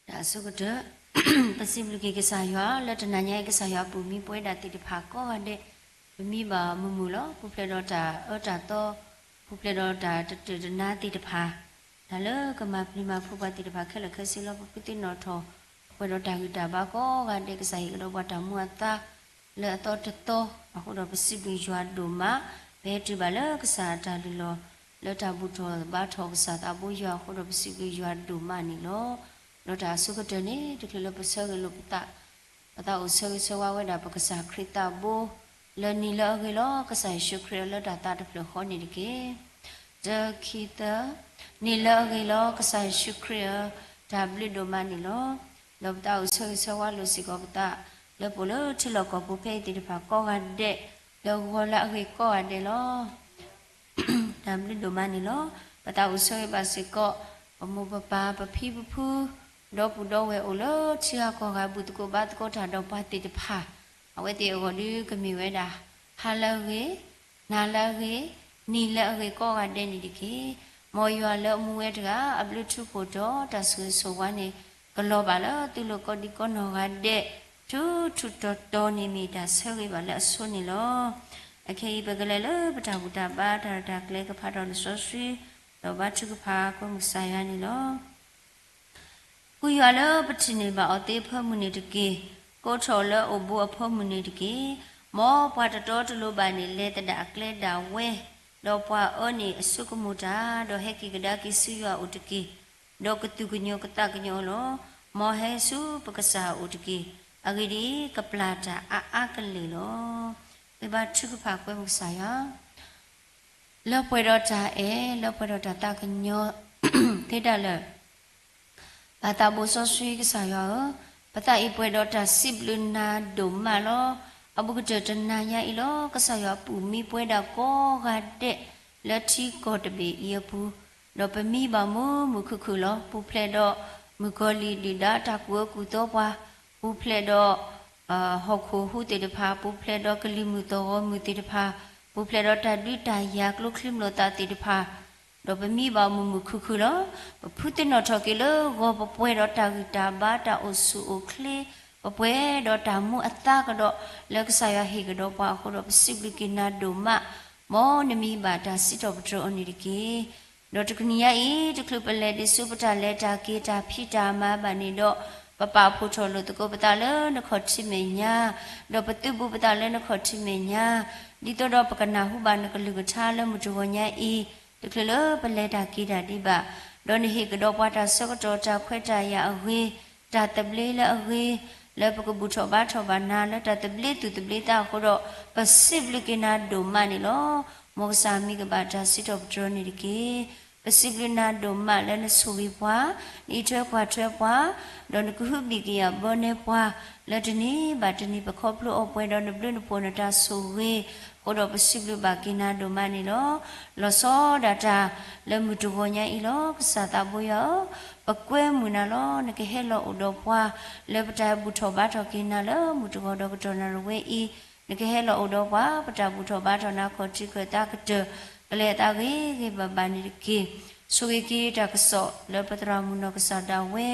တၢ်အဆိကတၢၢ်, ပစံးဘျုးက့ၤကစၢ်ယွၤ လၢတနၤညါအံၤ ကစၢ်ယွၤအပူၤမံပဝဲဒၣ်သ့ၣ်တဖၣ်ကိးဂၤဒဲး, ပမံဘၣ်မုာ်မုာ်လီၤ. ပူၤဖျဲးဒီးတၢ်အၢတၢ်သီ, ပူၤဖျဲးဒီးတၢ်တတၢၢ်တနါသ့ၣ်တဖၣ်, တၢ်လၢကမၤပျံၤမၤဖုးပှၤသ့ၣ်တဖၣ်ခဲလၢာ်ခဲဆ့လီၤ. ပဖုသ့ၣ်နီၣ်ထီၣ် ပှဲၤဒီးတၢ်ဂံၢ်တၢ်ဘါကိးဂၤဒဲး ကစၢ်ဟ့ၣ်ကဒီးပှၤတၢ်မူအသါ လၢအသီတသီအဃိဒီး ပစံးဘျုးယွၤဒိၣ်မး, ပဟဲတုၤဘၣ်လၢကစၢ်အတၢ်လုၢ်လီၢ် လၢတၢ်ဘူၣ်ထီၣ်ဘါထီၣ်ကစၢ်သးဘိယွၤအဃိဒီး ပစံးဘျုးယွၤဒိၣ်မးန့ၣ်လီၤ. ဒီးတၢ်အဆိကတၢၢ်န့ၣ် တချုးလၢပဆၢဂ့ၤလိာ်ပသး, ပသးအိၣ်ဆၢဂ့ၤဆၢဝါဝဲဒၣ်ပကစၢ်ခရံာ်သးဘိ လၢနံၤလၢအဂ့ၤလီၤ ကစၢ်ယ့ၣ်ၡူးခရံာ်လၢတၢ်သးတဖျၢၣ်ဃီန့ၣ်တက့ၢ်. တခံသၢ, နံၤလၢအဂ့ၤလီၤ ကစၢ်ယ့ၣ်ၡူးခရံာ်ဧၢ, တၢ်ဘျုးဒိၣ်မးန့ၣ်လီၤ. ဒီးပသးအိၣ်ဆၢဂ့ၤဆၢဝါလိာ်စ့ၢ်ကီးပသး လၢပအိၣ်လၢထံလီၢ်ကီၢ်ပူၤဖဲအံၤသ့ၣ်တဖၣ်ကိးဂၤဒဲး, လၢဂီၤလၢအဂ့ၤကိးဂၤဒဲးလီၤ. တၢ်ဘျုးဒိၣ်မးန့ၣ်လီၤ. ပသးအိၣ်ဆၢဂ့ၤဘၣ်စ့ၢ်ကီး ပမိၢ်ပပၢ်ပဖံပဖု ဒီပုၢ်ဒီဝဲၢ်အိၣ်လၢထံဂၤကီၢ်ဂၤ ဘူၣ်သကိးဘါသကိးတၢ်ဒီးပှၤသ့ၣ်တဖၣ်, အဝဲသ့ၣ်အဂီၢ်ဒုးကမ့ၢ်ဝဲဒၣ် ဟါလၢအဂ့ၤ, နၤလၢအဂ့ၤ, နံၤလၢအဂ့ၤကိးဂၤဒဲးန့ၣ်တက့ၢ်. မ်ယွၤလၢအမူဝဲတဂၤ အဘျုးထူဖှိၣ်ဒီးတၢ်ဆိၣ်ဂ့ၤဆိၣ်ဝါန့ၣ် ကလီၤဘၣ်လၢသုလိၤကိးဒံကိးနီၢ်ဂၤဒဲး ထူထူတီတီန့ၣ် မ့ၢ်တၢ်ဆၢဂ့ၤဘၣ်လၢအဆိန့ၣ်လီၤ. အခဲအံၤ ပကလဲၤလၢပတၢ်ဘူၣ်တၢ်ဘါတၢ်ရဲၣ်တၢ်ကျဲၤ ကဖးထီၣ်လံာ်စီဆှံ ဒီးဘါထုကဖၣ်ကွဲမုာ်ကစၢ်ယွၤန့ၣ်လီၤ. ဃုယွၤလၢပထံၣ်န့ၢ်ဘၣ်အီၤသ့အဖၢမုၢ်န့ၣ်တက့ၢ်. ကိးထီၣ်လၢအိၣ်ဘူးအဖၢမုၢ်န့ၣ်တက့ၢ်. မ်ပှၤတတီတလိၤဘၣ်န့ၣ် လဲၤသဒၣ်အကျဲဒၣ်ဝဲ, ဒီးပှၤအၢန့ၣ်အစိကမီၤတၢ်, ဒီးဟဲက့ၤကဒါက့ၤဆူယွၤအအိၣ်တက့ၢ်. ဒီးကသူၣ်ကညီၤကသးကညီၤအီၤလီၤ. မ်ဟဲဆူပကစၢ်အအိၣ်တက့ၢ်. အဂ့ၢ်ဒ်အံၤ, ကပျၢ်တၢ်အါအါကလဲာ်လီၤ. ပဘါထုကဖၣ်ကွဲမုာ်ကစၢ်ယွၤ လၢပှဲၤဒီးတၢ်အဲၣ်, လၢပှဲၤဒီးတၢ်သးကညီၤသ့ဒၣ်လၢာ်, ပၢ်သးဘိစီဆှံကစၢ်ယွၤဧၢ, ပသးအံၤပှဲၤဒီးတၢ်စံးဘျုးနၤဒိၣ်မးလီၤ. အဘူးကတၢၢ်တနၤညါအံၤလီၤ, ကစၢ်ယွၤအပူၤမံပဝဲဒၣ်ကိးဂၤဒဲး လၢထံကီၢ်တဘ့ၣ်အံၤအပူၤ, ဒီးပမံဘၣ်မုာ်မုာ်ခုၣ်ခုၣ်လီၤ. ပူၤဖျဲးဒီးမုၣ်ကီၤလံၢ်ဒုၣ်ဒါတၢ်ကူၣ်အၢကူၣ်သီပှၤ, ပူၤဖျဲးဒီး ဟီၣ်ခိၣ်ဟူးသ့ၣ်တဖၣ်, ပူၤဖျဲးဒီးကလံၤမုၢ်သီၣ်ဂီၤမုၢ်သ့ၣ်တဖၣ်, ပူၤဖျဲးဒီးတၢ်ဒုးတၢ်ယၤကျိချံမျိာ်သၣ်သ့ၣ်တဖၣ်, ဒီးပမံဘၣ်မုာ်မုာ်ခုၣ်ခုၣ်လီၤ. ပဖုသ့ၣ်နီၣ်ထီၣ်က့ၤလၢဂီၤပပှဲၤဒီးတၢ်ဂံၢ်တၢ်ဘါတၢ်အိၣ်ဆူၣ်အိၣ်ချ့, ပပှဲၤဒီးတၢ်မူအသါကဒီး လၢကစၢ်ယွၤဟ့ၣ်ကဒီးပှၤအဃိဒီး ပစံးဘျုးက့ၤနၤဒိၣ်မး, မ်နမံဘၣ်တၢ်စံးထီၣ်ပတြၢၤအီၤန့ၣ်တက့ၢ်. ဒီးတကနံၤညါအံၤ တချုးပလဲၤဒံးဆူပတၢ်လဲၤတၢ်က့ၤတၢ်ဖံးတၢ်မၤဘၣ်န့ၣ်ဒီး, ပပာ်ဖှိၣ်ထီၣ်လိာ်သကိးပသးလၢနခီၣ်ထံးမဲာ်ညါ, ဒီးပသုးဘူးပသးလၢနခီၣ်ထံးမဲာ်ညါ, ဒ်သိးဒီးပကနၢ်ဟူဘၣ်နကလုၢ်ကထါလၢမုၢ်တဂီၤညါအံၤ, တချုးလၢပလဲၤတၢ်က့ၤတၢ်ဒံးဘၣ်, ဒီးနဟ့ၣ်ကဒီးပှၤတၢ်ဆၢကတီၢ်တၢ်ခွဲးတၢ်ယာ်အဂ့ၤ, တၢ်သဘျ့လၢအဂ့ၤ, လၢပကဘူၣ်ထီၣ်ဘါထီၣ်ဘၣ်နၤလၢတၢ်သဘျ့သူၣ်သဘျ့သးအဃိဒီး, ပစံးဘျုးက့ၤနၤဒိၣ်မးန့ၣ်လီၤ. မ်ကစၢ်မံကဘၣ်တၢ်စံးထီၣ်ပတြၢၤန့ၣ်တက့ၢ်. ပစံးဘျုးနၤဒိၣ်မးလၢနဆိၣ်ဂ့ၤပှၤ, နအံးထွဲကွၢ်ထွဲပှၤ, ဒီးနကဟုဘံၣ်ကယာ်ဘၢနဲပှၤ, လၢတနံၤဘၣ်တနံၤ ပခီဖျိအီၤပှဲၤဒီးနဘျုးနဖှိၣ်နတၢ်ဆိၣ်ဂ့ၤ, အဃိဒီးပစံးဘျုးဘၣ်က့ၤနၤဒိၣ်မးန့ၣ်လီၤ. လီၤဆီဒၣ်တၢ်လၢမုၢ်တဂီၤညါအံၤလီၤ. ကစၢ်သးဘိယွၤဧၢ, ပကွဲမုာ်နၤလီၤ. နကဟဲလီၤအိၣ်ဒီးပှၤ လၢပတၢ်ဘူၣ်ထီၣ်ဘါထီၣ်က့ၤနၤလၢမုၢ်တဂီၤဒီးကတီၢ်နၣ်ရံၣ်ဝဲအံၤ, နကဟဲလီၤအိၣ်ဒီးပှၤ ပတၢ်ဘူၣ်ထီၣ်ဘါထီၣ်နၤခီၣ်ထံးခၢၣ်သးကတၢၢ် ကလဲၤအသးဂ့ၤဂ့ၤဘၣ်ဘၣ်န့ၣ်တက့ၢ်. ဆိၣ်ဂ့ၤက့ၤတၢ်ကစီၣ်လၢပသရၣ်မုၣ်နီၢ်ကစၢ်ဒၣ်ဝဲ,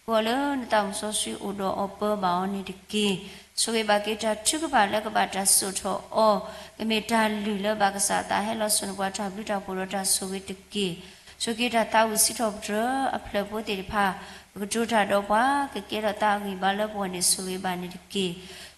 ကိးလၢနသးမုၣ်စီဆှံအိၣ်ဒီးအီၤပၢဘၣ်အီၤန့ၣ်တက့ၢ်. ဆိၣ်ဂ့ၤဘၣ်က့ၤတၢ်ထုကဖၣ်လၢကဘၣ်တၢ်စိာ်ထီၣ်အီၤ, ကမ့ၢ်တၢ်လုၢ်လၢဘၣ်ကစၢ်အသးဟဲလီၤစိာ်န့ၢ်ပှၤတၢ်ဘျုးတၢ်ဖှိၣ်ဒီးတၢ်ဆိၣ်ဂ့ၤတက့ၢ်. ဆိၣ်ဂ့ၤတၢ်သးဝံၣ်စံးထီၣ်ပတြၢၤအဖျၢၣ်ဖိသ့ၣ်တဖၣ်, ကကတိၤတၢ်ဒီးပှၤ, ကကဲထီၣ်သးအဂံၢ်ဘါလၢပဂီၢ်န့ၣ် ဆိၣ်ဂ့ၤဘၣ်န့ၣ်တက့ၢ်.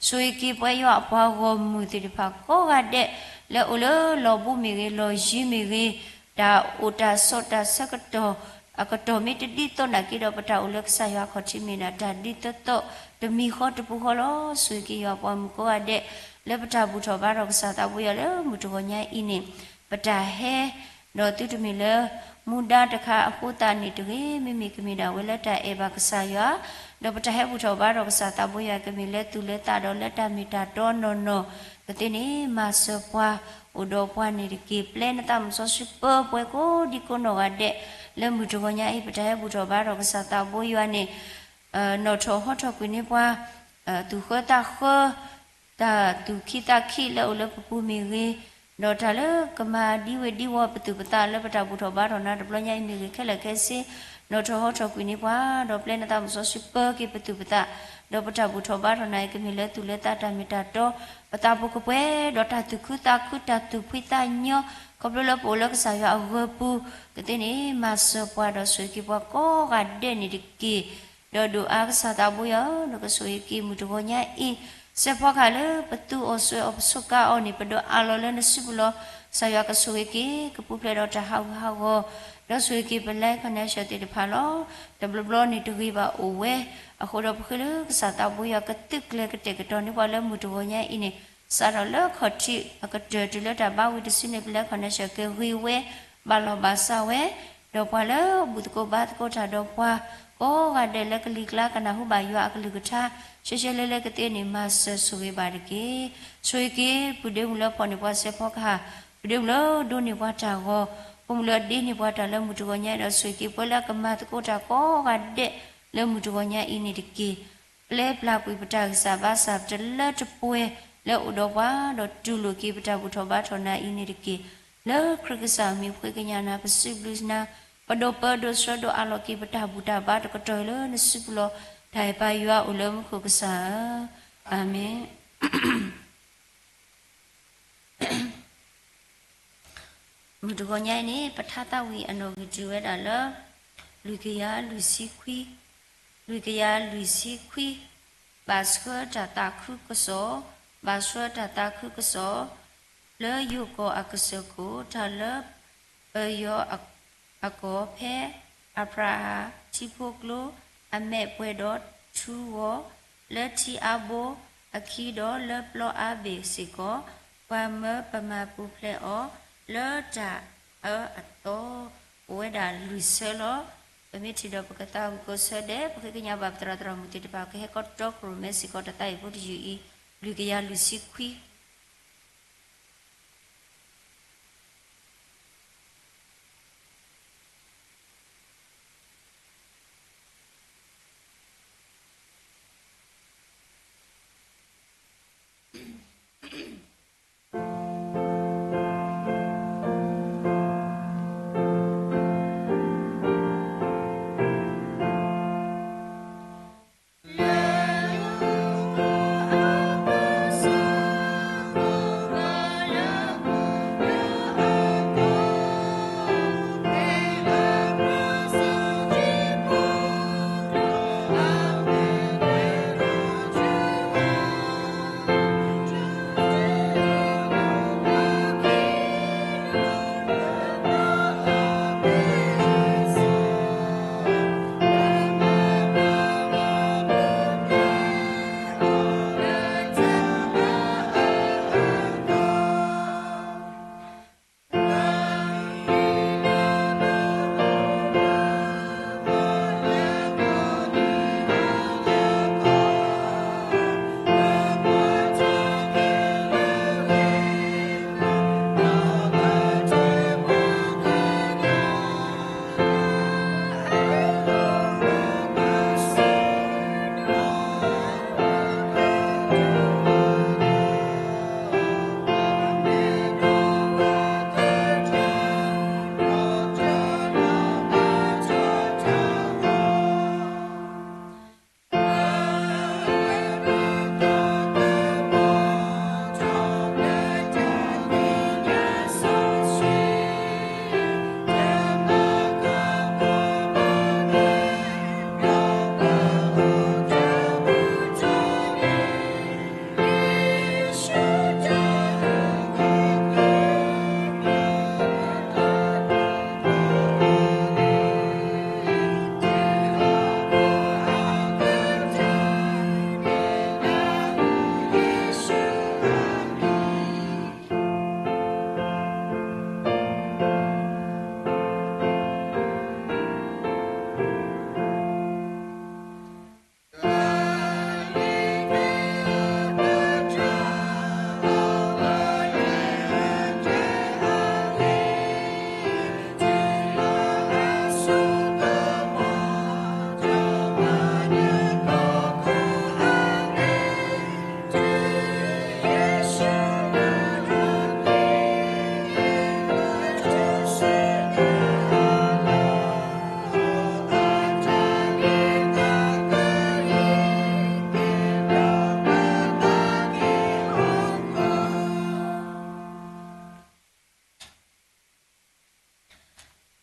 ဆိၣ်ဂ့ၤက့ၤပှၤယွၤအပှၤဂီၢ်မုၢ်သ့ၣ်တဖၣ်ကိးဂၤဒဲး, လၢအိၣ်လၢလီၢ်ဘူးမ့ၢ်ဂ့ၤ, လီၢ်ယံၤမ့ၢ်ဂ့ၤ, တၢ်အိၣ်တၢ်ဆိးတၢ်ဆၢကတီၢ် အကတီၢ်မ့ၢ်တဒ်သိးနာ်က့ဒီး ပတၢ်အိၣ်လၢကစၢ်ယွၤအခီၣ်ထံးမ့ၢ်ဒၣ်တၢ်ဒ်သိးသိး တမံၤဃီတပူၤဃီလီၤ. ဆိၣ်ဂ့ၤက့ၤယွၤအပှၤမုၣ်ကိးဂၤဒဲး, လၢပတၢ်ဘူၣ်ထီၣ်ဘါထီၣ်ကစၢ်သးဘိယွၤလၢမုၢ်တဂီၤညါအံၤန့ၣ်, ပတၢ်ဟဲ ဒီးသုတမ့ၢ်လၢ မူဒါတခါအဃိသတးန့ၣ်တဂ့ၤ, မ့မ့ၢ်ကမ့ၢ်ဒၣ်ဝဲလၢတၢ်အဲၣ်ဘၣ်ကစၢ်ယွၤ, ဒီးပတၢ်ဟဲဘူၣ်ထီၣ်ဘါထီၣ်ကစၢ်သးဘိယွၤ ကမ့ၢ်လၢသူၣ်လၢသးဒီးလၢတၢ်မ့ၢ်တၢ်တီနီၢ်နီၢ်, ပသ့န့ၣ် မၤစၢၤပှၤ, အိၣ်ဒီးပှၤန့ၣ်တက့ၢ်. ပျဲနသးမုၣ်စီဆှံပၢပှဲၤကိးဒံကိးနီၢ်ဂၤဒဲး, လၢမုၢ်တဂီၤညါအံၤ ပတၢ်ဟဲဘူၣ်ထီၣ်ဘါထီၣ်ကစၢ်သးဘိယွၤန့ၣ် နီၣ်ထီၣ်ဟီထီၣ်ကွံာ်န့ၢ်ပှၤ, သူၣ်ဃၢသးဃၢ, တၢ်သူၣ်ခံသးခံလၢအိၣ်လၢပပူၤမ့ၢ်ဂ့ၤ, ဒီးတၢ်လၢကမၤဒံဝ့ၤဒံဝီၤပသူၣ်ပသးလၢပတၢ်ဘူၣ်ထီၣ်ဘါထီၣ်နၤတဘျီညါအံၤမ့ၢ်ဂ့ၤခဲလၢာ်ခဲဆ့, နီၣ်ထီၣ်ဟီထီၣ်ကွံာ်န့ၢ်ပှၤ, ဒီးပျဲနသးမုၣ်စီဆှံပၢက့ၤပသူၣ်ပသး, ဒီးပတၢ်ဘူၣ်ထီၣ်ဘါထီၣ်နၤအံၤ ကမ့ၢ်လၢသူၣ်လၢသးတၢ်မ့ၢ်တၢ်တီ, ပသးဖိကပှဲၤ, ဒီးတၢ်သူၣ်ခုသးခု တၢ်သူၣ်ဖှံသးညီ, ခီဖျိလၢပအိၣ်လၢကစၢ်ယွၤအဂၢၤပူၤ, ကသ့န့ၣ် မၤစၢၤပှၤဒီးဆိၣ်ဂ့ၤက့ၤပှၤကိးဂၤဒဲးန့ၣ်တက့ၢ်. ဒီးဒိၣ်အါကစၢ်သးဘိယွၤဧၢ, ဒီးကဆိၣ်ဂ့ၤက့ၤမုၢ်တဂီၤညါအံၤ, စဲးဖီကဟၣ်လၢပသူအီၤစွဲအီၤပဆိးကါအီၤန့ၣ် ပဒိးအးလီၤလၢနစုပူၤလီၤ. ကစၢ်ယွၤကဆိၣ်ဂ့ၤက့ၤ ကပူၤဖျဲးဒီးတၢ်ဟးဂူာ်ဟးဂီၤ, ဒီးဆိၣ်ဂ့ၤက့ၤပ live connection သ့ၣ်တဖၣ်လီၤ. တဘျီဘျီန့ၣ်တဂ့ၤဘၣ်အိၣ်ဝဲ, အဃိဒီးပဃ့လၢကစၢ်သးဘိယွၤကသုးကျဲၤကတဲာ်ကတီၤန့ၢ်ပှၤလၢမုၢ်တဂီၤညါအံၤန့ၣ်, စးထီၣ်လၢခီၣ်ထံးအကတၢၢ်တုၤလၢတၢ်ဘါဝံၤတစုန့ၣ် ပ live connection ကဂ့ၤဝဲ, ဘၣ်လီၢ်ဘၣ်စးဝဲ, ဒီးပှၤလၢဘူၣ်သကိးဘါသကိးတၢ်ဒီးပှၤ, ကိးဂၤဒဲးလၢကလံၤကျါကနၢ်ဟူဘၣ်ယွၤအကလုၢ်ကထါ, ရှဲရှဲလဲလဲကသ့န့ၣ် မၤစၢၤဆိၣ်ဂ့ၤဘၣ်တက့ၢ်. ဆိၣ်ဂ့ၤက့ၤ ပုၢ်ဒ့မုၣ်လၢဖီၣ်န့ၢ်ပှၤစဲးဖီကဟၣ်, ပုၢ်ဒ့မုၣ်လၢဒိးန့ၢ်ပှၤတၢ်ဂီၤ, ပိာ်မုၣ်လၢအဒ့န့ၢ်ပှၤတၢ်လၢမုၢ်တဂီၤညါဒီးဆိၣ်ဂ့ၤက့ၤပှၤလၢအကမၤသကိးတၢ်ကိးဂၤဒဲးလၢမုၢ်တဂီၤညါအံၤန့ၣ်တက့ၢ်. ပျဲပျၢ်ကွံာ်ပတၢ်ဂံၢ်စၢ်ဘါစၢ်တလၢတပှဲၤလၢအိၣ်ဒီးပှၤ, ဒီးတူၢ်လိာ်က့ၤပတၢ်ဘူၣ်ထီၣ်ဘါထီၣ်နၤအံၤန့ၣ်တက့ၢ်. လၢခရံာ်ကစၢ်မံၤပဃ့ကညးနၤ ပစံးဘျုးနၤ, ပဒိးပၢဒိးဆှၢဒိးအးလီၤက့ၤပတၢ်ဘူၣ်တၢ်ဘါတကတီၢ်လၢနစုပူၤလီၤ. တၢ်အဲၣ်ပၢ်ယွၤအိၣ်လၢမူခိၣ်ကစၢ်ဧၢ, အၤမ့ၣ်. မုၢ်တဂီၤညါအံၤန့ၣ် ပထါသးဝံၣ်အနီၣ်ဂံၢ်တုၤဝဲဒၣ်လၢ လွံၢ်ကယၤလွံၢ်ဆံခွံ, လွံၢ်ကယၤလွံၢ်ဆံခွံ, ဘၣ်ဆှၢတၢ်သးခုကစီၣ်, ဘၣ်ဆှၢတၢ်သးခုကစီၣ် လၢယိၤကီၢ်အကစၢၢ်ခိၣ် တၢ်လၢပယီၤအကီၢ်ဖဲ အဖရၤဟၣ်ထံဖိကျိ အမဲာ်ပှဲၤဒီးထူဂီၤ လၢထံအါဘိအခံဒီးလၢပျီအါဘ့ၣ်စ့ၢ်ကီး ပှၤမၢပမၤပူၤဖျဲးအီၤ လၢတၢ်အၢအသီ အိၣ်ဝဲဒၣ်လွံၢ်ဆၢလီၤ. ပမ့ၢ်ထံၣ်ဒီးပကသးဝံၣ်ကိးဆၢဒဲး ပဃ့ကညးဘၣ်ပသရၣ်သရၣ်မုၣ်သ့ၣ်တဖၣ် ကဟဲခီတီခိၣ်ရိၣ်မဲစ့ၢ်ကီး တၢ်သးဝံၣ်ဖိတယုၢ်အံၤ လွံၢ်ကယၤလွံၢ်ဆံခွံ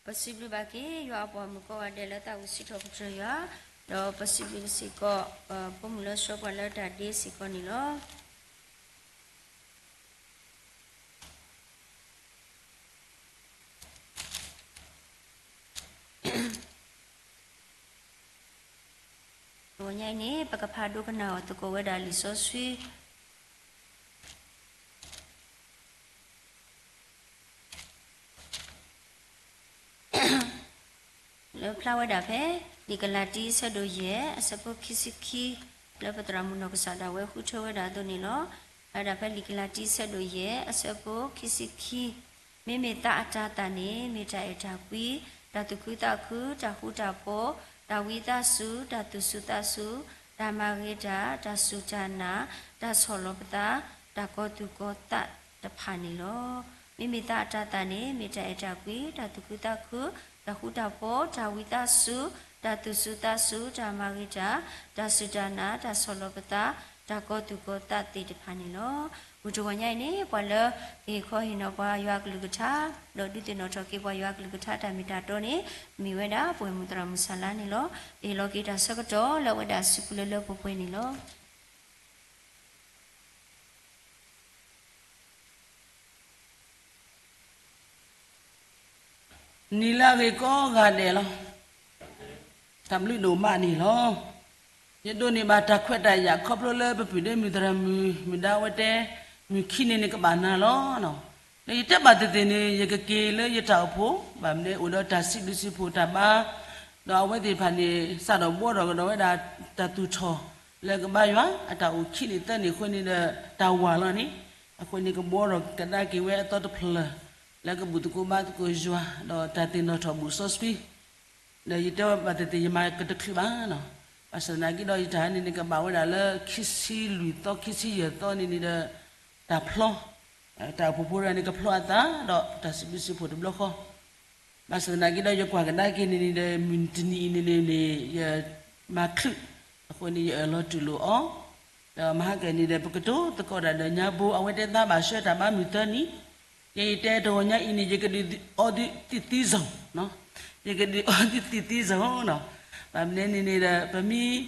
ပစံးဘျုးဘၣ်က့ၤ ယွၤအပှၤမုၣ်ကိးဂၤဒဲးလၢသးဝံၣ်စံးထီၣ်ပတြၢၤယွၤ, ဒီးပစံးဘျုးစ့ၢ်ကီး ဖိမုၣ်လၢဆှၢပှၤလၢတၢ်ဒ့စ့ၢ်ကီးန့ၣ်လီၤ. တနံၤညါအံၤန့ၣ် ပကဖးဒိကနၣ်အီၤသကိးဝဲဒၣ်လံာ်စီဆှံ လၢဖျါဝဲဒၣ်ဖဲ လံာ်ကလၤတံ အဆၢဒိၣ်ယဲၢ် အဆၢဖိခံဆံခံ, လၢပသရၣ်မုၣ်နီၢ်ကစၢ်ဒၣ်ဝဲဃုထၢဝဲဒၣ်အသိးန့ၣ်လီၤ. ဖဲဒၣ်ဖဲလံာ်ကလၤတံ အဆၢဒိၣ်ယဲၢ် အဆၢဖိခံဆံခံ, မ့မ့ၢ်သးအတၤသၣ်န့ၣ် မ့ၢ်တၢ်အဲၣ်တၢ်ကွံ, တၢ်သူၣ်ခုသးခု, တၢ်ဃူတၢ်ဖိး, တၢ်ဝံသးစူၤ, တၢ်သူၣ်စူၤသးစူၤ, တၢ်မၤဂ့ၤတၢ်, တၢ်စူၢ်တၢ်နာ်, တၢ်ဆီၣ်လီၤပသး, တၢ်ကီၤသူၣ်ကီၤသးတဖၣ်န့ၣ်လီၤ. မ့မ့ၢ်သးအတၤသၣ်န့ၣ် မ့ၢ်တၢ်အဲၣ်တၢ်ကွံ, တၢ်သူၣ်ခုသးခု, တၢ်ဃူတၢ်ဖိး, တၢ်ဝံသးစူၤ, တၢ်သူၣ်စူၤသးစူၤ, တၢ်မၤဂ့ၤတၢ်, တၢ်စူၢ်တၢ်နာ်, တၢ်ဆီၣ်လီၤပသး, တၢ်ကီၤသူၣ်ကီၤသးသ့ၣ်တဖၣ်န့ၣ်လီၤ. မုၢ်တဂီၤညါအံၤန့ၣ် ပှၤလၢကဟ့ၣ်ခီဟ့ၣ်နီၤပှၤယွၤအကလုၢ်ကထါ, ဒီးဒုးသ့ၣ်နီၣ်ထီၣ်က့ၤပှၤယွၤအကလုၢ်ကထါတၢ်မ့ၢ်တၢ်တီန့ၣ် မ့ၢ်ဝဲဒၣ်ပဝဲၢ်မုၣ်သရၣ်မုၣ်စၢ်လါန့ၣ်လီၤ. ပဟ့ၣ်လီၤက့ၤတၢ်ဆၢကတီၢ်လၢအဝဲဒၣ်အစုပူၤလၢလၢပှဲၤပှဲၤန့ၣ်လီၤ. နံၤလၢအဂ့ၤကိးဂၤဒဲးလီၤ. တၢ်ဘျုးဒိၣ်မးန့ၣ်လီၤ. ယဒိးန့ၢ်ဘၣ်တၢ်ခွဲးတၢ်ယာ်ခီဖျိလၢပပုၢ်ဒ့မုၣ်သရၣ်မုၣ် မုၢ်ဒါဝဲတဲ မုၢ်ခံန့ၣ်န့ၣ်ကဘၣ်နၤလီၤ. ဒီးယတဲဘၣ်သ့ၣ်သ့ၣ်န့ၣ် ယကက့ၤလၢယတၢ်အိၣ်ဖှိၣ် ဘၣ်မနုၤအိၣ်ဒီးတၢ်စံးဘျုးစံးဖှိၣ်တၢ်ဘါ, ဒီးအဝဲသ့ၣ်တဖၣ်န့ၣ် စးထီၣ်ဘှီထီၣ်ကဒီးဝဲဒၣ်တၢ်သူၣ်ထီၣ် လၢကဘါယွၤ အတၢ်အိၣ်ခံနံၣ်သၢနံၣ်အဃိန့ၣ်ဒီး တၢ်ဝၤလီၤန့ၣ်, အဃိန့ၣ်ကဘှီထီၣ်ကဒါက့ၤဝဲအသီတဖျၢၣ် လၢကဘူၣ်သကိးဘါသကိးယွၤ ဒီးတၢ်သ့ၣ်နီၣ်ထီၣ်ဘူၣ်စီဆှံ ဒီးယတဲဘၣ်သ့ၣ်သ့ၣ် ယမၤကတချုးဘၣ်နီၤ. ဘၣ်ဆၣ်သနာ်က့ဒီး ယတၢ်န့ၣ်န့ၣ် ကဘၣ်ဝဲဒၣ်လၢခံဆံလွံၢ်သီ ခံဆံယဲၢ်သီန့ၣ်န့ၣ်ဒီး တၢ်ဖျီ, တၢ်အိၣ်ဖှိၣ်ဖိတဂၤန့ၣ် ကဖျီအသး ဒီးတၢ်စံးဘျုးစံးဖှိၣ်တဘျီဃီ. ဘၣ်ဆၣ်သနာ်က့ဒီး ယကွၢ်ကဒါက့ၤန့ၣ်န့ၣ်ဒီး မုၢ်တနံၤအံၤန့ၣ်န့ၣ်န့ၣ် ယမၤချုး, အဃိန့ၣ် ယအၢၣ်လီၤတူၢ်လိာ်အီၤ ဒီးမဟါကဲန့ၣ်ဒီး ပကတိၤသကိးတၢ်ဒီးညါဘိ အဝဲတဲသးဘၣ်ဆှၢတၢ်ဘါမုၢ်သၢနံၤ, ယဲယတဲတဂီၤညါအံၤန့ၣ် ယကဒုးအီသုသံသံစုၤ, ယကဒုးအီသုသံသံစုၤနီၤ. ဘၣ်မနုၤန့ၣ်န့ၣ်ဒီး ပမ့ၢ်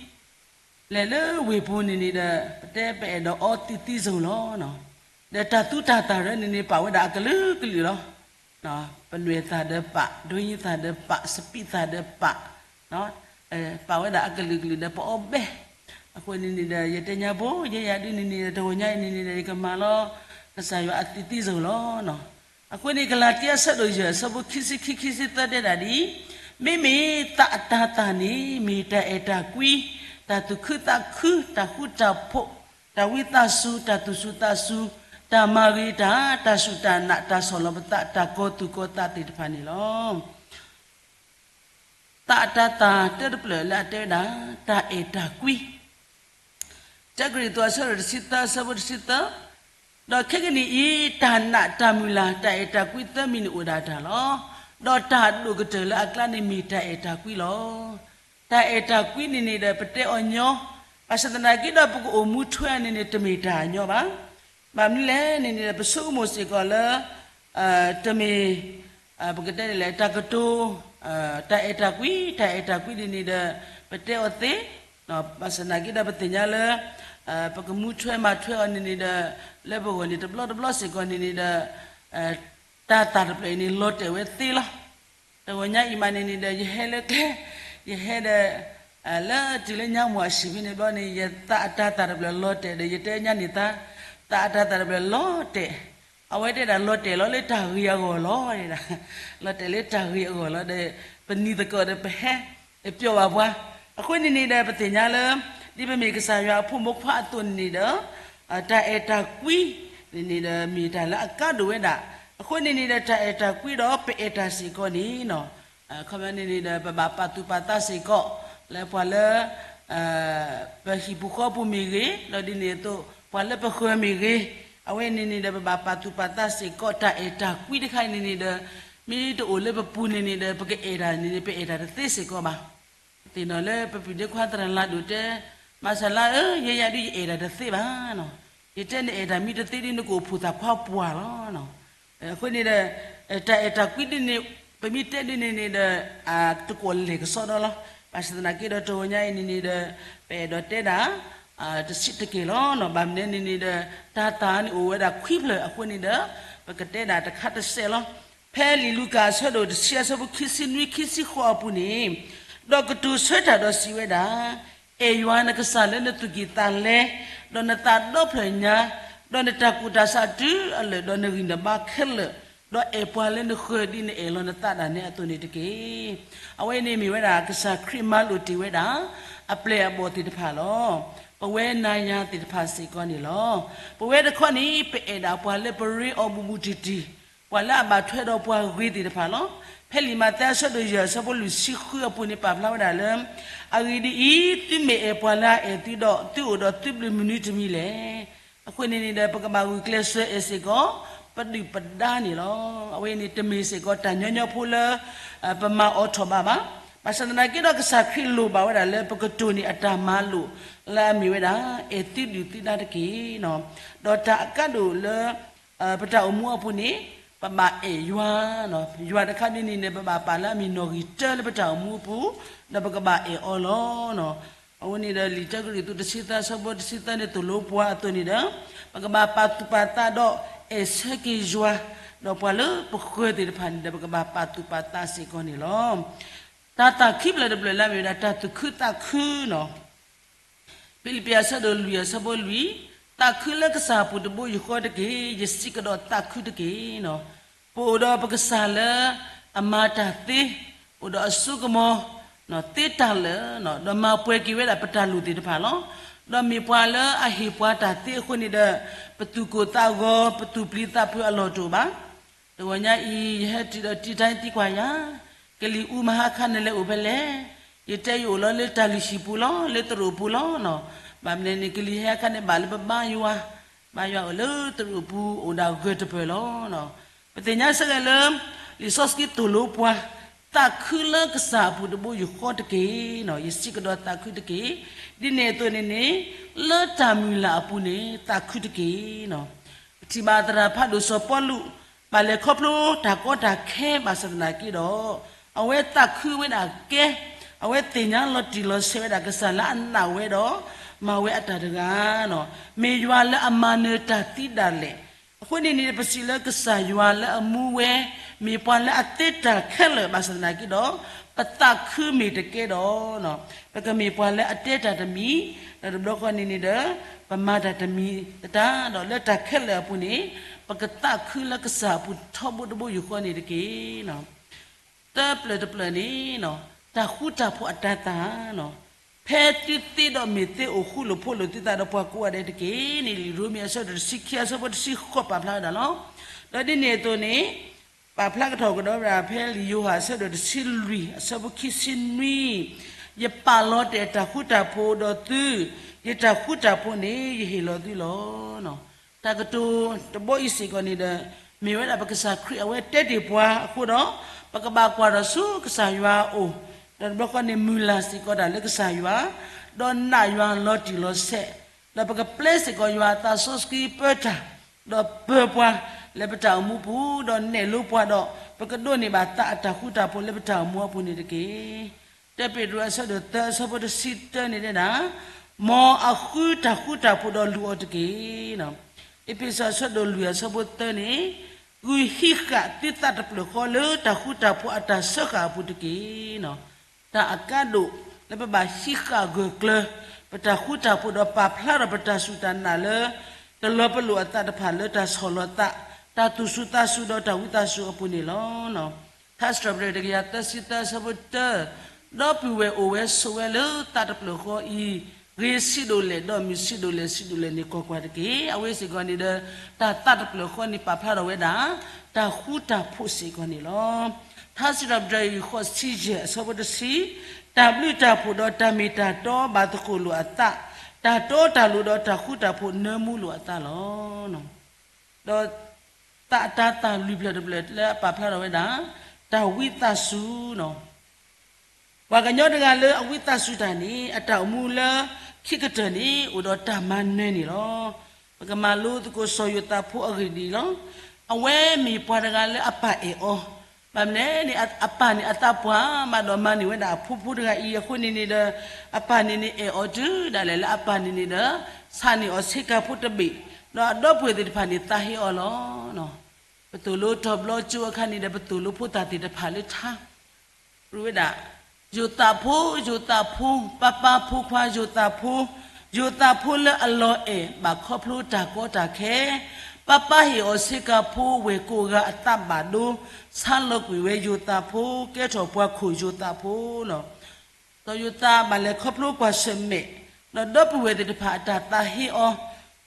လဲၤလၢဝ့ၢ်ပူၤန့ၣ်န့ၣ်ဒီး ပတဲပအဲၣ်ဒိးအီသုသံစုၤလီၤ. ဒီးတၢ်သူတၢ်သၣ်ရၢန့ၣ်န့ၣ် ပာ်ဝဲဒၣ်အကလုာ်ကလုာ်လီၤ. ပနွဲၣ်သၣ်ဒီးပာ်, ဒိယ့သၣ်ဒီးပာ်, စပံးသၣ်ဒီးပာ်, ပာ်ဝဲဒၣ်အကလုာ်ကလုာ်ဒီးပအီဘဲ. အဃိန့ၣ်န့ၣ်ဒီး ယတဲညါဘိ ယဲယၤဒုန့ၣ်န့ၣ်ဒီး တဂီၤညါအံၤန့ၣ်န့ၣ်ဒီး ယကမၤလီၤ ကစၢ်ယွၤအသုသံစုၤလီၤ. အဃိန့ၣ် ကလၤတံ အဆၢဒိၣ်ယဲၢ် အဆၢဖိခံဆံခံ ခံဆံသၢ တဲဒၣ်ဒ်အံၤ, မ့မ့ၢ်သးအတၤသၣ်န့ၣ် မ့ၢ်တၢ်အဲၣ်တၢ်ကွံ, တၢ်သူၣ်ခုသးခု, တၢ်ဃူတၢ်ဖိး, တၢ်ဝံသးစူၤ, တၢ်သူၣ်စူၤသးစူၤ, တၢ်မၤဂ့ၤတၢ်, တၢ်စူၢ်တၢ်နာ်, တၢ်ဆီၣ်လီၤပသး, တၢ်ကီၤသူၣ်ကီၤသးသ့ၣ်တဖၣ်န့ၣ်လီၤ. သးအတၤသၣ်တၢတဖျၢၣ်လၢအတဲဝဲဒၣ် တၢ်အဲၣ်တၢ်ကွံ. တၢကရံၣ်သူး အဆၢဒိၣ်တဆံသၢ အဆၢဖိတဆံသၢ, ဒီးခဲကနံၣ်အံၤ တၢ်နာ်တၢ်မုၢ်လၢ် တၢ်အဲၣ်တၢ်ကွံသၢမံၤန့ၣ်အိၣ်ဒၣ်တၢ်လီၤ. ဒီးတၢ်ဒိၣ်ကတၢၢ်လၢအကျါန့ၣ်မ့ၢ်တၢ်အဲၣ်တၢ်ကွံလီၤ. တၢ်အဲၣ်တၢ်ကွံန့ၣ်န့ၣ်ဒီး ပတဲအီၤညီ, ဘၣ်ဆၣ်သနာ်က့ဒီး ပကအိၣ်မူထွဲအီၤန့ၣ်န့ၣ် တမ့ၢ်တၢ်ညီဘၣ်. ဘၣ်မနုၤလဲၣ်န့ၣ်န့ၣ်ဒီး ပဆိကမိၣ်စ့ၢ်ကီးလၢ တမ့ၢ် ပကတဲဒ်လဲၣ် တၢ်ကတိၤ တၢ်အဲၣ်တၢ်ကွံ, တၢ်အဲၣ်တၢ်ကွံန့ၣ်န့ၣ်ဒီး ပတဲအီၤသ့, ဘၣ်ဆၣ်သနာ်က့ဒီး ပသ့ၣ်ညါလၢ ပကမူထွဲမၤထွဲအီၤန့ၣ်န့ၣ်ဒီး လၢပဂီၢ်န့ၣ် တဘျီတဘျီစ့ၢ်ကီးန့ၣ်န့ၣ်ဒီး တၢ်သၣ်တဖျၢၣ်အံၤန့ၣ် လီၤတဲာ်ဝဲသ့လီၤ. တဂီၤညါအံၤမးန့ၣ်န့ၣ်ဒီး ယဟဲလၢကျဲ, ယဟဲဒီး လၢတုၤလၢညါမ့ၢ်အဆံးဖဲန့ၣ်ဘျီန့ၣ် ယသးအတၤသၣ်တဖျၢၣ်လီၤတဲာ်ဒီး ယတဲညါန့ၢ်သး, သးအတၤသၣ်တဖျၢၣ်လီၤတဲာ်, အဝဲတဲဒၣ်လီၤတဲာ်လီၤလၢတၢ်ဂ့ၤအဂီၢ်လီၤ, လီၤတဲာ်လၢတၢ်ဂ့ၤအဂီၢ်လီၤဒီး ပနံၤသကိးဒီးပဟဲ ပျီၣ်ဘၣ်ပှၤ, အဃိန့ၣ်န့ၣ်ဒီး ပသ့ၣ်ညါလၢ ဒ်ပမ့ၢ်ကစၢ်ယွၤအဖိမုၣ်ဖိခွါအသိးန့ၣ်န့ၣ်ဒီး တၢ်အဲၣ်တၢ်ကွံန့ၣ်န့ၣ်ဒီး မ့ၢ်တၢ်လၢအကါဒိၣ်ဝဲဒၣ်, အဃိန့ၣ်န့ၣ်ဒီး တၢ်အဲၣ်တၢ်ကွံဒီးပအဲၣ်တၢ်စ့ၢ်ကီးန့ၣ်နီၤ, ခီပညီန့ၣ်န့ၣ်ဒီး ပဘၣ်ပာ်သူၣ်ပာ်သးစ့ၢ်ကီး လၢပှၤလၢ ပဟံၣ်ပူၤဃီပူၤမ့ၢ်ဂ့ၤ, ဒီးဒ်န့ၣ်အသိး ပှၤလၢပဃၢၤမ့ၢ်ဂ့ၤ, အဝဲန့ၣ်န့ၣ်ဒီး ပဘၣ်ပာ်သူၣ်ပာ်သးစ့ၢ်ကီး တၢ်အဲၣ်တၢ်ကွံတခါအံၤန့ၣ်န့ၣ်ဒီး မ့ၢ်တအိၣ်လၢပပူၤန့ၣ်န့ၣ်ဒီး ပကအဲၣ်တၢ်န့ၣ်န့ၣ် ပအဲၣ်တၢ်တသ့စ့ၢ်ကီးဘၣ်. သ့ၣ်နီၣ်လၢပပုၢ်ဒ့ခွါသရၣ်လၤဒိၣ်တဲ, မၤစၢၤလၢဧၢ, ယဲယၤဒုးယအဲၣ်တၢ်တသ့ဘၣ်နီၤ, ယတဲနအဲၣ်တၢ်မ့ၢ်တသ့ဒုး နကအိၣ်ဖှိၣ်သးခွါပှၢ်လီၤ. အဃိန့ၣ်ဒီး တၢ်အဲၣ်တၢ်ကွံဒ်န့ၣ် ပမ့ၢ်တဲဒ်န့ၣ်န့ၣ်ဒီး တကိးလဲၤကစီဒီလီၤ. ဘၣ်ဆၣ်သနာ်က့ဒီး တဂီၤညါအံၤန့ၣ်န့ၣ်ဒီး ပအဲၣ်ဒိးတဲဒၣ် တဆံးတက့ၢ်လီၤ. ဘၣ်မနုၤန့ၣ်န့ၣ်ဒီး တၢ်သးန့ၣ်အိၣ်ဝဲဒၣ်ခွံဖျၢၣ်အဃိန့ၣ်ဒီး ပကတဲဒၣ်တခါတစဲးလီၤ. ဖဲလံာ်လူၤကၣ်အဆၢဒိၣ်တဆံအဆၢဖိခံဆံနွံ ခံဆံဃိးအပူၤန့ၣ်, ဒီးကတိၤဆၢတၢ်ဒီးစံးဝဲဒၣ်, အဲၣ်ယွၤနကစၢ်လၢနသူၣ်ကံၢ်သးလဲ, ဒီးနသးဒီဖျၢၣ်ညါ, ဒီးနတၢ်ကူၣ်တၢ်ဆးတုၤအလၢာ်, ဒီးနဂံၢ်နဘါခဲလၢာ်, ဒီးအဲၣ်ပှၤလၢနဃၢၤဒ်နအဲၣ်လီၤနသးဒၣ်နဲအသိးန့ၣ်တက့ၢ်. အဝဲန့ၣ်မ့ၢ်ဝဲဒၣ် ကစၢ်ခရံာ်မၤလိာ်တ့ၢ်ဝဲဒၣ် အပျဲၢ်အဘီၣ်သ့ၣ်တဖၣ်လီၤ. ပဝဲနၤယၤသ့ၣ်တဖၣ်စ့ၢ်ကီးန့ၣ်လီၤ. ပဝဲတခီန့ၣ် ပအဲၣ်ဒၣ်ပှၤလၢပရ့အီၤဘူးဘူးတံၢ်တံၢ်, ပှၤလၢအဘၣ်ထွဲဒီးပှၤဂ့ၤသ့ၣ်တဖၣ်လီၤ. ဖဲလံာ်မးသဲအဆၢဒိၣ်ယဲၢ်အဆၢဖိလွံၢ်ဆံဃုအပူၤန့ၣ် ပာ်ဖျါဝဲဒၣ်လၢ အဂ့ၢ်ဒ်အံၤ, သုမ့ၢ်အဲၣ်ပှၤလၢအအဲၣ်သုဒီး, သုအိၣ်ဒီးသုဘျုးမနုၤတမံၤလဲၣ်. အဃိန့ၣ်န့ၣ်ဒီး ပကဘၣ်ဂုာ်ကျဲးစၢးအဲၣ်စ့ၢ်ကီး ပဒုၣ်ပဒါန့ၣ်လီၤ. အဝဲန့ၣ်တမ့ၢ်စ့ၢ်ကီး တၢ်ညီညီဖိလၢ ပမၤအိးထီၣ်ဘၣ်ဘၣ်. ဘၣ်ဆၣ်သနာ်က့ဒီး ကစၢ်ခရံာ်လိၣ်ဘၣ်ဝဲဒၣ်လၢ ပကတိၢ်န့ၢ်အတၢ်မၤလိာ် လၢအမ့ၢ်ဝဲဒၣ် အဲၣ်သုဒုၣ်သုဒါတက့ၢ်. ဒီးတၢ်အကါဒိၣ်လၢ ပတၢ်အိၣ်မူအပူၤန့ၣ် ပဘၣ်အဲၣ်ယွၤ, ယွၤတခါဒ်န့ၣ်န့ၣ် ပဘၣ်ပာ်လၢအမ့ၢ်နီၣ်ဂံၢ်တၢလၢပတၢ်အိၣ်မူအပူၤ, ဒီးပကဘၣ်အဲၣ်အီၤလီၤ. အဝဲန့ၣ်ဒီး လံာ်တၢကရံၣ်သူးတဆံသၢအဆၢဖိတဆံသၢန့ၣ် သိၣ်လိပှၤအသိးန့ၣ်ဒီး ပကဘၣ်ပာ်သူၣ်ပာ်သးဒီးအဲၣ်ဆၢက့ၤယွၤ, ဒီးပှၤလၢပဃၢၤသ့ၣ်တဖၣ်န့ၣ်ဒီး ပကဘၣ်ပာ်သူၣ်ပာ်သးစ့ၢ်ကီးန့ၣ်လီၤ. တၢ်သးခုဖျၢၣ်တဖျၢၣ်လၢအမ့ၢ်ဝဲဒၣ် တၢ်သူၣ်ခုသးခုန့ၣ် ဖံလံးပံးအဆၢဒိၣ်လွံၢ်အဆၢဖိလွံၢ်, သးခုလၢကစၢ်အပူၤတဘိယူၢ်ဃီတက့ၢ်, ယစံးကဒီးသးခုတက့ၢ်. ပအိၣ်ဒီးပကစၢ်လၢအမၤတၢ်သ့, အိၣ်ဒီးအစိကမီၤသ့တၢ်လၢာ်, ဒီးမၤပှဲၤက့ၤဝဲဒၣ်ပတၢ်လိၣ်သ့ၣ်တဖၣ်လီၤ. ဒီးမ့ၢ်ပှၤလၢအဟ့ၣ်ပှၤတၢ်သ့အဃိန့ၣ်ဒီး ပသူၣ်ကိၢ်သးဂီၤ, ပသူၣ်ပျံၤသးဖုးအလီၢ်တအိၣ်ဘၣ်. တဂီၤညါအံၤ ယဟဲတုၤဒီးတံၢ်တၢ်သံကွၢ်ယၤ, ကလံၤအူမဟါခါနလဲၤအိၣ်ဖဲလဲၣ်. ယတဲယအိၣ်လီၤလၢတၢ်လုၢ်ဟံၣ်ပူၤလီၤ, လၢသရိာ်ပူၤလီၤ. ဘၣ်မနုၤန့ၣ် ကလံၤဟဲခါန့ၣ်ဘၣ်လၢပဘါယွၤ, ဘါယွၤအိၣ်လၢသရိာ်ပူၤအိၣ်ဒၣ်ဂၢၢ်တပၢၢ်လီၤ. ပသ့ၣ်ညါစ့ၢ်ကီးလၢ လံာ်စီဆှံသိၣ်လိပှၤ, သးခုလၢကစၢ်အပူၤတဘိယူၢ်ဃီတက့ၢ်. ယစံးကဒီးသးခုတက့ၢ်. ဒ်န့ၣ်အသိးန့ၣ်န့ၣ် လၢတၢ်မုၢ်လၢ်အပူၤန့ၣ် သးခုတက့ၢ်. ပထံၣ်ဘၣ်သရၣ်ဖးဒိၣ်စီၤပီလူး ဘၣ်လဲၤခီဖျိတၢ်ကီတၢ်ခဲဘၣ်ဆၣ်သနာ်က့ဒီး, အဝဲသးခုဝဲဒၣ်ကဲ, အဝဲသ့ၣ်ညါလီၤတံၢ်လီၤဆဲးဝဲဒၣ်ကစၢ်လၢအနာ်ဝဲဒီး မၤဝဲအတၢ်တဂၤ, မ့ၢ်ယွၤလၢအမၤနၢၤတၢ်သံဒၣ်လဲာ်. အဃိန့ၣ်န့ၣ် ပစံးလၢကစၢ်ယွၤလၢအမူဝဲ မ့ၢ်ပှၤလၢအသ့တၢ်ခဲလၢာ်ဘၣ်ဆၣ်သနာ်က့ဒီး, ပသးခုမ့ၢ်တကဲဒီး ပကမ့ၢ်ပှၤလၢအတဲတၢ်တမံၤ, ဒီးတဘျီဃီန့ၣ်န့ၣ်ဒီး ပမၤတၢ်တမံၤတၢ်, ဒီးလၢတၢ်ခဲလၢာ်အပူၤန့ၣ် ပကသးခုလၢကစၢ်အပူၤထီဘိတဘိယူၢ်ဃီန့ၣ်တက့ၢ်. တၢပျၢၢ်တပျၢၢ်န့ၣ် တၢ်ဃူတၢ်ဖိးအတၤသၣ်, ဖဲသုသ့ဒီးမ့ၢ်သ့အိၣ်ဃူလိာ်ဖိးလိာ်သုသးဒီးပှၤကိးဂၤဒဲးတက့ၢ်န့ၣ် လံာ်ရိမ့ၤအဆၢဒိၣ်တဆံခံအဆၢဖိတဆံဃိးပာ်ဖျါဝဲဒၣ်လီၤ. ဒီးဒ်န့ၣ်အသိးန့ၣ် ပာ်ဖျါကထီၣ်ကဒီးဝဲဒၣ်ဖဲလံာ်ယိၤဟၣ်အဆၢဒိၣ်တဆံလွံၢ်အဆၢဖိခံဆံနွံ, ယပာ်လီၤတဲာ်တၢ်ဃူတၢ်ဖိးဒီးသု, ယတၢ်ဃူတၢ်ဖိးန့ၣ် ယဟ့ၣ်လီၤသုလီၤ. တၢ်ကတိၤတဘီအံၤစ့ၢ်ကီးန့ၣ်ဒီး မ့ၢ်ဝဲဒၣ်ပကစၢ်ခရံာ်အဝဲတဲတ့ၢ်ပှၤအဃိဒီး ပကဘၣ်ကွၢ်ထီၣ်ဆူကစၢ်ယွၤအအိၣ်, ဒီးတဘျီဃီန့ၣ် မုၢ်လၢ်စ့ၢ်ကီးတၢ်လၢကစၢ်ယွၤ, ဒီးနာ်ယွၤလီၤတံၢ်လီၤဆဲး, ဒီးပကပျဲစ့ၢ်ကီးယွၤအသးစီဆှံပၢတၢ်, ဒီးပၢၤပှၤလၢပတၢ်အိၣ်မူပူၤ, ဒီးနဲၣ်လိပှၤဒီး ပကဒိးန့ၢ်ဘၣ်သးအတၢ်ဃူတၢ်ဖိးလၢပတၢ်အိၣ်မူအပူၤန့ၣ်တက့ၢ်. တၢပ့းတရူးအဆၢဒိၣ်သၢအဆၢဖိတဆံတၢန့ၣ်တဲဒၣ်, မ်အဃုတၢ်ဃူတၢ်ဖိးဒီးလူၤအီၤတက့ၢ်. အ့းဖ့းစူးအဆၢဒိၣ်လွံၢ်အဆၢဖိသၢန့ၣ်, ဂုာ်ဟံးဃာ်သုသးတဖျၢၣ်ဃီလၢတၢ်ဃူတၢ်ဖိးအတၢ်စၢဃာ်အပူၤတက့ၢ်. တၢ်အကါဒိၣ်လၢပဘၣ်ဟံးဃာ်ဂၢၢ်ကျၢၤ ပတၢ်ဃူတၢ်ဖိးဒီးပာ်ဖျါထီၣ်ပတၢ်စူၢ်တၢ်နာ်လၢ တလီၤပလိာ်အသးတဖၣ်လၢတၢ်ဆီၣ်လီၤသး, တၢ်သူၣ်စူၤသးစူၤဒီးတၢ်ဝံသးစူၤအပူၤန့ၣ်လီၤ. ထါစံးထီၣ်ပတြၢၤတကယၤသၢဆံသၢအဆၢဖိတၢ, ဒီးပုၢ်ဝဲၢ်အိၣ်ဝဲဆိးဝဲလၢသးတဖျၢၣ်ဃီအံၤ, ဂ့ၤဆံးဒိၣ်လဲၣ်, ဒီးမုာ်ဆံးဒိၣ်လဲၣ်, ဆံးဒိၣ်လဲၣ်န့ၣ် ကွၢ်ကွၢ်တက့ၢ်. အဝဲစ့ၢ်ကီးန့ၣ်ဒီး တၢ်သးတဖျၢၣ်ဃီန့ၣ် ပာ်ဖျါထီၣ်ဝဲဒၣ် တၢ်ဃူတၢ်ဖိးစ့ၢ်ကီးန့ၣ်လီၤ. ထါစံးထီၣ်ပတြၢၤ ဃိးဆံယဲၢ်အဆၢဖိတဆံ, တၢ်ဘျုးတၢ်ဖှိၣ်ဒီးတၢ်မ့ၢ်တၢ်တီဘၣ်သကိးလိာ်အသး, တၢ်တီတၢ်လိၤဒီးတၢ်ဃူတၢ်ဖိးနၢမူလိာ်အသးလီၤ. ဒီးသးအတၤသၣ်လွံၢ်ဖျၢၣ်တဖျၢၣ်လၢအပာ်ဖျါထီၣ်ဝဲဒၣ် တၢ်ဝံသးစူၤန့ၣ် ပှၤကညီတဂၤလၢအဝံသးစူၤတၢ်န့ၣ် အတၢ်အိၣ်မူလၢခံကတၢၢ်န့ၣ် အိၣ်ဒီးတၢ်မၤနၢၤန့ၣ်လီၤ. ပကမၤလိသကိးစီၤယိၤသးဖိအဂ့ၢ်ဒ်အံၤလီၤ. အဝဲမ့ၢ်ပှၤတဂၤလၢအပၢ်အဲၣ်အီၤ, ဘၣ်မနုၤန့ၣ် အပၢ်န့ၣ်အသးပှၢ်မးဒီးမၤန့ၢ်ဝဲဒၣ်အဖိဖိတဂၤအံၤအဃိန့ၣ်န့ၣ်ဒီး အပၢ်န့ၣ်န့ၣ်အဲၣ်အီၤတုၤဒၣ်လဲာ်လၢအပၢ်န့ၣ်န့ၣ်ဒီး ဆါန့ၢ်အီၤဆ့ကၤဖိတဘ့ၣ်, ဒီးအဒီပုၢ်ဝဲၢ်သ့ၣ်တဖၣ်န့ၣ်သးဟ့အီၤလီၤ. ပသိၣ်လိတီၤဘျီကၠိအခါန့ၣ်ဒီး ပသိၣ်လိဖိသၣ်သ့ၣ်တဖၣ်လၢထါ ရူဝဲဒၣ် ယိၤသးဖိ, ယိၤသးဖိ, ပၢ်ပၢ်ဖိခွါယိၤသးဖိ, ယိၤသးဖိလၢအလီၤအဲၣ်ဘၣ်ခီဖျိတၢ်ကီတၢ်ခဲ, ပၢ်ပၢ်ဟ့ၣ်အီၤဆ့ကၤဖိဝဲၢ်ကိးဂၤအသးဘၣ်ဒိ, ဆါလီၤကွံာ်ဝဲယိၤသးဖိ, ကဲထီၣ်ပှၤခိၣ်ယိၤသးဖိလီၤ. ဒီးယိၤသးဘၣ်လဲၤခီဖျိကွၢ်ဆၢၣ်မဲာ်, ဒီးဒီပုၢ်ဝဲၢ်သ့ၣ်တဖၣ်အတၢ်သးဟ့အီၤ,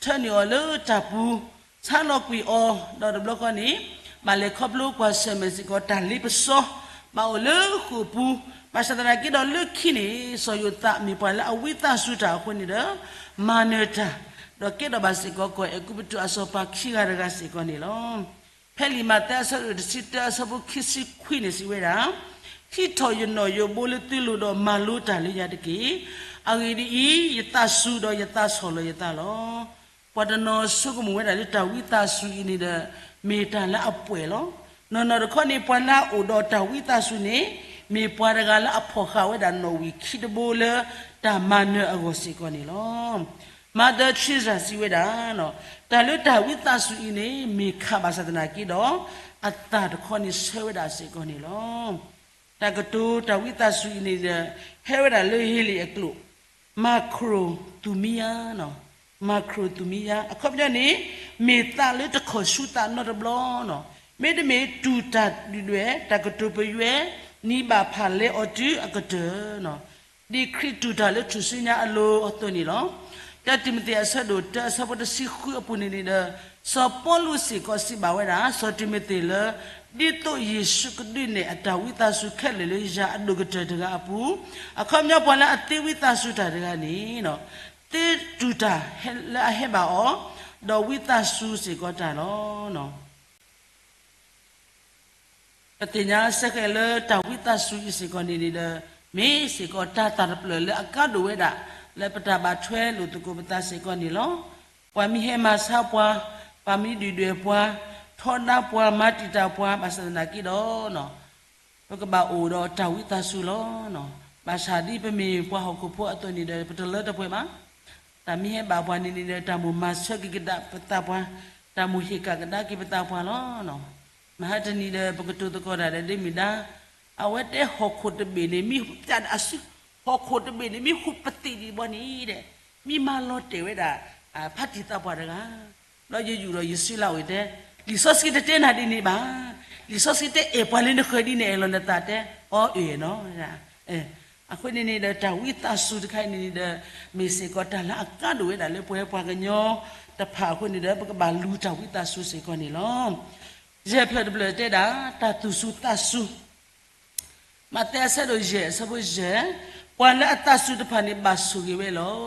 ထၢနုာ်အီၤလၢတၢ်ပူၤ, ဆါလီၤကွံာ်အီၤ, ဒီးတဘျီဃီန့ၣ် ဘၣ်လဲၤခီဖျိကွၢ်ဆၢၣ်မဲာ်စ့ၢ်ကီးတၢ်လ့ပစီ ဘၣ်အိၣ်လၢဃိာ်ပူၤ, ဘၣ်ဆၣ်သနာ်က့ဒီးလၢခံန့ၣ် စီၤယိၤသးမ့ၢ်ပှၤလၢအဝံသးစူၤတၢ်အဃိန့ၣ်ဒီး မၤနၢၤတၢ်, ဒီးကဲထီၣ်ဘၣ်စ့ၢ်ကီးကီၢ်အဲၤကူပတူးအစီၤပၤခံဂၤတဂၤစ့ၢ်ကီးန့ၣ်လီၤ. ဖဲလံာ်မးသဲအဆၢဒိၣ်တဆံတၢ အဆၢဖိခံဆံခွံန့ၣ်စံးဝဲဒၣ်, ဟံးထီၣ်ယနီၣ်ယိးဘိလၢသုလိၤဒီးမၤလိတၢ်လၢယၤတက့ၢ်. အဂ့ၢ်ဒ်အံၤ, ယသးစူၤဒီးယသးဆီၣ်လီၤယသးလီၤ. ပှၤတနီၤဆိကမိၣ်ဝဲဒၣ်လၢတၢ်ဝံသးစူၤအံၤန့ၣ်ဒီး မ့ၢ်တၢ်လၢအပှဲၤလီၤ. နီၢ်နီၢ်တခီန့ၣ် ပှၤလၢအအိၣ်ဒီးတၢ်ဝံသးစူၤန့ၣ် မ့ၢ်ပှၤတဂၤလၢအဖီၣ်ဃာ်ဝဲဒၣ်နီၣ်ဝံာ်ခံတဘိလၢတၢ်မၤနၢၤအဂီၢ်စ့ၢ်ကီးန့ၣ်လီၤ. Mother Teresa စံးဝဲဒၣ်, တၢ်လၢတၢ်ဝံသးစူၤအံၤန့ၣ် မ့ၢ်ခးဘၣ်ဆၣ်သနာ်က့ဒီး အသၣ်တခီန့ၣ်ဆၢဝဲဒၣ်စ့ၢ်ကီးန့ၣ်လီၤ. တၢ်ကတိၤတၢ်ဝံသးစူၤအံၤန့ၣ်ဒီး ဟဲဝဲဒၣ်လၢဟ့လ့ၣ်အကျိာ် မၤခရိၣ်သူၣ်မံယါ, မၤခရိၣ်သူၣ်မံယါ အခီပညီန့ၣ် မ့ၢ်သးလၢတခီၣ်ဆူသးနီတဘျီ, မ့တမ့ၢ်တူၢ်တၢ်ဒုၣ်ဒွဲၣ် တၢ်ကတိၤပယွဲ နံၤဘၣ်ဖၣ်လဲအီၤတုၤအကတၢၢ် ဒ်ခရံာ်တူၢ်တၢ်လၢထူၣ်စုညါအလိၤအသိးန့ၣ်လီၤ. တၢတံၤမသ့းအဆၢဒိၣ်တၢ အဆၢဖိတဆံဃုအပူၤန့ၣ်န့ၣ်ဒီး စီၤပီလူးစ့ၢ်ကီးစံးဘၣ်ဝဲဒၣ် စီၤတံၤမသ့းလၢ ဒ်သိးယ့ၣ်ၡူးကဒုးနဲၣ်အတၢ်ဝံသးစူၤခဲလၢာ်လၢယၤအဒိၣ်ကတၢၢ်တဂၤအပူၤ, အခီပညီပှၤလၢအသ့ဝံသးစူၤတၢ်တဂၤန့ၣ် သ့တူၢ်တၢ်လၢအဟဲဘၣ်အီၤ, ဒီးဝံသးစူၤစ့ၢ်ကီးတၢ်လီၤ. ပသ့ၣ်ညါစ့ၢ်ကီးလၢတၢ်ဝံသးစူၤအံၤစ့ၢ်ကီးန့ၣ်န့ၣ်ဒီး မ့ၢ်စ့ၢ်ကီးတၢ်သၣ်တဖျၢၣ်လၢအကါဒိၣ်ဝဲဒၣ် လၢပတၢ်ဘၣ်ထွဲလိာ်သကိးပသးစ့ၢ်ကီးန့ၣ်လီၤ. ပှၤမ့ၢ်ဟဲမၤဆါပှၤ, ပှၤမ့ၢ်ဒုၣ်ဒွဲၣ်ပှၤ, ထီဒါပှၤ မၤတံာ်တာ်ပှၤ ဘၣ်ဆၣ်သနာ်က့ဒီး ပကဘၣ်အိၣ်ဒီးတၢ်ဝံသးစူၤလီၤ. ဘၣ်ဆၣ်ဒ်ပမ့ၢ်ပှၤဟီၣ်ခိၣ်ဖိအသိးန့ၣ်ဒီး ပတလၢတပှဲၤဘၣ်. တၢ်မ့ၢ်ဟဲဘၣ်ပှၤန့ၣ်န့ၣ်ဒီး တၢ်မိၣ်မၤဆၢက့ၤကဒါပသးပှၤ, တၢ်မိၣ်ဟ့ၣ်ကၣ်ကဒါက့ၤပသးပှၤလီၤ. မဟါတနံၤဒီး ပကတိၤသကိးတၢ်ဒီးဒ်မ့ၢ်ဒၣ် အဝဲတဲဟီၣ်ခိၣ်တဘ့ၣ်န့ၣ် မ့ၢ်ပျၢ်အစု ဟီၣ်ခိၣ်တဘ့ၣ်န့ၣ် မ့ၢ်ဟူးပသံးဒံးဘီန့ၣ်ဒီး မ့ၢ်မၤလီၤတဲာ်ဝဲဒၣ် ဖါတံၢ်သးပှၢ်တဂၤ ဒီးယယူာ်ဒီးယစုလၢအဝဲတဲ လံာ်စီဆှံတတဲနၤဒ်န့ၣ်ဘၣ်. လံာ်စီဆှံတအဲၣ်ပှၤလၢနဃၢၤဒ်န့ၣ်အဲၣ်လီၤနသးတဲ အီအဲၣ်နီၤ. အဃိန့ၣ်န့ၣ်ဒီး တၢ်ဝံသးစူၤတခါအံၤန့ၣ်န့ၣ်ဒီး မ့ၢ်စ့ၢ်ကီးတၢ်လၢအကါဒိၣ်ဝဲဒၣ်လၢပဝဲပှၤကညီတဖၣ်အဃိန့ၣ်ဒီး ပကဘၣ်လူၤတၢ်ဝံသးစူၤစ့ၢ်ကီးန့ၣ်လီၤ. ယဲၢ်ဖျၢၣ်တဖျၢၣ်တဲဒၣ် တၢ်သူၣ်စူၤသးစူၤ မးသဲအဆၢဒိၣ်ယဲၢ်အဆၢဖိယဲၢ်, ပှၤလၢအသးစူၤတဖၣ်န့ၣ် ဘၣ်ဆိၣ်ဂ့ၤဝဲလီၤ.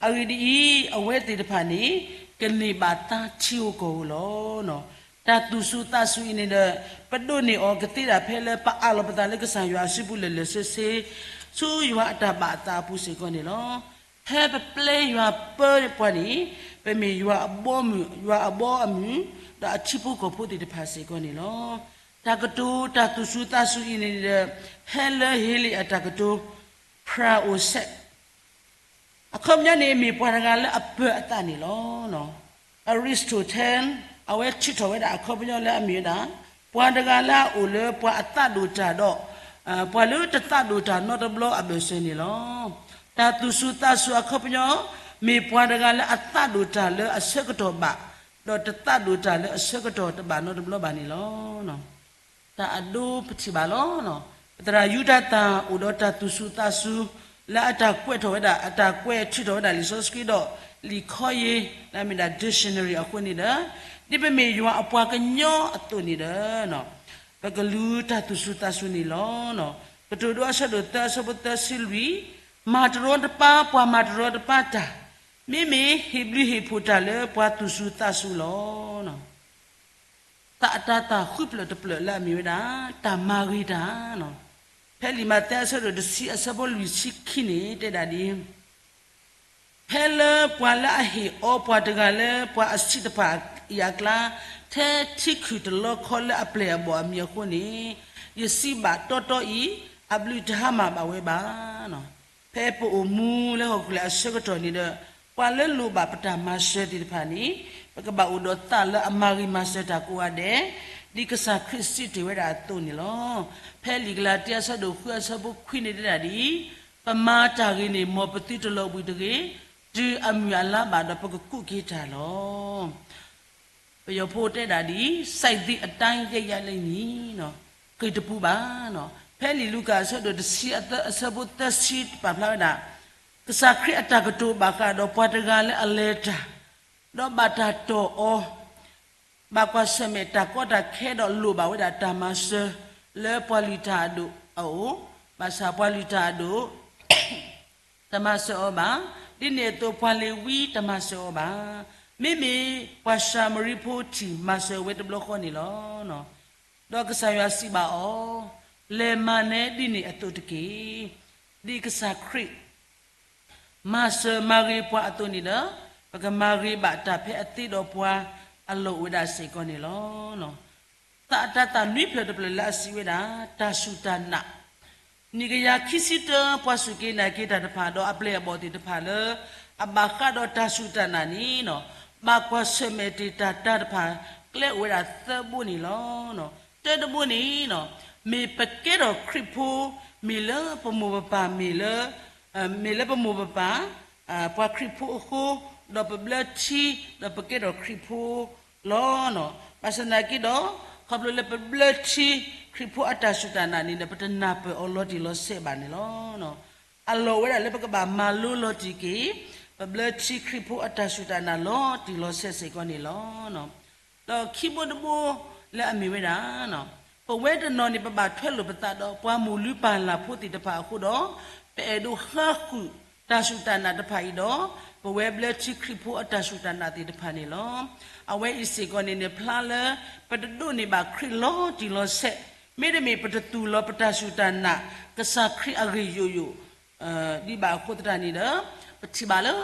အဂ့ၢ်ဒ်အံၤ, အဝဲသ့ၣ်တဖၣ်န့ၣ် ကန့ၢ်ဘၣ်သါထံဧိၤကီၢ်ဧိၤလီၤ. တၢ်သူၣ်စူၤသးစူၤအံၤန့ၣ်ဒီး ပဒိးန့ၢ်အီၤကသ့ဒၣ်ဖဲလၢပအးလီၤပသးလၢကစၢ်ယွၤအစုပူၤလၢာ်လၢာ်ဆ့ဆ့, ဆူယွၤအတၢ်ဘၣ်အသးအပူၤစ့ၢ်ကီးန့ၣ်လီၤ. ဖဲပပျဲယွၤပၢပှၤန့ၣ် ပမ့ၢ်ယွၤအဘီမုၢ်, ယွၤအဘီအမုၢ်, ဒီးအထံဖိကီၢ်ဖိသ့ၣ်တဖၣ်စ့ၢ်ကီးန့ၣ်လီၤ. တၢ်ကတိၤတၢ်သူၣ်စူၤသးစူၤအံၤန့ၣ်ဒီး ဟဲလၢဟ့လ့ၣ်အတၢ်ကတိၤ praeostat အခီပညီန့ၣ် မ့ၢ်ပှၤတဂၤလၢအပၢၤအသးန့ၣ်လီၤ. Aristotle အဝဲထုးထီၣ်ဝဲဒၣ်အခီပညီလၢအမ့ၢ်ဝဲဒၣ် ပှၤတဂၤလၢအအိၣ်လၢပှၤအသးဒိၣ်တၢ်ဒီး ပှၤလၢတသးဒိၣ်တၢ်နီတဘျီအဘၢၣ်စၢၤန့ၣ်လီၤ. တၢ်သူၣ်စူၤသးစူၤအခီပညီ မ့ၢ်ပှၤတဂၤလၢအသးဒိၣ်တၢ်လၢအဆၢကတီၢ်ဘၣ်, ဒီးတသးဒိၣ်တၢ်လၢအဆၢကတီၢ်တဘၣ်နီတဘျီဘၣ်န့ၣ်လီၤ. တၢ်အဒိပထံၣ်ဘၣ်လီၤ. ပသရၣ်ယူဒၤသၣ်အိၣ်ဒီးတၢ်သူၣ်စူၤသးစူၤ လၢအတၢ်ကွဲးထီၣ်ဝဲဒၣ်, အတၢ်ကွဲးထုးထီၣ်ဝဲဒၣ်လံာ်စီဆှံဒီး လံာ်ခီယ့ၢ် လၢအမ့ၢ်ဒၣ် dictionary အဃိန့ၣ်ဒီး ဒ်ပမ့ၢ်ယွၤအပှၤကညီအသိးန့ၣ်ဒီး ပကလူၤတၢ်သူၣ်စူၤသးစူၤန့ၣ်လီၤ. ကတိၤဒိအဆၢဒိၣ်သၢအဆၢဖိသၢဆံလွံၢ်, မၤတရီတပါပှၤမၤတရီတပါတၢ်, မ့မ့ၢ်ဟ့ၣ်ဘျုးဟ့ၣ်ဖှိၣ်တၢ်လၢပှၤသူၣ်စူၤသးစူၤလီၤ. သးအတၤသၣ်ဃုဖျၢၣ်တဖျၢၣ်လၢအမ့ၢ်ဝဲဒၣ် တၢ်မၤဂ့ၤတၢ်လီၤ. ဖဲလံာ်မးသဲအဆၢဒိၣ်တဆံအဆၢဖိလွံၢ်ဆံခံန့ၣ် တဲဒၣ်ဒ်အံၤ, ဖဲလၢပှၤလၢအဟ့ၣ်အီပှၤတဂၤလၢပှၤအဆံးတဖၣ်အံၤအကျါ, ထဲထံခုၣ်တလီခီလၢအပျဲၢ်အဘီၣ်အမံၤအဃိန့ၣ်, ယစံးဘၣ်တီတီအံၤ, အဘျုးတဟါမၢ်ဘၣ်ဝဲဘၣ်. ဖဲပအိၣ်မူလၢဟီၣ်ခိၣ်ချၢအဆၢကတီၢ်န့ၣ်ဒီး, ပှၤလၢလိၣ်ဘၣ်ပတၢ်မၤစၢၤသ့ၣ်တဖၣ်န့ၣ်, ပကဘၣ်အိၣ်ဒီးသးလၢအမၤဂ့ၤမၤစၢၤတၢ်ကိးဂၤဒဲး, ဒ်ကစၢ်ခရံာ်စံးတ့ၢ်ဝဲဒၣ်အသိးန့ၣ်လီၤ. ဖဲလံာ်ကလၤတံ အဆၢဒိၣ်ဃု အဆၢဖိခွံန့ၣ်တဲဒၣ်ဒ်အံၤ, ပမၤတၢ်ဂ့ၤန့ၣ် မ်ပသုတလီၤဘှံးတဂ့ၤ, တုၤအမုၢ်အလါဘၣ်ဒီးပကကူးက့ၤတၢ်လီၤ. ပယီၤဖိတဲဒၣ်ဒ်အံၤ, စိုက်သည့်အတိုင်း ရိတ်ရလိမ့်မည်, ဂ့ၤတပူၤဘၣ်. ဖဲလံာ်လူၤကၣ်အဆၢဒိၣ်တဆံအဆၢဖိသၢဆံပာ်ဖျါဝဲဒၣ်, ကစၢ်ခရံာ်အတၢ်ကတိၤဘၣ်ဃးဒီးပှၤတဂၤလၢအလဲၤတၢ်, ဒီးဘၣ်တၢ်တီၢ်အီၤ, ဘၣ်ကွၢ်ဆၢၣ်မဲာ်တၢ်ကီတၢ်ခဲဒီးလိၣ်ဘၣ်ဝဲဒၣ်တၢ်မၤစၢၤ, လၢပှၤလုၢ်တၢ်အဒိၣ်အအိၣ်, ဘၣ်ဆၣ်ပှၤလုၢ်တၢ်အဒိၣ် တမၤစၢၤအီၤဘၣ်, ဒ်န့ၣ်အသိးပှၤလ့ၤဝံတမၤစၢၤအီၤဘၣ်. မ့မ့ၢ်ပှၤၡၤမရံဖိထံၣ်မၤစၢၤဝဲတဘျီဃီန့ၣ်လီၤ. ဒီးကစၢ်ယွၤစံးဘၣ်အီၤ, လဲၤမၤနၢၤဒ်န့ၣ်အသိးတက့ၢ်. ဒ်ကစၢ်ခရံာ် မၤစၢၤမၤဂ့ၤပှၤအသိးန့ၣ်ဒီး, ပကမၤဂ့ၤဘၣ်တၢ်ဖဲအသ့ဒီးပှၤအလီၢ်အိၣ်ဝဲဒၣ်စ့ၢ်ကီးန့ၣ်လီၤ. သးအတၤသၣ်နွံဖျၢၣ်တဖျၢၣ်လၢအစံးဝဲဒၣ်, တၢ်စူၢ်တၢ်နာ်, နံၣ်ကယၤခံဆံတၢ ပှၤစူၢ်က့ၤနာ်က့ၤတၢ်တဖၣ်ဒီးအပျဲၢ်အဘီၣ်သ့ၣ်တဖၣ်လၢ အဘၣ်ဃးဒီးတၢ်စူၢ်တၢ်နာ်န့ၣ်, ဘၣ်ကွၢ်ဆၢၣ်မဲာ်တ့ၢ်တၢ်တၢ်တဖၣ် ကျဲအိၣ်ဝဲဒၣ်သၢဘိန့ၣ်လီၤ. တၢတဘိန့ၣ်, မ့ၢ်ပကဲထီၣ်ခရံာ်ဖိ, မ့ၢ်လၢပမိၢ်ပပၢ်, မ့ၢ်လၢ, မ့ၢ်လၢပမိၢ်ပပၢ်, ပှၤခရံာ်ဖိအဃိ, ဒီးပဘျၢထံ, ဒီးပကဲထီၣ်ခရံာ်ဖိလီၤ. ဘၣ်ဆၣ်သနာ်က့ဒီး, ခီဖျိလၢပဘျၢထံခရံာ်ဖိအတၢ်စူၢ်တၢ်နာ်န့ၣ်ဒီး ပတနၢ်ပၢၢ်အီၤလီၤတံၢ်လီၤဆဲးဘၣ်န့ၣ်လီၤ. အလီၢ်ဝဲဒၣ်လၢပကဘၣ်မၤလိလီၤတံၢ်က့ၤ, ပဘျၢထံခရံာ်ဖိအတၢ်စူၢ်တၢ်နာ်လီၤတံၢ်လီၤဆဲးစ့ၢ်ကီးန့ၣ်လီၤ. ဒီးခံဘိတဘိလၢအမ့ၢ်ဝဲဒၣ်, ပဝဲတနီၤန့ၣ် ပဘၣ်ထွဲလိာ်ပသးဒီးပှၤမိၢ်လုၢ်ပၢ်လၢ်ဖိသ့ၣ်တဖၣ်အဃိဒီး, ပအဲၣ်ဒိးဃါဃုာ်တၢ်စူၢ်တၢ်နာ်တဖၣ်အံၤဒီး, ပဝဲဘျၢထံခရံာ်ဖိအတၢ်စူၢ်တၢ်နာ်သ့ၣ်တဖၣ်န့ၣ်လီၤ. အဝဲအံၤစ့ၢ်ကီးန့ၣ်န့ၣ် ဖျါလၢပတဒိးန့ၢ်ဘၣ်ခရံာ်လီၤတံၢ်လီၤဆဲး, မ့တမ့ၢ်ပတသူၣ်လီၤပတၢ်စူၢ်တၢ်နာ် ကစၢ်ခရံာ်အဂ့ၢ်ယိာ်ယိာ် ဒ်ဘၣ်အဃိသတးန့ၣ်ဒီး, ပထံၣ်ဘၣ်လၢ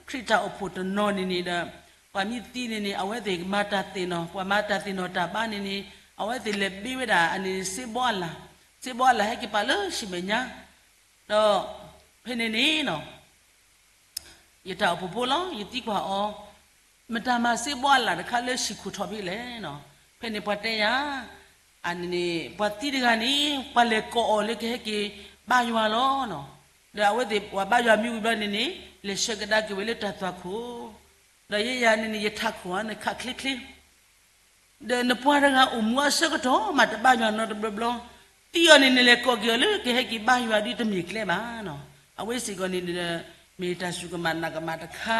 ခရံာ်တၢ်အိၣ်ဖှိၣ်တနီၤန့ၣ်န့ၣ်ဒီး, ပှၤမ့ၢ်သံန့ၣ်န့ၣ် အဝဲသ့ၣ်မၤတၢ်သ့ၣ်နီၣ်, ပှၤမၤတၢ်သ့ၣ်နီၣ်တၢ်ဘါန့ၣ်န့ၣ်, အဝဲသ့ၣ်လဲၤဘ့ဝဲဒၣ်အန့ၣ်စ့ဘီအလၣ်, စ့ဘီအလၣ်ဟဲက့ၤပာ်လၢဟံၣ်မဲာ်ညါ, ဒီးဖဲန့ၣ်န့ၣ် ယတၢ်အိၣ်ဖှိၣ်ဖိလီၤ, ယသံကွၢ်အီၤ, မတၤမၤစ့ဘီအလၣ်တခါလၢဟံၣ်ခိၣ်ထီၣ်ဖဲလဲၣ်. ဖဲန့ၣ်ပှၤတဲယၤ, အန့ၣ်န့ၣ် ပှၤသံတဂၤန့ၣ် ပှၤလဲၤကိးအီၤလၢကဟဲက့ၤဘါယွၤလီၤ. ဒီးအဝဲသ့ၣ်ပှၤဘါယွၤမ့ၢ်ဝံၤဘျီန့ၣ်န့ၣ်, လဲၤဆှၢကဒါက့ၤဝဲလၢတၢ်သွၣ်ခိၣ်, ဒီးယဲယၤန့ၣ်န့ၣ် ယထးခိၣ်အီၤန့ၣ်ခးချ့ချ့ ဒီးနပှၤတဂၤအိၣ်မူအဆၢကတီၢ်မးတဘါယွၤနီတဘျီဘျီ, သံအီၤန့ၣ်နလဲၤကိးက့ၤအီၤလၢကဟဲက့ၤဘါယွၤဒ်တမ့ၢ်ကျဲဘၣ်. အဝဲစ့ၢ်ကီးန့ၣ်ဒီး, မ့ၢ်တၢ်စူၢ်ကမၣ်နာ်ကမၣ်တခါ,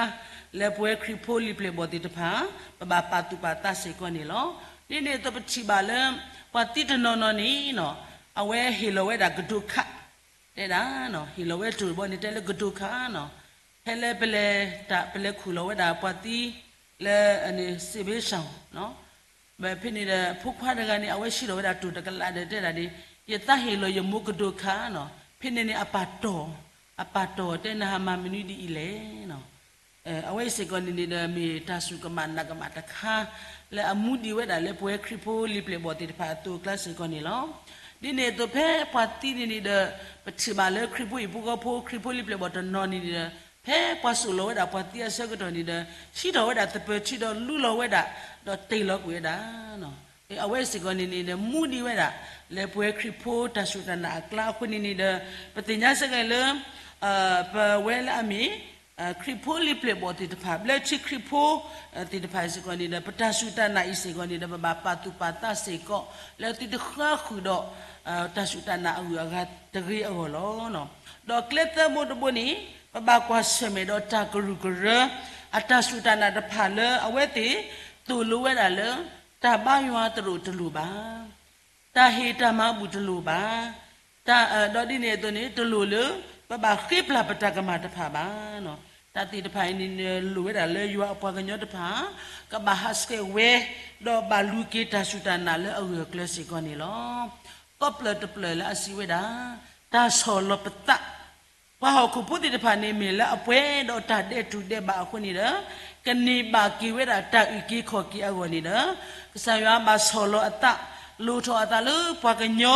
လၢပဝဲခရံာ်ဖိလံာ်ပျဲၢ်ဘီၣ်သ့ၣ်တဖၣ်, ပဘၣ်ပာ်သူၣ်ပာ်သးစ့ၢ်ကီးန့ၣ်လီၤ. ဒ်န့ၣ်အသိးပထံၣ်ဘၣ်လၢ, ပှၤသံတနီၤနီၤန့ၣ်, အဝဲဟ့ၣ်လီၤဝဲဒၣ်ကဒိခး တဲဒၣ်, ဟ့ၣ်လီၤဝဲတိၢ်ဘီန့ၣ်တဲလၢကဒိခးနီၤ, ဖဲလၢပလဲၤ, ပလဲၤခူၣ်လီၤဝဲဒၣ်ပှၤသံလၢ, စ့ဘ့ၣ်ဆၣ်, ဖဲန့ၣ်ဒီးဖိခွါတဂၤန့ၣ် အဝဲဆှၢလီၤဝဲဒၣ်တိၢ်တကလးဒီးတဲဒၣ်ဒ်, ယသးဟ့ၣ်လီၤယမိၢ်ကဒိခးနီၤ, ဖဲန့ၣ်န့ၣ်အပၢ်တီၢ်, အပၢ်တီၢ်တဲနဟးမၤမနုၤဒ်အံၤလဲၣ်. အဝဲအံၤစ့ၢ်ကီးန့ၣ်န့ၣ်ဒီးမ့ၢ်တၢ်စူၢ်ကမၣ်နာ်ကမၣ်တခါ, လၢအမူဒံးဝဲဒၣ်လၢပဝဲခရံာ်ဖိလံာ်ပျဲၢ်ဘီၣ်သ့ၣ်တဖၣ်အသိးအကျါစ့ၢ်ကီးန့ၣ်လီၤ. ဒ်န့ၣ်အသိးဖဲပှၤသံန့ၣ်န့ၣ်ဒီး, ပထံၣ်ဘၣ်လၢခရံာ်ဖိဟံၣ်ဖိဃီဖိခရံာ်ဖိလံာ်ပျဲၢ်ဘီၣ်တနီၤန့ၣ်န့ၣ်ဒီး, ဖဲပှၤစိာ်လီၤဝဲဒၣ်ပှၤသံအဆၢကတီၢ်န့ၣ်ဒီး, ဟံးထီၣ်ဝဲဒၣ်သပၢၤထံဒီးလူလီၤဝဲဒၣ်, ဒီးတ့ၢ်လီၤကွံာ်ဝဲဒၣ် အဝဲစ့ၢ်ကီးန့ၣ်န့ၣ်ဒီး မူဒံးဝဲဒၣ်, လၢပဝဲခရံာ်ဖိတၢ်စူၢ်တၢ်နာ်အကျါအဃိန့ၣ်န့ၣ်ဒီး, ပသ့ၣ်ညါစ့ၢ်ကီးလၢ, ပဝဲလၢအမ့ၢ်, ခရံာ်ဖိလံာ်ပျဲၢ်ဘီၣ်သ့ၣ်တဖၣ် ဘျၢထံခရံာ်ဖိ, သ့ၣ်တဖၣ်စ့ၢ်ကီးန့ၣ်ဒီး ပတၢ်စူၢ်တၢ်နာ်အံၤစ့ၢ်ကီးန့ၣ်ဒီး ပဘၣ်ပာ်သူၣ်ပာ်သးစ့ၢ်ကီး, လၢသုတဃါဃုာ်ဒီး, တၢ်စူၢ်တၢ်နာ်အဂုၤအဂၤတဂ့ၤအဂီၢ်လီၤ. ဒီးကျဲသၢဘိတဘိန့ၣ်, ပဘၣ်ကွၢ်ဆၢၣ်မဲာ်ဒီးတၢ်ကရူၢ်ကရၢ, အတၢ်စူၢ်တၢ်နာ်တဖၣ်လၢအဝဲသ့ၣ်, သိၣ်လိဝဲဒၣ်လၢ, တၢ်ဘါယွၤတရိာ်တလိၣ်ဘၣ်, တၢ်ဟ့ၣ်တၢ်မၤဘူၣ်တလိၣ်ဘၣ်, တၢ်, ဒီးဒ်န့ၣ်အသိးန့ၣ် တလိၣ်လၢ, ပဘၣ်ဃ့ပျၢ်ပတၢ်ကမၣ်တဖၣ်ဘၣ်. တၢ်သ့ၣ်တဖၣ်အံၤန့ၣ်လိၣ်ဝဲဒၣ်လၢယွၤအပှၤကညီတဖၣ်, ကဘၣ်ဟးဆှဲးဝဲ, ဒီးဘၣ်လူၤက့ၤတၢ်စူၢ်တၢ်နာ်လၢအဂၢၢ်အကျၢၤစ့ၢ်ကီးန့ၣ်လီၤ. ကီးပျၢၢ်တပျၢၢ်လၢအစံးဝဲဒၣ်, တၢ်ဆီၣ်လီၤပသး ပှၤဟီၣ်ခိၣ်ဖိသ့ၣ်တဖၣ်န့ၣ် မ့ၢ်လၢအပှဲၤဒီးတၢ်ဒဲးတူၢ်ဒဲးဘးအဃိန့ၣ်ဒီး, ကန့ၢ်ဘၣ်က့ၤဝဲဒၣ်တၢ်အုၣ်က့ၤခီၣ်က့ၤအဂီၢ်န့ၣ်ဒီး, ကစၢ်ယွၤဘၣ်ဆီၣ်လီၤအသး, လိၣ်ထီၣ်အသးလၢပှၤကညီ,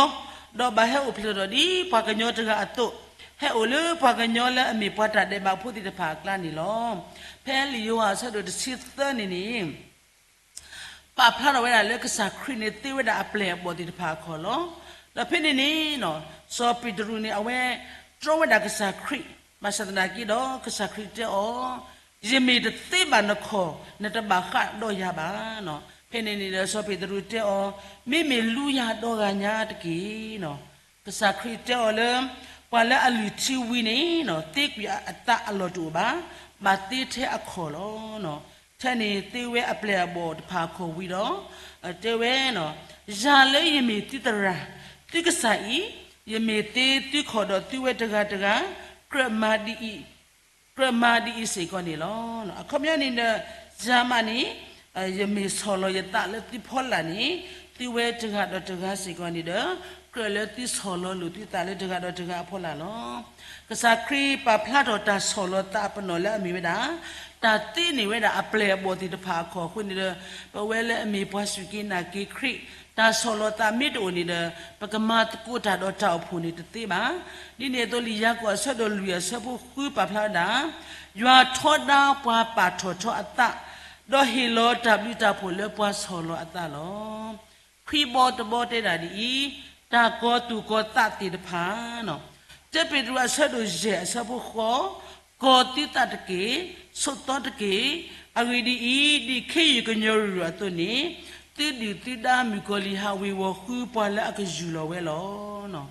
ဒီးဘၣ်ဟဲအိၣ်ဖျဲၣ်ထီၣ်ဒ်ပှၤကညီတဂၤအသိး, ဟဲအိၣ်လၢပှၤကညီလၢအမ့ၢ်ပှၤတၢ်ဒဲးဘးဖိသ့ၣ်တဖၣ်အကျါန့ၣ်လီၤ. ဖဲလံာ်ယိၤဟၣ်အဆၢဒိၣ်တဆံသၢန့ၣ်န့ၣ် ပာ်ဖျါထီၣ်ဝဲဒၣ်လၢကစၢ်ခရံာ်န့ၣ်သ့ဝဲဒၣ်အပျဲၢ်အဘီၣ်သ့ၣ်တဖၣ်အခီၣ်လီၤ. ဒီးဖဲန့ၣ်န့ၣ် စီၤပ့းတရူးန့ၣ် အဝဲတြီဝဲဒၣ်ကစၢ်ခရံာ်, ဘၣ်ဆၣ်သနာ်က့ဒီး ကစၢ်ခရံာ်တဲအီၤ, ယမ့ၢ်တသ့ဘၣ်နခီၣ် နတဘၣ်ဃးဒီးယၤဘၣ်. ဖဲန့ၣ်န့ၣ်ဒီးစီၤပ့းတရူးတဲအီၤ, မ့မ့ၢ်လူယၤဒီဂၤညါတက့ၢ်. ကစၢ်ခရံာ်တဲအီၤလၢ ပှၤလၢအလုၢ်ထံဝံၤန့ၣ် သ့ကွံာ်အသးအလီၢ်တအိၣ်ဘၣ်, ဘၣ်သ့ထဲအခီၣ်လီၤ. ထဲန့ၣ်သ့ဝဲအပျဲၢ်အဘီၣ်တဖၣ်အခီၣ်ဝံၤဒီး တဲဝဲ, ယၤလၢယမ့ၢ်သုသရၣ်, သုကစၢ်အံၤ, ယမ့ၢ်သ့သုခီၣ်ဒီးသုဝဲတဂၤတဂၤ, ကြၢးမၤဒ်အံၤ, ကြၢးမၤဒ်အံၤစ့ၢ်ကီးန့ၣ်လီၤ. အခီပညီန့ၣ်ဒီး ယၤမးန့ၣ် ယမ့ၢ်ဆီၣ်လီၤယသးလၢသုဖီလာ်န့ၣ် သုဝဲတဂၤဒီးတဂၤစ့ၢ်ကီးန့ၣ်ဒီး ကြၢးလၢသုဆီၣ်လီၤလိာ်သုသးလၢတဂၤဒီးတဂၤအဖီလာ်လီၤ. ကစၢ်ခရံာ်ပာ်ဖျါထီၣ်တၢ်ဆီၣ်လီၤသးအပနီၣ်လၢအမ့ၢ်ဝဲဒၣ် တၢ်သ့န့ၢ်ဝဲဒၣ်အပျဲၢ်အဘီၣ်သ့ၣ်တဖၣ်အခီၣ်အဃိန့ၣ်ဒီး ပဝဲလၢအမ့ၢ်ပှၤစူၢ်က့ၤနာ်က့ၤခရံာ် တၢ်ဆီၣ်လီၤသးမ့ၢ်တအိၣ်န့ၣ်ဒီး ပကမၤသကိးတၢ်ဒီးတၢ်အိၣ်ဖှိၣ်န့ၣ်တသ့ဘၣ်. ဒ်န့ၣ်အသိး လံာ်ယၤကိာ်အဆၢဒိၣ်လွံၢ်အဆၢဖိဃုပာ်ဖျါဝဲဒၣ်, ယွၤထီဒါပှၤပာ်ထီၣ်ထီအသး, ဒီးဟ့ၣ်လီၤတၢ်ဘျုးတၢ်ဖှိၣ်လၢပှၤဆီၣ်လီၤအသးလီၤ. ခွံဘီတဘီတဲဒၣ်ဒ်အံၤ, တၢ်ကီၤသူၣ်ကီၤသးသ့ၣ်တဖၣ် တၢပ့းတရူးအဆၢဒိၣ်ယဲၢ်အဆၢဖိဃိး, ကီၤသုသးတက့ၢ်, ဆိးသီတက့ၢ်. အဂ့ၢ်ဒ်အံၤ, ဒ်ခ့ယုၢ်ကညီၤရုၢ်ရုၢ်အသိးန့ၣ်, သုဒုၣ်သုဒါမုၣ်ကီၤလံၢ်ဟးဝ့ၤဝီၤဃုပှၤလၢအကယူၢ်လီၤဝဲလီၤ.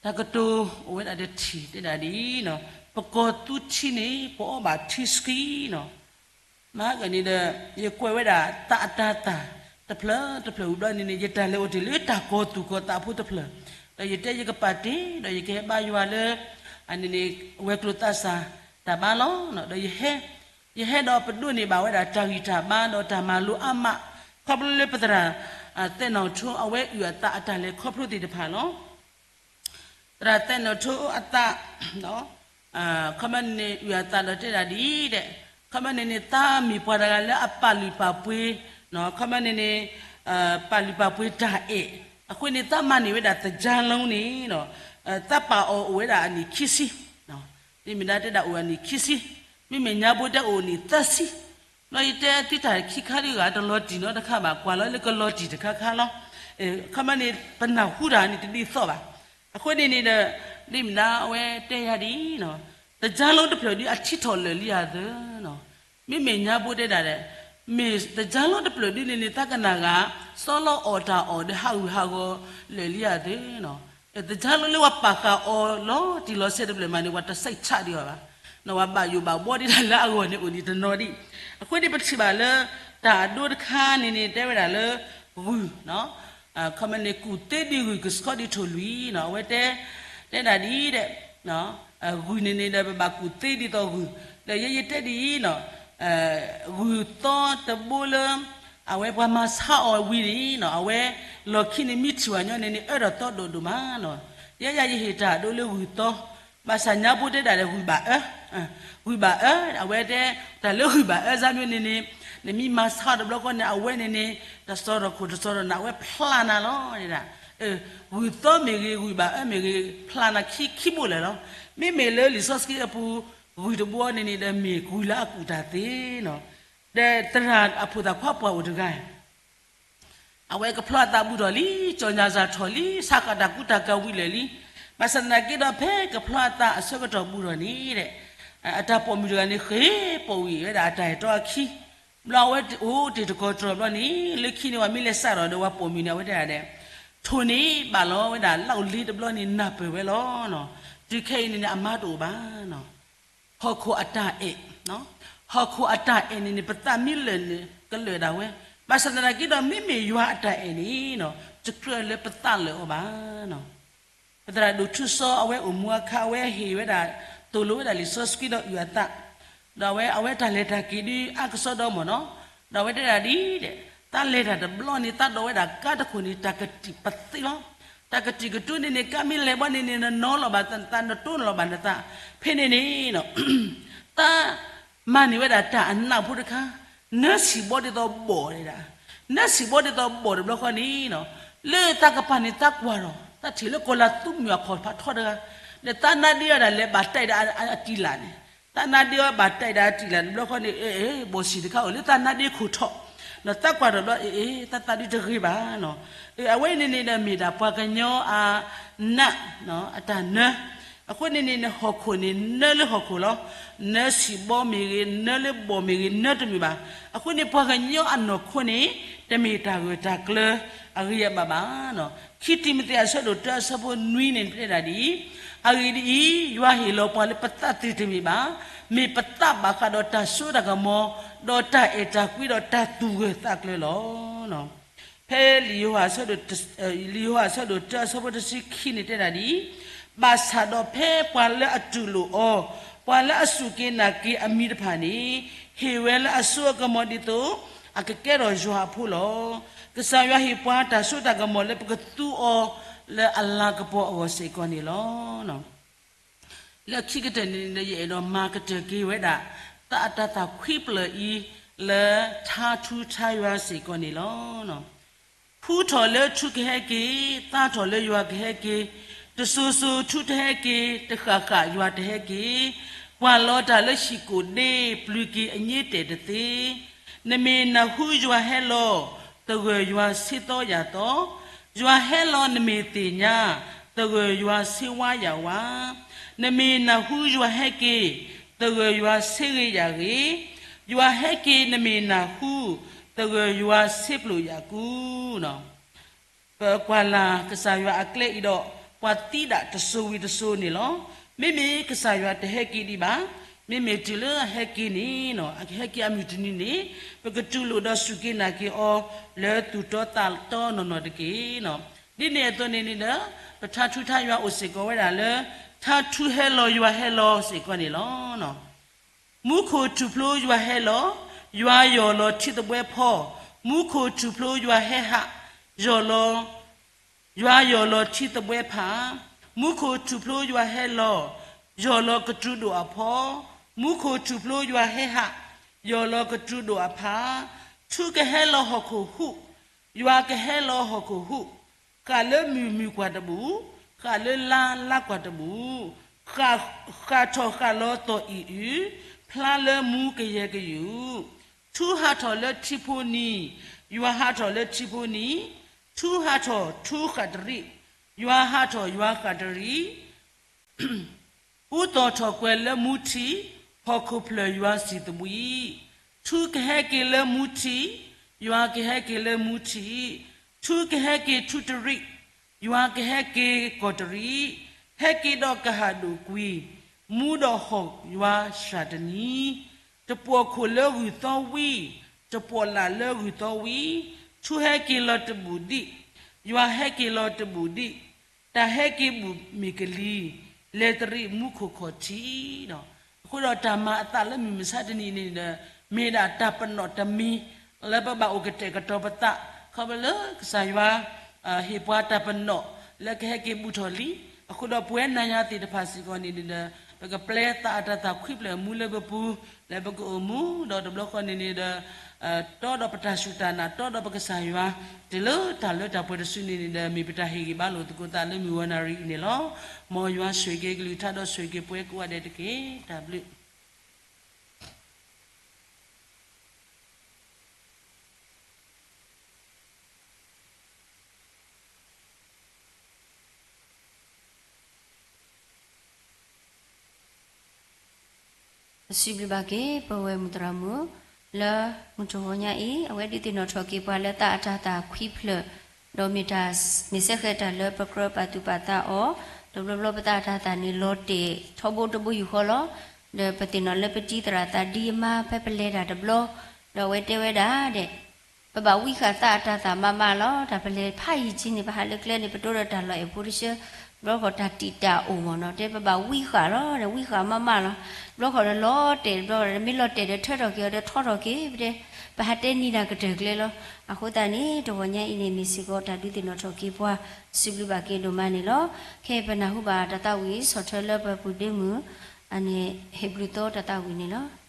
တၢ်ကတိၤအိၣ်ဝဲဒၣ်တထံၣ်တဲဒၣ်ဒ်အံၤ, ပကီၤသူထံန့ၣ် ပအီဘၣ်ထံဆှံနီၤ. မဟါကန့ၣ်ဒီး ယကွဲးဝဲဒၣ်သးအတၤသၣ် တဖျၢၣ်တဖျၢၣ်ဝံၤဘျီန့ၣ်န့ၣ် ယတၢ်လဲၤအိၣ်တ့ၢ်လၢတၢ်ကီၤသူၣ်ကီၤသးဖိတဖျၢၣ်, ဒီးယတဲယကပာ်တ့ၢ် ဒီးယကဟဲဘါယွၤလၢ အန့ၣ်န့ၣ် ဝဲၤကျိၤသးစၢ်တၢ်ဘါလီၤ. ဒီးယဟဲ ယဟဲဒီးပဒိးန့ၢ်ဘၣ်ဝဲဒၣ်တၢ်ဂံၢ်တၢ်ဘါဒီးတၢ်မၤလိအါမး, ခီဖျိလၢပသရၣ် သဲၣ်နီၣ်ထိ အဝဲအုၣ်အသးအတၢ်လဲၤခီဖျိသ့ၣ်တဖၣ်လီၤ. သရၣ်သဲၣ်နီၣ်ထိအသး ခီမီန့ၣ်န့ၣ် အုၣ်အသးဒီးတဲဒၣ်ဒ်အံၤဒဲး, ခီမီန့ၣ်န့ၣ် သးမ့ၢ်ပှၤတဂၤလၢအပာ်လုၢ်ပာ်ပှ့ၤ, ခီမီန့ၣ်န့ၣ် ပာ်လုၢ်ပာ်ပှ့ၤတၢ်အဲၣ်, အဃိန့ၣ် သးမၤန့ၢ်ဝဲဒၣ်သကြားလုံးန့ၣ် သးပာ်အီၤအိၣ်ဝဲဒၣ်အနံၣ်ခံဆံ, မ့မ့ၢ်ဒၣ်တဲဒၣ်အိၣ်အနံၣ်ခံဆံ, မ့မ့ၢ်ညါဘိတဲအိၣ်နံၣ်သၢဆံ, ဒီးယတဲသုတၢ်ခံခါတဂၤ တလီၤတံၢ်နီတခါဘၣ်, ကွၢ်လီၤလၢကလီၤတံၢ်တခါခါလီၤ. ခီမီန့ၣ် ပနၢ်ဟူတၢ်န့ၣ်တဒ်သိးဘၣ်. အဃိန့ၣ်န့ၣ်ဒီး ဒ်မ့ၢ်ဒၣ်အဝဲတဲယၤဒ်အံၤ, သကြားလုံးတဖျၢၣ်ဒုးအထံထီၣ်လၢာ်လံဧါသၢ, မ့မ့ၢ်ညါဘိတဲဒၣ်ဒီး မ့ၢ်သကြားလုံးတဖျၢၣ်ဒုးန့ၣ်န့ၣ် သးကနၣ်ဂ့ၤ စီၤလီၤအီၣ်တၢ်အီၣ်ဒီးဟးဂူာ်ဟးဂီၤလၢာ်လံဧါသၢ, သကြားလုံးလၢပှၤပာ်ဃာ်အီၤလီၤတံၢ်လီၤဆဲးတဖျၢၣ်မးန့ၣ် ပှၤတစံးဆးဒံးအီၤဘၣ်, ပှၤဘၣ်ယိၣ်ဘၣ်ဘှီဒၣ်လၢအဂီၢ်န့ၣ်အိၣ်ဒံးတနီၤဒံး. အဃိန့ၣ်ပထံၣ်ဘၣ်လၢ တၢ်အဒိတခါန့ၣ်န့ၣ် တဲဝဲဒၣ်လၢ ဂုၢ် ခီမီန့ၣ် ကူၣ်သ့ဒံးဂုၢ်ကဆှီဒံးထိၣ်လွံၢ်နီၤ, အဝဲတဲ တဲဒၣ်ဒ်အံၤဒဲး, ဂုၢ်န့ၣ်န့ၣ်ဒီး ပဘၣ်ကူၣ်သ့ဒ်သိးဂုၢ်, ဒီးယဲယတဲဒ်အံၤနီၤ, ဂုၢ်သီတဘိလၢ အဝဲပှၤမၤဆါအီၤဝံၤန့ၣ်နီၤ, အဝဲလီၢ်ခံန့ၣ်မ့ၢ်ထံၣ်ဝဲညီန့ၣ်န့ၣ် အၢဒီးသီဒိၣ်ဒိၣ်မးနီၤ, ယဲယၤယဟ့ၣ်တၢ်ဒိလၢဂုၢ်သီ ဘၣ်ဆၣ်ညါဘိတဲဒၣ်ဒီးဂုၢ်ဘၣ်အၢ, ဂုၢ်ဘၣ်အၢ, အဝဲတဲ တၢ်လၢဂုၢ်ဘၣ်အၢစါမ့ၢ်န့ၣ်န့ၣ်, နမ့ၢ်မၤဆါအီၤတဘျီဃီန့ၣ် အဝဲန့ၣ်န့ၣ် တစီဒီးခိၣ်တစီဒီးနး အဝဲဖျါနၤလီၤဒၣ်, ဂုၢ်သီမ့ၢ်ဂ့ၤ ဂုၢ်ဘၣ်အၢမ့ၢ်ဂ့ၤ ဖျါနၤခံခံဘိလၢာ်လီၤ. မ့မ့ၢ်လၢလံာ်စီဆှံအပူၤ ဂုၢ်တဘိန့ၣ်န့ၣ်ဒီးမ့ၢ်ဂုၢ်လၢအကူၣ်တၢ်သ့နီၤ, ဒီးသရၣ်အဖိသၣ်ခွါပှၢ်အိၣ်တဂၤ အဝဲကဖျီအသးဘူးထီၣ်လံ, ကၠီၣ်ညၣ်စၢ်ထီၣ်လံ, ဆးဃာ်တၢ်ကူတၢ်ကၤဝံၤလၢာ်လံ. ဘၣ်ဆၣ်သနာ်က့ဒီး ဖဲကဖျီအသးအဆၢကတီၢ်ဘူးထီၣ်န့ၣ်ဒီး အတၢ်ပိာ်မုၣ်တဂၤန့ၣ် ဃ့ၢ်ပိာ်ဝံၤဝဲဒၣ်အတၢ်အဲၣ်တီအခံ, ဘျီအဝဲအိၣ်တ့ၢ်တကီၢ်တြီၢ်ဘျီန့ၣ် လၢခံန့ၣ် ပှၤမ့ၢ်လဲၤစးထီၣ်ဒီးပှၤပိာ်မုၣ်န့ၣ် အဝဲတဲဒၣ်ဒီး ထိၣ်န့ၣ်ဘၣ်လီၤဝဲဒၣ်လၢအလ့တဘျီန့ၣ် နၢ်ပၢၢ်ဝဲလီၤ. တုၤခဲအံၤန့ၣ်န့ၣ် အမါတအိၣ်ဘၣ် ဟီၣ်ခိၣ်အတၢ်အဲၣ်, ဟီၣ်ခိၣ်အတၢ်အဲၣ်န့ၣ်န့ၣ် ပသးမ့ၢ်လၢာ်န့ၣ် ကလၢာ်ဒၣ်ဝဲ, ဘၣ်ဆၣ်သနာ်က့ဒီး မ့မ့ၢ်ယွၤအတၢ်အဲၣ်န့ၣ် တကြၢးလၢပသးလၢာ်အီၤဘၣ်. ပသရၣ်ဒိၣ်ထူစီ အဝဲအိၣ်မူအခါ အဝဲဟ့ၣ်ဝဲဒၣ် သိၣ်လိဝဲဒၣ်လံာ်စီဆှံဒီးအုၣ်အသး, ဒီးအဝဲ အဝဲတၢ်လဲၤတၢ်က့ၤဒုးအါကစီဒီမ့ၢ်နီၤ, ဒီးအဝဲတဲဒၣ်ဒ်အံၤ, သးလဲၤတၢ်တဘျီန့ၣ် သးဒိးဝဲဒၣ်ကါတခိၣ်န့ၣ် တၢ်ကတံာ်ပသ့လီၤ. တၢ်ကတံာ်ကတိၤန့ၣ်န့ၣ် ကမ့ၢ်လဲၤဘၣ်န့ၣ်န့ၣ် နနီလီၤဘၣ်နသး နတိၢ်နီၣ်လီၤဘၣ်နသး, ဖဲန့ၣ်န့ၣ် တၢ်မၤန့ၢ်ဝဲဒၣ်တၢ်အနးဖိတခါ, နၢဆံးဘီဒ်သိးဘီၣ်ဒၣ်, နၢဆံးဘီဒ်သိးဘီၣ်တဘျီဃီန့ၣ်, လၢသးကပၤန့ၣ်သးကွၢ်ဒီး သးထံၣ်လၢကီၤလၤသူမုၢ်အခီၣ်ဖးထီတဂၤ, ဒီးသးနါဒ့အီၤဒၣ်လဲာ်ဘၣ်တၢ်အံၤဒၣ်အတံၢ်လၢ်န့ၣ်, သးနါဒ့အီၤဘၣ်တၢ်အံၤဒၣ်အတံၢ်လၢ်တဘျီဃီန့ၣ်, အ့ အ့ ဘီၣ်ဆံးတခါအိၣ်လၢသးနါဒ့ခိၣ်ထီၣ်, ဒီးသးကွၢ်ဒီးဘျီ အ့ အ့ သးသးဒုတဂ့ၤဘၣ်နီၤ, အဝဲန့ၣ်န့ၣ်ဒီးမ့ၢ်ဒၣ်ပှၤကညီအနး အတၢ်နၢ, အဃိန့ၣ်န့ၣ် ဟီၣ်ခိၣ်န့ၣ် နၢလၢဟီၣ်ခိၣ်လီၤ, နၢဆံးဘီမ့ၢ်ဂ့ၤ နၢလၢဘီၣ်မ့ၢ်ဂ့ၤ နၢတမုာ်ဘၣ်, အဃိန့ၣ် ပှၤကညီအနီၢ်ခိန့ၣ် တမ့ၢ်တၢ်ဂၢၢ်တၢ်ကျၢၤအဂ့ၤအဘၣ်ဘၣ် ခံတံၤမသ့းအဆၢဒိၣ်တၢအဆၢဖိနွံန့ၣ်တဲဒၣ်ဒ်အံၤ, အဂ့ၢ်ဒ်အံၤ, ယွၤဟ့ၣ်လီၤပှၤလၢပသးသ့ၣ်တမ့ၢ်ဘၣ်, မ့ၢ်ပသးဘၣ်ဃးဒီးတၢ်စိတၢ်ကမီၤ, ဒီးတၢ်အဲၣ်တၢ်ကွံဒီးတၢ်သူၣ်ဂၢၢ်သးကျၢၤလီၤ. ဖဲလံာ်ယိၤဟၣ်အဆၢဒိၣ် လံာ်ယိၤဟၣ်အဆၢဒိၣ်တၢအဆၢဖိတဆံခံန့ၣ်တဲဒၣ်ဒ်အံၤ, ဘၣ်ဆၣ်ဒီးဖဲပှၤလၢအတူၢ်လိာ်အီၤ, ပှၤလၢအစူၢ်က့ၤနာ်က့ၤအမံၤတဖၣ်န့ၣ်, ဟ့ၣ်ဝဲလၢအစိအကမီၤဒ်သိး အကကဲထီၣ်ယွၤအဖိလီၤ. ကစၢ်ယွၤဟ့ၣ်ပှၤတၢ်စိတၢ်ကမီၤလၢပကသူအီၤလၢအလၤကပီၤအဂီၢ်စ့ၢ်ကီးန့ၣ်လီၤ. လၢခံကတၢၢ်န့ၣ်ဒီး ယအဲၣ်ဒိးမၤကတၢၢ်က့ၤဝဲဒၣ် သးအတၤသၣ်ခွံဖျၢၣ်အံၤ လၢထါထူထါယွၤစ့ၢ်ကီးန့ၣ်လီၤ. ဖှူထီၣ်လၢထူကဟဲက့ၤ, သါထီၣ်လၢယွၤကဟဲက့ၤ, တစိၤစိၤထူတဟဲက့ၤ, တဃၣ်ဃၣ်ယွၤတဟဲက့ၤ, ကွၢ်လီၤတၢ်လၢဟံၣ်ကိၣ်ဒ့, ပျုၤက့ၤအည့တဲာ်တသ့ နမ့ၢ်နၢ်ဟူယွၤဟဲလီၤ, သဂၢၢ်ယွၤဆ့သီယာ်သီ, ယွၤဟဲလီၤနမ့ၢ်သ့ၣ်ညါ, သဂၢၢ်ယွၤဆ့ဝါယာ်ဝါ, နမ့ၢ်နၢ်ဟူယွၤဟဲက့ၤ, သဂၢၢ်ယွၤဆ့ဂ့ၤယာ်ဂ့ၤ, ယွၤဟဲက့ၤနမ့ၢ်နၢ်ဟူ, သဂၢၢ်ယွၤဆ့ပျိာ်ယာ်ကူ ပကွၢ်လၢ်ကစၢ်ယွၤအကျဲအံၤဒီး ပှၤသံဒၣ်တစိၤဝံၤတစိၤန့ၣ်လီၤ. မ့မ့ၢ်ကစၢ်ယွၤတဟဲက့ၤဒံးဘၣ်, မ့မ့ၢ်တုၤလၢအဟဲက့ၤန့ၣ်, အကဟဲက့ၤအမုၢ်တနံၤန့ၣ်, ပကတူၢ်လိာ်ဒီးစူၢ်က့ၤနာ်က့ၤအီၤ လၢသူၣ်တီသးတီနီၢ်နီၢ်တက့ၢ်. ဒ်န့ၣ်အသိးန့ၣ်န့ၣ်ဒီး, ပထါထူထါယွၤအိၣ်စ့ၢ်ကီးဝဲဒၣ်လၢ ထါထူဟဲလီၤယွၤဟဲလီၤစ့ၢ်ကီးန့ၣ်လီၤ. မူခိၣ်ထူၣ်ဖျိယွၤဟဲလီၤ, ယွၤယီၢ်လီၤထံသဘှဲဖီ, မူခိၣ်ထူၣ်ဖျိယွၤဟဲဟး, ယီၢ်လီၤ, ယွၤယီၢ်လီၤထံသဘှဲဖး, မူခိၣ်ထူၣ်ဖျိယွၤဟဲလီၤ, ယီၢ်လီၤကတြူဒိၣ်အဖီ, မူခိၣ်ထူၣ်ဖျိယွၤဟဲဟး, ယီၢ်လီၤကတြူဒိၣ်အဖး, ထူကဟဲလီၤဟီၣ်ခိၣ်ဟူး, ယွၤကဟဲလီၤဟီၣ်ခိၣ်ဟူး, ဃၣ်လၢမုၢ်မုၢ်ကွၢ်တဘူၣ်, ဃၣ်လၢလါလါကွၢ်တဘူၣ်, ဃၣ်ထီၣ်ဃၣ်လီၤသီၣ်အံၣ်အု, ဖျါလၢမူကယဲၢ်ကယူၢ်, ထူဟးထီၣ်လၢထံဖိနံၤ, ယွၤဟးထီၣ်လၢထံဖိနံၤ, ထူဟးထီၣ်ထူဃၣ်တရံး, ယွၤဟးထီၣ်ယွၤဃၣ်တရံး အူသီၣ်ထီၣ်ကွဲၤလၢမူထံ, ဟီၣ်ခိၣ်ဖျၢၣ်ယွၤစံၣ်သဘှံး, ထူကဟဲက့ၤလၢမူထံ, ယွၤကဟဲက့ၤလၢမူထံ, ထူကဟဲက့ၤထူတရံး, ယွၤကဟဲက့ၤကီၢ်တရံး, ဟဲက့ၤဒီးကဟၣ်ဒိၣ်ကွံာ်, မူဒီးဟီၣ်ယွၤစှၤတနံၤ, တပှီၢ်ခိၣ်လၢဂုၢ်သီဝံၤ, တပှီၢ်လၣ်လၢဂုၢ်သီဝံၤ, ထူဟဲက့ၤလီၤတဘူၣ်ဒံး, ယွၤဟဲက့ၤလီၤတဘူၣ်ဒံး, တၢ်ဟဲက့ၤဘူးမ့ၢ်ကလံၤ, လဲၤတရံးမူခိၣ်ခီၣ်ထံးဒီး, အဃိဒီးတၢ်မၤအသးလၢမုၢ်မဆါတနံၤန့ၣ်ဒီး, မ့ၢ်ဒၣ်တၢ်ပနီၣ်တမံၤ, လၢပဘၣ်အိၣ်ကတဲာ်ကတီၤပသး, ခီဖျိလၢကစၢ်ယွၤ ဟ့ၣ်ပှၤတၢ်ပနီၣ် လၢကဟဲက့ၤဘူးထီၣ်လံ, အဃိဒီးပဝဲနၤယၤသ့ၣ်တဖၣ်စ့ၢ်ကီးန့ၣ်ဒီး, ပကပျဲသးအတၤသၣ်ခွံဖျၢၣ်မူလၢပပူၤ, လၢပကအိၣ်မူဒီးတဘျီဃီန့ၣ်န့ၣ်ဒီး တီဒီးပတၢ်စူၢ်တၢ်နာ် တီဒီးပကစၢ်ယွၤ, တုၤလၢတၢ်လၢတၢ်ပှဲၤတစုန့ၣ်န့ၣ်ဒီး မ့ၢ်ပတၢ်ဟ့ၣ်ဂံၢ်ဘါလိာ်သကိးသးလၢမုၢ်ဝၤနၣ်ရံၣ်အံၤန့ၣ်လီၤ. မ်ယွၤဆိၣ်ဂ့ၤက့ၤကလုၢ်ကထါဒီးဆိၣ်ဂ့ၤက့ၤပှၤကိးဂၤဒဲးတက့ၢ်. တၢ်ဘျုး ပစံးဘျုးဘၣ်က့ၤ ပဝဲမုၢ်သရၣ်မုၣ် လၢမုၢ်တဂီၤညါအံၤ အဝဲဒုးသ့ၣ်နီၣ်ထီၣ်က့ၤပှၤလၢသးအတၤသၣ်ခွံဖျၢၣ်, ဒီးမ့ၢ်တၢ် မ့ၢ်စဲဃဲၤတၢ်လၢပကြၢးပာ်သူၣ်ပာ်သးအီၤ, တဘျီဘျီပသးအတၤသၣ်န့ၣ်လီၤတဲာ်ထီဘိတဘိယူၢ်ဃီလီၤ. ဒီးပသ့ၣ်နီၣ်လၢပတံၤသရၣ်သးဒ်အမါဖဲပလဲၤတၢ်တဘျီ, ဒီးအဝဲတဲဝဲဒၣ်ဒဲး ပဘၣ်ဝံဃာ်သးအတၤသၣ်မးမးလီၤ. တၢ်ပလဲၤဖးယံာ်ထံန့ၣ် ပဟးလၢကျဲန့ၣ် ပတိဒီးတၢ်လီၢ်အဲၣ်ဖိတဆၢ, ဘျီဃီတၢ်တံာ်တၢ်အိၣ်မ့ၢ်နီၤ, တဲပဘၣ်ဝံဃာ်လီၤ, ဝံဃာ်မးမးလီၤ. ဘျီဃီဒီးလီၤတဲာ်, ဘျီဃီဒီးမ့ၢ်လီၤတဲာ်ဒီးထၢထီၣ်က့ၤအီၤဒီးထီထီၣ်က့ၤ, ပတဲ ပဟးတဲနံၤတၢ်ကတၢၢ်ကျဲလီၤ. အဃိသတးန့ၣ် တဂီၤညါအံၤန့ၣ် မ့ၢ်စ့ၢ်ကီးတၢ်ဒုးသ့ၣ်နီၣ်ထီၣ်က့ၤပှၤ စံးဘျုးဘၣ်က့ၤဒိၣ်မးန့ၣ်လီၤ. ခဲအံၤပနၢ်ဟူဘၣ်တၢ်သးဝံၣ် ဆီၣ်ထွဲလၢပပူၤဒ့မုၢ် အန့ၣ် ဟ့ၣ်ဘျုးသီတၢ်သးဝံၣ်န့ၣ်လီၤ.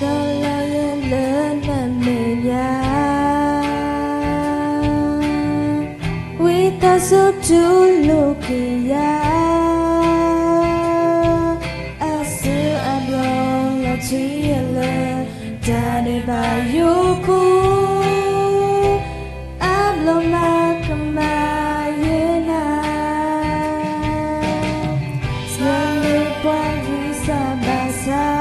ကလီယလၢနမဲာ်ညါ ဝံသးစူၤတူၢ်လိာ်က့ၤယၤ အစၢအဘျီလီၤထံယလၢ တၢ်ဒဲးဘးယိၤကိၢ် အဘျီမၤကမၣ်ယဲနၤ ယမ့ၢ်ပှၤဂံၢ်စၢ်ဘါစၢ်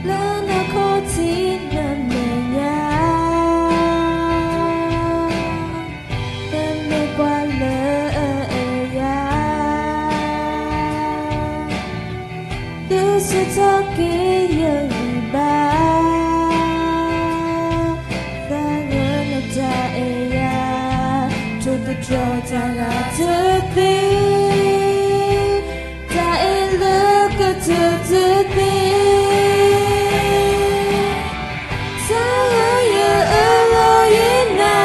လၢနခီၣ်ထံးနမဲာ်ညါ နမ့ၢ်ပှၤလၢအအဲၣ်ယၤ ဒုးဆူၣ်ထီၣ်က့ၤယဂံၢ်ဘါ သးဂၢၢ်နတၢ်အဲၣ်ယၤ ထိၣ်သတြီၤတၢ်ဂၤတသ့ တၢ်အဲၣ်လၢကတၢၢ်တသ့ သးဂၢၢ်ယအၢၣ်လီၤယနၤ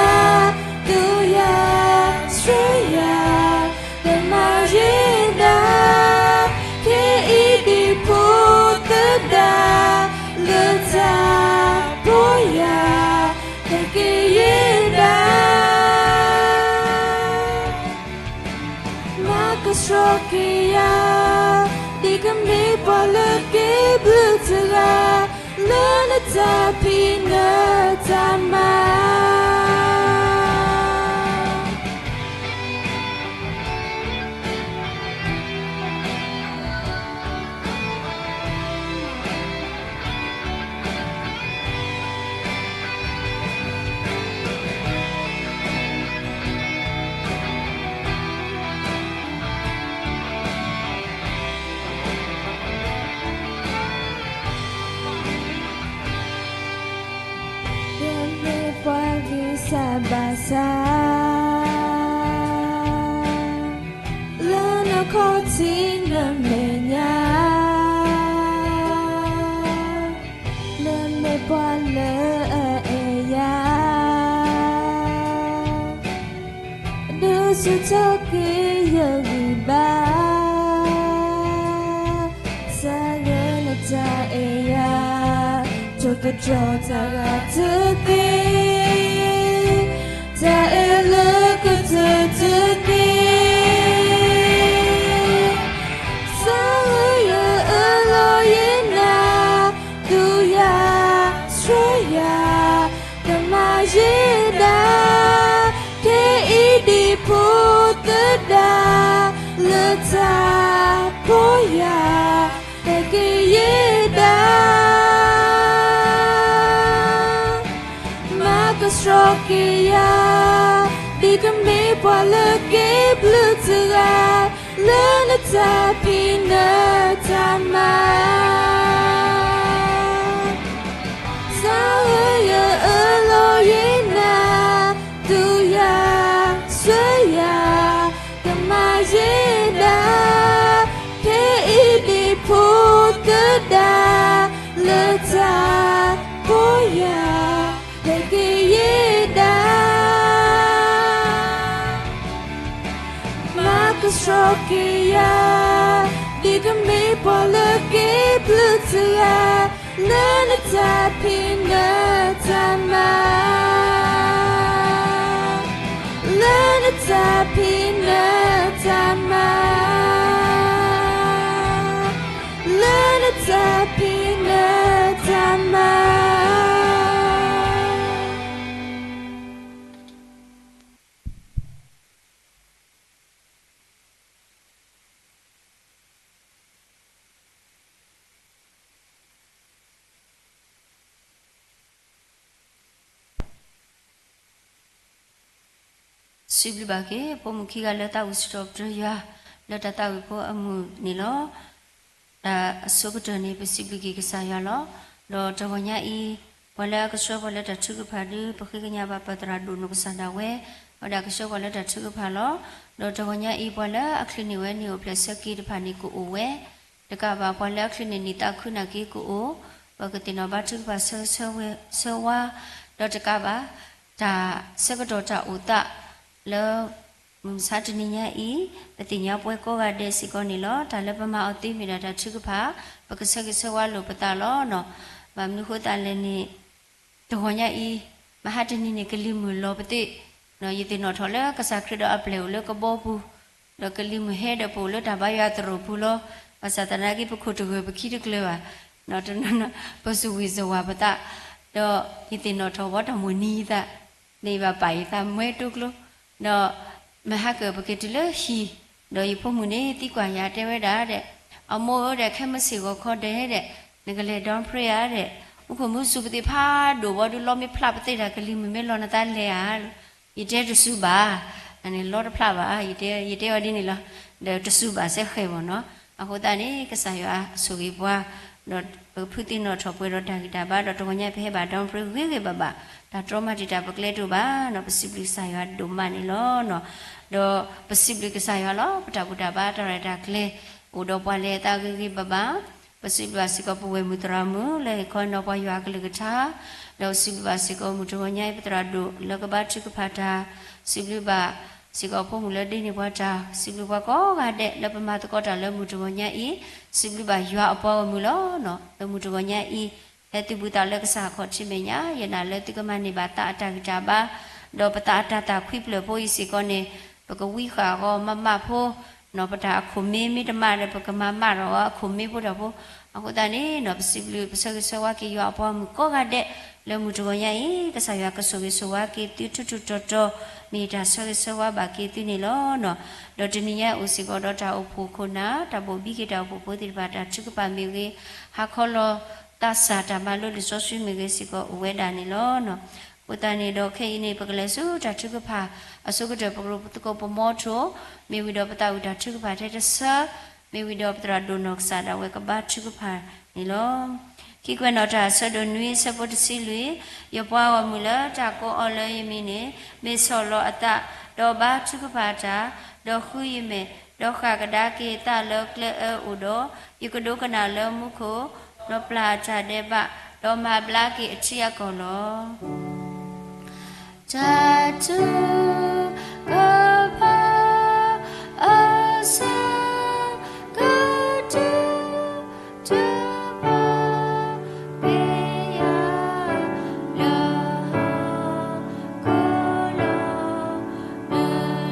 သူယၤဆှၢယၤ ကမၤယဲဒၣ် ခဲအံၤဒ်ဖိသဒါ လၢတၢ်ဖိယၤ ဟဲက့ၤယဲဒၣ် မၤကဆှီက့ၤယၤ ဒ်ကမ့ၢ်ပှၤလၢက့ၤဘျုးတဂၤ လၢနတၢ်ဖံးနတၢ်မၤ ယမ့ၢ်ပှၤဂံၢ်စၢ်ဘါစၢ် လၢနခီၣ်ထံးနမဲာ်ညါ နမ့ၢ်ပှၤလၢအအဲၣ်ယၤ ဒုးဆူၣ်ထီၣ်က့ၤယဂံၢ်ဘါ သးဂၢၢ်နတၢ်အဲၣ်ယၤ ထိၣ်သတြီၤတၢ်ဂၤတသ့ တၢ်အဲၣ်လၢက တနံၤ စးလၢယအၢၣ်လီၤယနၤ, ဒုးယၤဆှၢယၤ, ကမၤယဲဒၣ်, ဖဲအံၤဒံးဖိသဒါ, လၢတၢ်ဖှီၣ်ယၤ, ဟဲက့ၤယဲဒၣ် မၤကဆှီက့ၤယၤ, ဒ်ကမ့ၢ်ပှၤလၢက့ၤဘျုးတဂၤ, လၢနတၢ်ဖံးနတၢ်မၤ, စးလၢယအၢၣ်လီၤယနၤ, ဒုးယၤဆှၢယၤ, ကမၤယဲဒၣ်, ဖဲအံၤဒံးဖိသဒါ, လၢတၢ်ဖှီၣ်ယၤ, ဟဲက့ၤယဲဒၣ် မၤကဆှီက့ၤယၤ, ဒ်ကမ့ၢ်ပှၤလၢက့ၤဘျုးတဂၤ, လၢနတၢ်ဖံးနတၢ်မၤ, လၢနတၢ်ဖံးနတၢ်မၤ, လၢနတၢ်ဖံးနတၢ်မၤ စံးဘျုးဘၣ်က့ၤ ဖိမုၣ်ခံဂၤလၢသးအိၣ်စံးထီၣ်ပတြၢၤယွၤ လၢတၢ်သးဝံၣ်ဖိအမုၢ်န့ၣ်လီၤ. တၢ်အဆိကတၢၢ်န့ၣ် ပစံးဘျုးက့ၤကစၢ်ယွၤလီၤ. ဒီးတဂီၤညါအံၤ ပှၤလၢအကဆှၢပှၤလၢတၢ်ထုကဖၣ်ဒု ပဃ့ကညးဘၣ်ပသရၣ်ဒိၣ်နီၢ်ကစၢ်ဒၣ်ဝဲ, အဝဲဒၣ်ကဆှၢပှၤလၢတၢ်ထုကဖၣ်လီၤ. ဒီးတဂီၤညါအံၤ ပှၤလၢအချုးန့ၢ်ဝဲန့ၣ်အိၣ်ဖျဲၣ်ဆၢက့ၤတဖၣ်န့ၣ်ကအိၣ်ဝဲ တကးဘၣ် ပှၤလၢအချုးန့ၢ်န့ၢ်သးခုနာ်က့ၤကအိၣ်, ပကသ့ၣ်နီၣ်ဘါထုကဖၣ်ဆၢဂ့ၤဆၢဝါ, ဆၢဝါ, ဒီးတကးဘၣ် တၢ်ဆၢကတီၢ်တၢ်အိၣ်သးလၢ မုၢ်မဆါတနံၤညါအံၤ ပသ့ၣ်ညါပှဲၤကိးဂၤဒဲးစ့ၢ်ကီးန့ၣ်လီၤ. တၢ်လၢပမၤအီၤသ့မ့ၢ်ဒၣ်တၢ်ထုကဖၣ်, ပကဆၢဂ့ၤဆၢဝါလိာ်ပသးလီၤ. ဘၣ်မနုၤဃိသတးလဲၣ်န့ၣ် တဂီၤညါအံၤ မဟါတနံၤန့ၣ် ကလံၤမုၢ်လီၤပသ့ၣ်, ယသ့ၣ်နီၣ်ထီၣ်လၢကစၢ်ခရံာ်ဒီးအပျဲၢ်အိၣ်လၢကဘီပူၤ, ဒီးကလံၤမုၢ်ဟဲဒီးပအိၣ်လၢတၢ်ဘါယွၤသရိာ်ပူၤလီၤ. ဘၣ်ဆၣ်သနာ်က့ ပခိၣ်တဂၢၢ်ပခံတကျၢၤဘၣ်, တနီၤနီၤ ပစူၢ်ဝံၣ်စဝၢ်ပသး, ဒီးယသ့ၣ်နီၣ်ထီၣ်ဝဲတၢ်မိၣ်နံၤယသး, န့ၣ်ယဘၣ်ပာ်ယသးမှဲတိကျိ, ဒီးမဟါကၢၣ်ပက့ၤတုၤလၢဟံၣ်, ဒီးယဖိမုၣ်န့ၣ်သံကွၢ်ယၤတဲဝဲဒၣ်ဒီး, အမိၢ်ဧၢဒီး ခဲမုၢ်ဆ့ၣ်ဂီၤခီဒီးဒီး နကလဲၤဒီဖျ့ဧါဒီး, မူခိၣ်မုၢ်စူၤပသ့ၣ်ဖးဒိၣ်ဝံၤဒုးလီမ့ၢ်ဖျးပသ့ၣ်တၢ်ကလံၤမုၢ်မ့ၢ်လီၤနသးလဲၤဧါ ယတဲတစူဘၣ်, လီတဖျးဘၣ်, ယတဲအီၤဒ်န့ၣ်လီၤ, ဒီးတစူဘၣ်စဲဃဲၣ်မ့ၢ်နီၤ. အဃိသတးန့ၣ် ကစၢ်ယွၤဆိၣ်ဂ့ၤပှၤ, ဒီးပကဖုသ့ၣ်နီၣ်ထီၣ်ပှဲၤဒီးတၢ်ဂံၢ်တၢ်ဘါ ဒီးတဂီၤညါပဟဲဘၣ်ဒီဖျ့ဂ့ၤဂ့ၤဘၣ်ဘၣ်, တၢ်တြီမၤတံာ်တာ်ပကျဲတအိၣ်ဘၣ်နီၤ. ပစံးဘျုးကစၢ်ယွၤဒိၣ်မးန့ၣ်လီၤ. ဒီးပစံးဘျုးကစၢ်ယွၤလီၤ. ပတၢ်ဘူၣ်တၢ်ဘါတၢ်ရဲၣ်တၢ်ကျဲၤ အိၣ်ဒီးပှၤလဲၤအသးဂ့ၤဂ့ၤဘၣ်ဘၣ် ပစံးဘျုးဘၣ်စ့ၢ်ကီးပဝဲၢ်မုၢ်သရၣ်မုၣ် လၢဟ့ၣ်ခီနီၤပှၤယွၤအကလုၢ်ကထါ, ဒီးပစံးဘျုးဘၣ်စ့ၢ်ကီးမုၢ်တဂီၤညါအံၤ ပသရၣ်ဒိၣ်လၢကဘါထုကဖၣ်တၢ်, စံးဘျုးဘၣ်စ့ၢ်ကီးဖိမုၣ်လၢဒ့န့ၢ်ပှၤတၢ်, စံးဘျုးပှၤကိးဂၤဒဲးလၢပမၤသကိးတၢ်လၢမုၢ်တဂီၤညါအံၤ, စံးဘျုးဘၣ်ယွၤအပှၤဂီၢ်မုၢ်လီၤ. လၢမုၢ်တဂီၤညါအံၤ ဟဲသုးဘူးသးလၢကစၢ်အခီၣ်ထံးမဲာ်ညါ, ယနာ်လၢသုကမၤန့ၢ်ဘၣ်သးအတၢ်ဂံၢ်တၢ်ဘါ, ဒီးပသးအတၢ်သၣ်ခွံဖျၢၣ်ဖိအံၤစ့ၢ်ကီးန့ၣ် ပကဝံဃာ်အဂီၢ်မးမးဖိ, ပတၢ်အခိၣ်မ့ၢ်မ့ၢ်တမၤဒီး ပကမၤမးဒီးအခိၣ်မ့ၢ်ဖိတၢ်ဖိ, အဃိသတးန့ၣ် ပစံးဘျုးပဆၢဂ့ၤဆၢဝါက့ၤယွၤအပှၤဂီၢ်မုၢ်ကိးဂၤဒဲး လၢမုၢ်တဂီၤညါအံၤ ကစၢ်ယွၤကဆိၣ်ဂ့ၤဆိၣ်ဝါက့ၤသုထူထူတီတီ, မ့ၢ်ယတၢ်ဆၢဂ့ၤဆၢဝါဘၣ်က့ၤသုန့ၣ်လီၤ. ဒီးတနံၤညါအိၣ်စ့ၢ်ကီးဒီးတၢ်အိၣ်ဖှိၣ်ခိၣ်နၢ်, တၢ်ဘိၣ်ဘံက့ၤတၢ်အိၣ်ဖှိၣ်ဖိသ့ၣ်တဖၣ်တၢ်ထုကဖၣ်မ့ၢ်ဂ့ၤ, ဟါခီလီၤသးစၢ်တၢ်မၤလိလံာ်စီဆှံမ့ၢ်ဂ့ၤစ့ၢ်ကီးအိၣ်ဝဲဒၣ်န့ၣ်လီၤ. အဃိသတးန့ၣ်ဒီးခဲအံၤန့ၣ် ပကလဲၤဆူတၢ်ထုကဖၣ်အဆိကတၢၢ် ပကရူၢ်သကိးပမီထိၣ်, မ့ၢ်ဝံၤဒီးပသးဝံၣ်တၢ်ထုကဖၣ်ထဲတဆၢ, မ့ၢ်ဝံၤဒီးပသရၣ်ဒိၣ်နီၢ်ကစၢ်ဒၣ်ဝဲကဘါထုကဖၣ်န့ၣ်လီၤ. ခံကွဲးနီၣ်တၢ်အဆၢဒိၣ်နွံအဆၢဖိတဆံလွံၢ်, ယပှၤဂီၢ်မုၢ်လၢတၢ်ကိးအီၤလၢယမံၤန့ၣ် မ့ၢ်ဆီၣ်လီၤအသး, ဒီးဘါထုကဖၣ်တၢ်, ဒီးဃုယမဲာ်, ဒီးဃၣ်ကဒါက့ၤအသးလၢကျဲအၢအိၣ်ဒီး, ယကဒိကနၣ်လၢမူခိၣ်, ဒီးပျၢ်အတၢ်ဒဲးဘး, ဒီးမၤဘျါက့ၤအထံအကီၢ်လီၤ. တၢ်ထုကဖၣ်အဆၢကတီၢ် တဘၣ်ပျံၤယၤလၢဟီၣ်ခိၣ်လီၤ.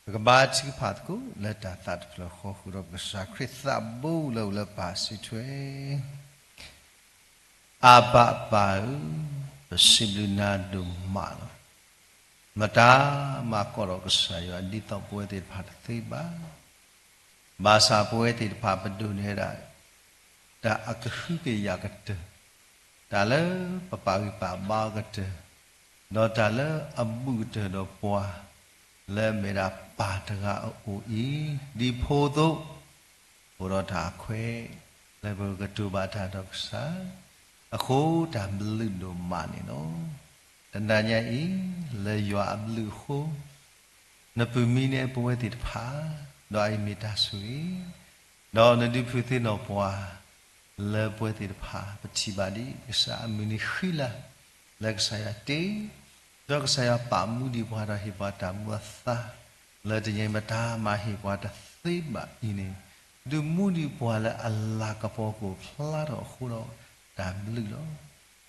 ပကဘါထုကဖၣ်သကိးလၢတၢ်သးတဖျၢၣ်ဃီ ဃုာ်ဒီးပကစၢ်ခရံာ်သးဘိလၢအိၣ်လၢပၢ်စံးထွဲ အၤဘၤပၢ်ဧၢ, ပစံးဘျုးနၤဒိၣ်မးလီၤ. မတၤမၤကီးဒီးကစၢ်ယွၤ ဒ်သိးပဝဲသ့ၣ်တဖၣ်တသ့ဘၣ်. ဘၣ်ဆၣ်ပဝဲသ့ၣ်တဖၣ်ပဒိၣ်န့ၢ်ဝဲဒၣ် တၢ်အကဟုကယာ်ကတၢၢ်, တၢ်လၢပပာ်ဂံၢ်ပာ်ဘါအီၤကတၢၢ်, ဒီးတၢ်လၢအဘူးကတၢၢ်ဒီးပှၤ လၢအမ့ၢ်ဒၣ်ပၢ်တဂၤအအိၣ်အံၤ, ဒ်ဖိအသိး အိၣ်ဒီးတၢ်အခွဲး လၢပကတိၤဘၣ်တၢ်ဒီးကစၢ်, အဃိတၢ်ဘျုးဒိၣ်မးန့ၣ်လီၤ. တနၤညါအံၤ လၢယွၤအဘျုးအဃိ နပုၢ်မံန့ၢ်ပဝဲသ့ၣ်တဖၣ်, ဒီးအအံၤမ့ၢ်တၢ်ဆိၣ်ဂ့ၤ, ဒီးနဒုးဖုးသ့ၣ်နီၣ်ပှၤ လၢပဝဲသ့ၣ်တဖၣ် ပထံၣ်ဘၣ်ဒ်ကစၢ်အမုၢ်နံၤဃံလၤ လၢကစၢ်ယွၤတ့, ဒီးကစၢ်ယွၤပာ်မူဒံးပှၤဒီးဟ့ၣ်ပှၤတၢ်မူအသါ လၢတနံၤအံၤမတၤမၤဟ့ၣ်ပှၤတသ့ဘၣ်အံၤန့ၣ်, ဒုးမူဒံးပှၤလၢအလၤကပီၤကအိၣ်ဖျါထီၣ်အဃိဒီး တၢ်ဘျုးလီၤ.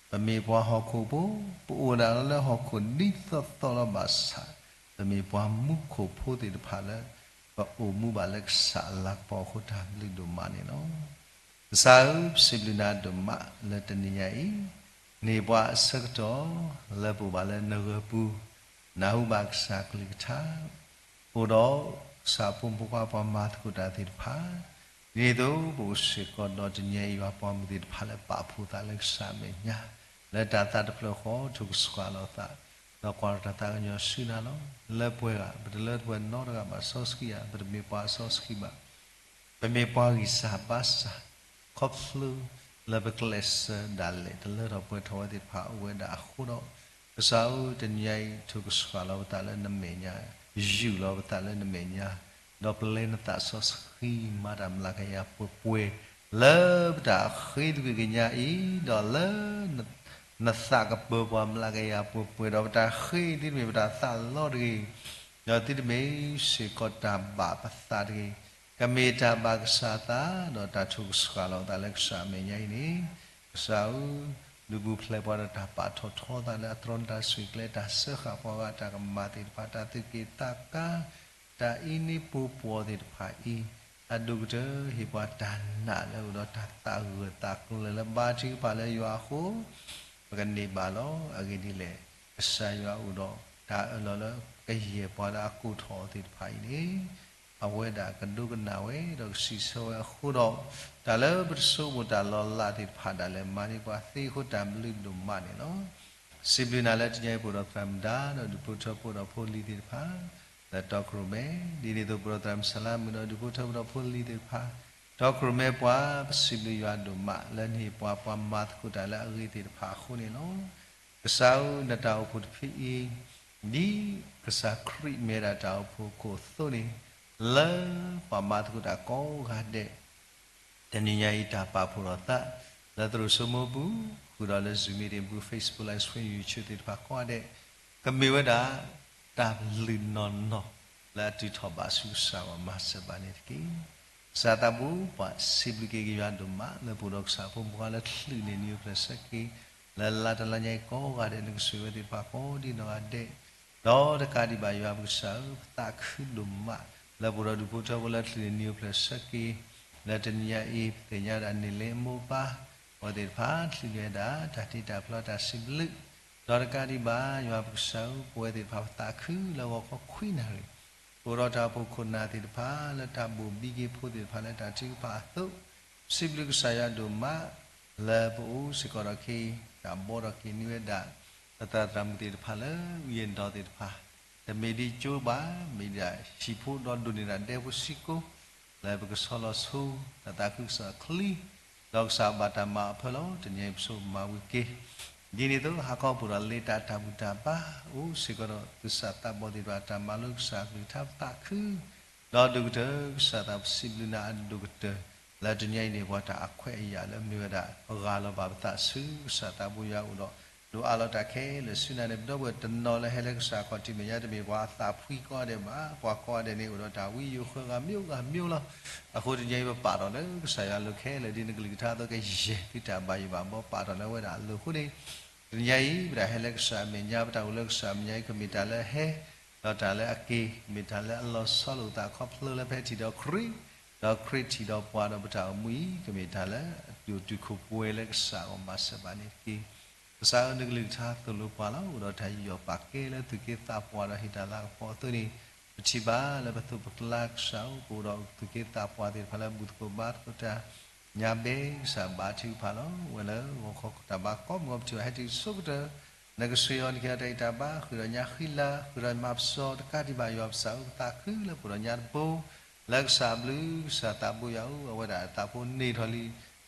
ပမ့ၢ်ပှၤဟီၣ်ခိၣ်ဖိ, ပအိၣ်ဒၣ်လၢဟီၣ်ခိၣ်ဒ်သိးသိးလီၤဘၣ်ဆၣ်, ပမ့ၢ်ပှၤမူခိၣ်ဖိသ့ၣ်တဖၣ်လၢ ပအိၣ်မူဘၣ်လၢကစၢ်အလၤကပီၤအဃိ တၢ်ဘျုးဒိၣ်မးန့ၣ်လီၤ. ကစၢ်ဧၢ, ပစံးဘျုးနၤဒိၣ်မးလၢတနံၤညါအံၤ, နဟ့ၣ်ပှၤအဆၢကတီၢ် လၢပအိၣ်ဘၣ်လၢနဂၢၢ်ပူၤ, နၢ်ဟူဘၣ်ကစၢ်ကလုၢ်ကထါ, အိၣ်ဒီးကစၢ်အဖိမုၣ်ဖိခွါပှၤမၤသကိးတၢ်သ့ၣ်တဖၣ်, ဒ်န့ၣ်အသိး ပအိၣ်စ့ၢ်ကီးဒီးတနံၤညါအံၤ ယွၤပှၤမုၣ်သ့ၣ်တဖၣ်လၢပာ်ဖှိၣ်သးလၢကစၢ်အမဲာ်ညါ, လၢတၢ်သးတဖျၢၣ်ဃီ ထိၣ်ကဆှီလီၤသး, ဒီးကွၢ်တၢ်သးကညီၤဆူနၤလီၤ. လၢပှဲၤဂၤ ပတလၢတပှဲၤနီတဂၤဘၣ်စီဆှံယၤ, ပတမ့ၢ်ပှၤအစီဆှံဘၣ် ပမ့ၢ်ပှၤဂံၢ်စၢ်ဘါစၢ်, ခီဖျိလၢပကျဲးစၢးဒၣ်လဲာ် တလၢထီၣ်ပှဲၤထီၣ်ဝဲသ့ၣ်တဖၣ်အိၣ်ဝဲဒၣ်အဃိဒီး, ကစၢ်ဧၢ, တနံၤညါအံၤ ထိၣ်ကဆှီလီၤပသးလၢနမဲာ်ညါ, ယူၢ်လီၤပသးလၢနမဲာ်ညါ, ဒီးပျဲနသးစီဆှံမၤတၢ်မျးကယၤပှဲၤပှဲၤ လၢပတၢ်ဃ့တဂ့ၤကညါအံၤ, ဒီးလၢ နသးကပၢၤပှၤမျးကယၤပှဲၤပှဲၤ, ဒီးပတၢ်ဃ့သုတမ့ၢ်ပတၢ်သးလီတဂ့ၤ, ဒီးသုတမ့ၢ်စ့ၢ်ကီးတၢ်ဘၣ်ပသးတဂ့ၤ, ကမ့ၢ်တၢ်ဘၣ်ကစၢ်သး, ဒီးတၢ်ထိၣ်ကဆှီလီၤသးလၢကစၢ်အမဲာ်ညါအံၤန့ၣ်, ကစၢ်ဧၢ, ဒုးပူၤဖျဲးပှၤဒီးတၢ်ပာ်ထီၣ်ထီသးလၢအသရူးနတၢ်ဆိၣ်ဂ့ၤကျဲ, တၢ်စၢဃာ်ပှၤဂၤတၢ်ကမၣ်သ့ၣ်တဖၣ်, တၢ်သူၣ်က့ၣ်သးကါ, တၢ်အံးန့ၢ်ပိာ်ပှီၢ်သ့ၣ်တဖၣ်အံၤ, အဒိၣ်ကတၢၢ်ဟ့ၣ်ပှၤတၢ်နာ်လၢအအိၣ်ဒီးတၢ်သးဂၢၢ်သးကျၢၤလၢဘါထုကဖၣ်လၢယွၤအဃိ, ပကန့ၢ်ဘၣ်လီၤ. အဂ့ၢ်ဒ်လဲၣ်, ကစၢ်ယွၤအိၣ်ဒီးတၢ်အၢၣ်လီၤလၢကယဲၢ်ပှၤလၢအကိးထီၣ်အီၤသ့ၣ်တဖၣ်အံၤန့ၣ်, အဝဲဒၣ်ကဒိကနၣ်ဝဲဒီးကစံးဆၢဝဲအဃိဒီး, တၢ်လၢပတဆိကမိၣ်တၢ်လီၤလးသ့ၣ်တဖၣ်ဒၣ်လဲာ် မၤန့ၢ်ပှၤသ့အဃိ တၢ်ဘျုးဒိၣ်မးန့ၣ်လီၤ. စံးဘျုးနၤလၢတနံၤအံၤ ပအိၣ်ဒီးသရၣ်မုၣ်ဒါ ဒီးဒူၣ်ဖိထၢဖိဒီးဖိလံၤသ့ၣ်တဖၣ် လၢတီခိၣ်ရိၣ်မဲ, ဒ်န့ၣ်အသိး ပအိၣ်ဒီးသရၣ်မုၣ်စလါမုၣ်ဒီးဒူၣ်ဖိထၢဖိဒီးဖိလံၤသ့ၣ်တဖၣ် တီခိၣ်ရိၣ်မဲပှၤ, ပစံးဘျုးယွၤဒိၣ်မး လၢနဟ့ၣ်ပှၤပှၤမၤသကိးတၢ်လၢအဂ့ၤသ့ၣ်တဖၣ်အဃိန့ၣ်လီၤ. ကစၢ်ဧၢ, နတၢ်အိၣ်ဖှိၣ်တဖုအံၤ, ဒ်ကစၢ်ခရံာ်မ့ၢ်ဝဲဒၣ်တၢ်အိၣ်ဖှိၣ်ခိၣ်အသိးန့ၣ်, လၢပှၤမၤသကိးတၢ်ကိးဂၤဒဲး တနံၤညါအံၤ တၢ်ပာ်ဖှိၣ်ထီၣ်သး လၢသရိာ်စိမိပူၤ, ဃုာ်ဒီးလၢ Zoom meeting ပူၤ, Facebook Live Stream, YouTube သ့ၣ်တဖၣ်ကိးဂၤဒဲး, ကမ့ၢ်ဝဲဒၣ် တၢ်လုၢ်နီၢ်နီၢ် လၢအတုၤထီၣ်ဘၣ်ဆူကစၢ်အဂီၢ် မၤစၢၤဘၣ်န့ၣ်တက့ၢ်. ကစၢ်သးဘိပှၤ, စံးဘျုးက့ၤက့ၤယွၤဒိၣ်မး လၢပအိၣ်ဒီးကစၢ်ဖိမုၣ်ဖိခွါလၢချုးန့ၢ်နံၤအိၣ်ဖျဲၣ်ဆၢက့ၤ, လၢလါတလါညါအံၤကိးဂၤဒဲး နကဆိၣ်ဂ့ၤဝဲသ့ၣ်တဖၣ်ကိးဒ်နီၢ်ဂၤဒဲး, ဒီးတကးဒံးဘၣ်ယွၤပကစၢ်ဧၢ, ပသးခုဒိၣ်မး လၢပအိၣ်ဒီးဒူၣ်ဖိထၢဖိလၢချုးန့ၢ်နံၤအိၣ်ဖျဲၣ်ဆၢက့ၤ, လၢတနံၤညါအံၤ ပသ့ၣ်ညါဝဲဒၣ်န့ၢ်လံအမိၢ်အပၢ်, အဝဲသ့ၣ်တဖၣ်ချုးန့ၢ်ဝဲဒၣ် တၢ်တ့တၢ်ဖျီတၢ်စံးဘျုး, ဒီးတကးဒံးဘၣ် ယွၤပကစၢ်ဧၢ, ပဝဲသ့ၣ်တဖၣ်ပသးခုလၢဂီၤခီခွံနၣ်ရံၣ်, ပအိၣ်ဒီးတၢ်အိၣ်ဖှိၣ်ခိၣ်နၢ်သ့ၣ်တဖၣ် လၢတၢ်ဘိၣ်ဘံက့ၤဖိသ့ၣ်တဖၣ်လၢတၢ်ထုကဖၣ်အသိး, စံးဘျုးကစၢ်ယွၤဒိၣ်မး လၢပအိၣ်စ့ၢ်ကီးဒီးခ့, တၢ်ဘှီထီၣ်က့ၤန့ၢ်ဝဲဒၣ် ပသရၣ်မုၣ်သ့ၣ်တဖၣ်လၢ ဝံၤအဒီးသ့ၣ်တဖၣ်, တမ့ၢ်ဒ်ကၠိဘၣ်, မ့ၢ်ဒၣ်ဟံၣ်ဖိဒီးဒိၣ်န့ၢ်ဒၣ်ဒဲဖိစံကိ, လၢပကဆီလီၤဆိ တၢ်သးခုကစီၣ်အချံ, ဒီးကစၢ်ဘၣ်တၢ်မၤအဖၢလီၤ. တနံၤအံၤပဆိၣ်မၤဝံၤက့ၤ, ဒ်န့ၣ်အသိး ဟါခီပအိၣ်ဒီးလ့တၢ်တၢ်ဘူၣ်တၢ်ဘါ, အိၣ်စ့ၢ်ကီးဒီးသူၣ်စၢ်သးဘီၣ်သ့ၣ်တဖၣ် တၢ်မၤလိကစၢ်ကလုၢ်ကထါပသးခု ဒီးဒိၣ်ကတၢၢ် ကစၢ်သးဘိစံးဘျုးနၤအဒိၣ်ကတၢၢ်, လၢတနံၤအံၤန့ၣ် ပှၤတၢ်အခွဲးအယာ်လၢမ့ၢ်ဝဲဒၣ် ပဂၢ်လီၤဘၣ်ပသးဆူကစၢ်သးဘိယွၤအအိၣ်ဒီး, ဒိၣ်အါလီၤတၢ်ခဲလၢာ်ဆူနၤန့ၣ် ပဒီပုၢ်ဝဲၢ်တနီၤလၢဟဲလၢကစၢ်ခီၣ်ထံးမဲာ်ညါ တမ့ၢ်ပှၤအသးဖှံကိးဂၤဒဲးဘၣ်, ပှၤကိးဂၤဒဲးန့ၣ် အိၣ်ဒီးတၢ်ဝံယိၤဃၢဂၤ မျိုးဂၤမျိုးလီၤ. အဃိတနံၤအံၤ ပပာ်ထီၣ်လၢကစၢ်ယွၤအလိၤခဲလၢာ် ဒ်နကလုၢ်ကထါအသိး ကယဲၢ်သုတၢ်ဘၣ်ယိၣ်ဘၣ်ဘှီ ပာ်ထီၣ်လၢအဝဲဒၣ်အလိၤအဃိန့ၣ်, တနံၤအံၤ ပတၢ်ဟဲလၢကစၢ်အမဲာ်ညါ ပတၢ်အိၣ်လၢကစၢ်အမဲာ်ညါအံၤ ကမ့ၢ်တၢ်လၢဟဲ ဒီးတၢ်လၢအက့ၤ မ့ၢ်တၢ်လၢအလီၤဆီလိာ်သးခီဖျိလၢပဟဲထံၣ်ဒီးခရံာ်, ဒီးခရံာ်ထံၣ်ဒီးပှၤဒီးပတၢ်အိၣ်မူအံၤ ကမ့ၢ်တၢ်လၢ ဒိၣ်တုာ်ခိၣ်ပှဲၤလၢကစၢ်အဂီၢ်မၤစၢၤဘၣ်န့ၣ်တက့ၢ်. ကစၢ်ဧၢ နကလုၢ်ကထါသိၣ်လိပှၤလီၤ. အိၣ်ဒီးတၢ်ယူးယီၣ်ပာ်ကဲလၢသူၣ်က့သးပှၢ်ဒီးဟ့ၣ်တၢ်လၤကပီၤအသိးန့ၣ်, ပထံၣ်ဘၣ်လၢပသိးပကျါကစၢ်ဧၢ, ပအိၣ်ဒီးသူၣ်က့သးပှၢ်သ့ၣ်တဖၣ်လၢဘူၣ်သကိးဘါသကိးတၢ် ညါဘဲကစၢ်ဘါထုကဖၣ်လီၤ. ဝဲလၢဂီၤခီတၢ်ဘါကိးမုၢ်ဂီၤ ပထံၣ်ဘၣ်ဟဲတုၤဆိကတၢၢ် နကဆှၢအီၤ နကဟ့ၣ်အီၤတၢ်ဂံၢ်တၢ်ဘါ, ဃုာ်ဒီးညါဃံလၤ, ဃုာ်ဒီးမၤပစီတကးဒံးဘၣ် ယွၤပစၢ်ဧၢ, ပသးခုလၢပအိၣ်ဒီးညါတဘိ လၢကစၢ်အဘျုး, ကစၢ်သးဘိယွၤဧၢ, အဝဲဒၣ်အသးဖိန့ၢ်ထီၣ်လံ,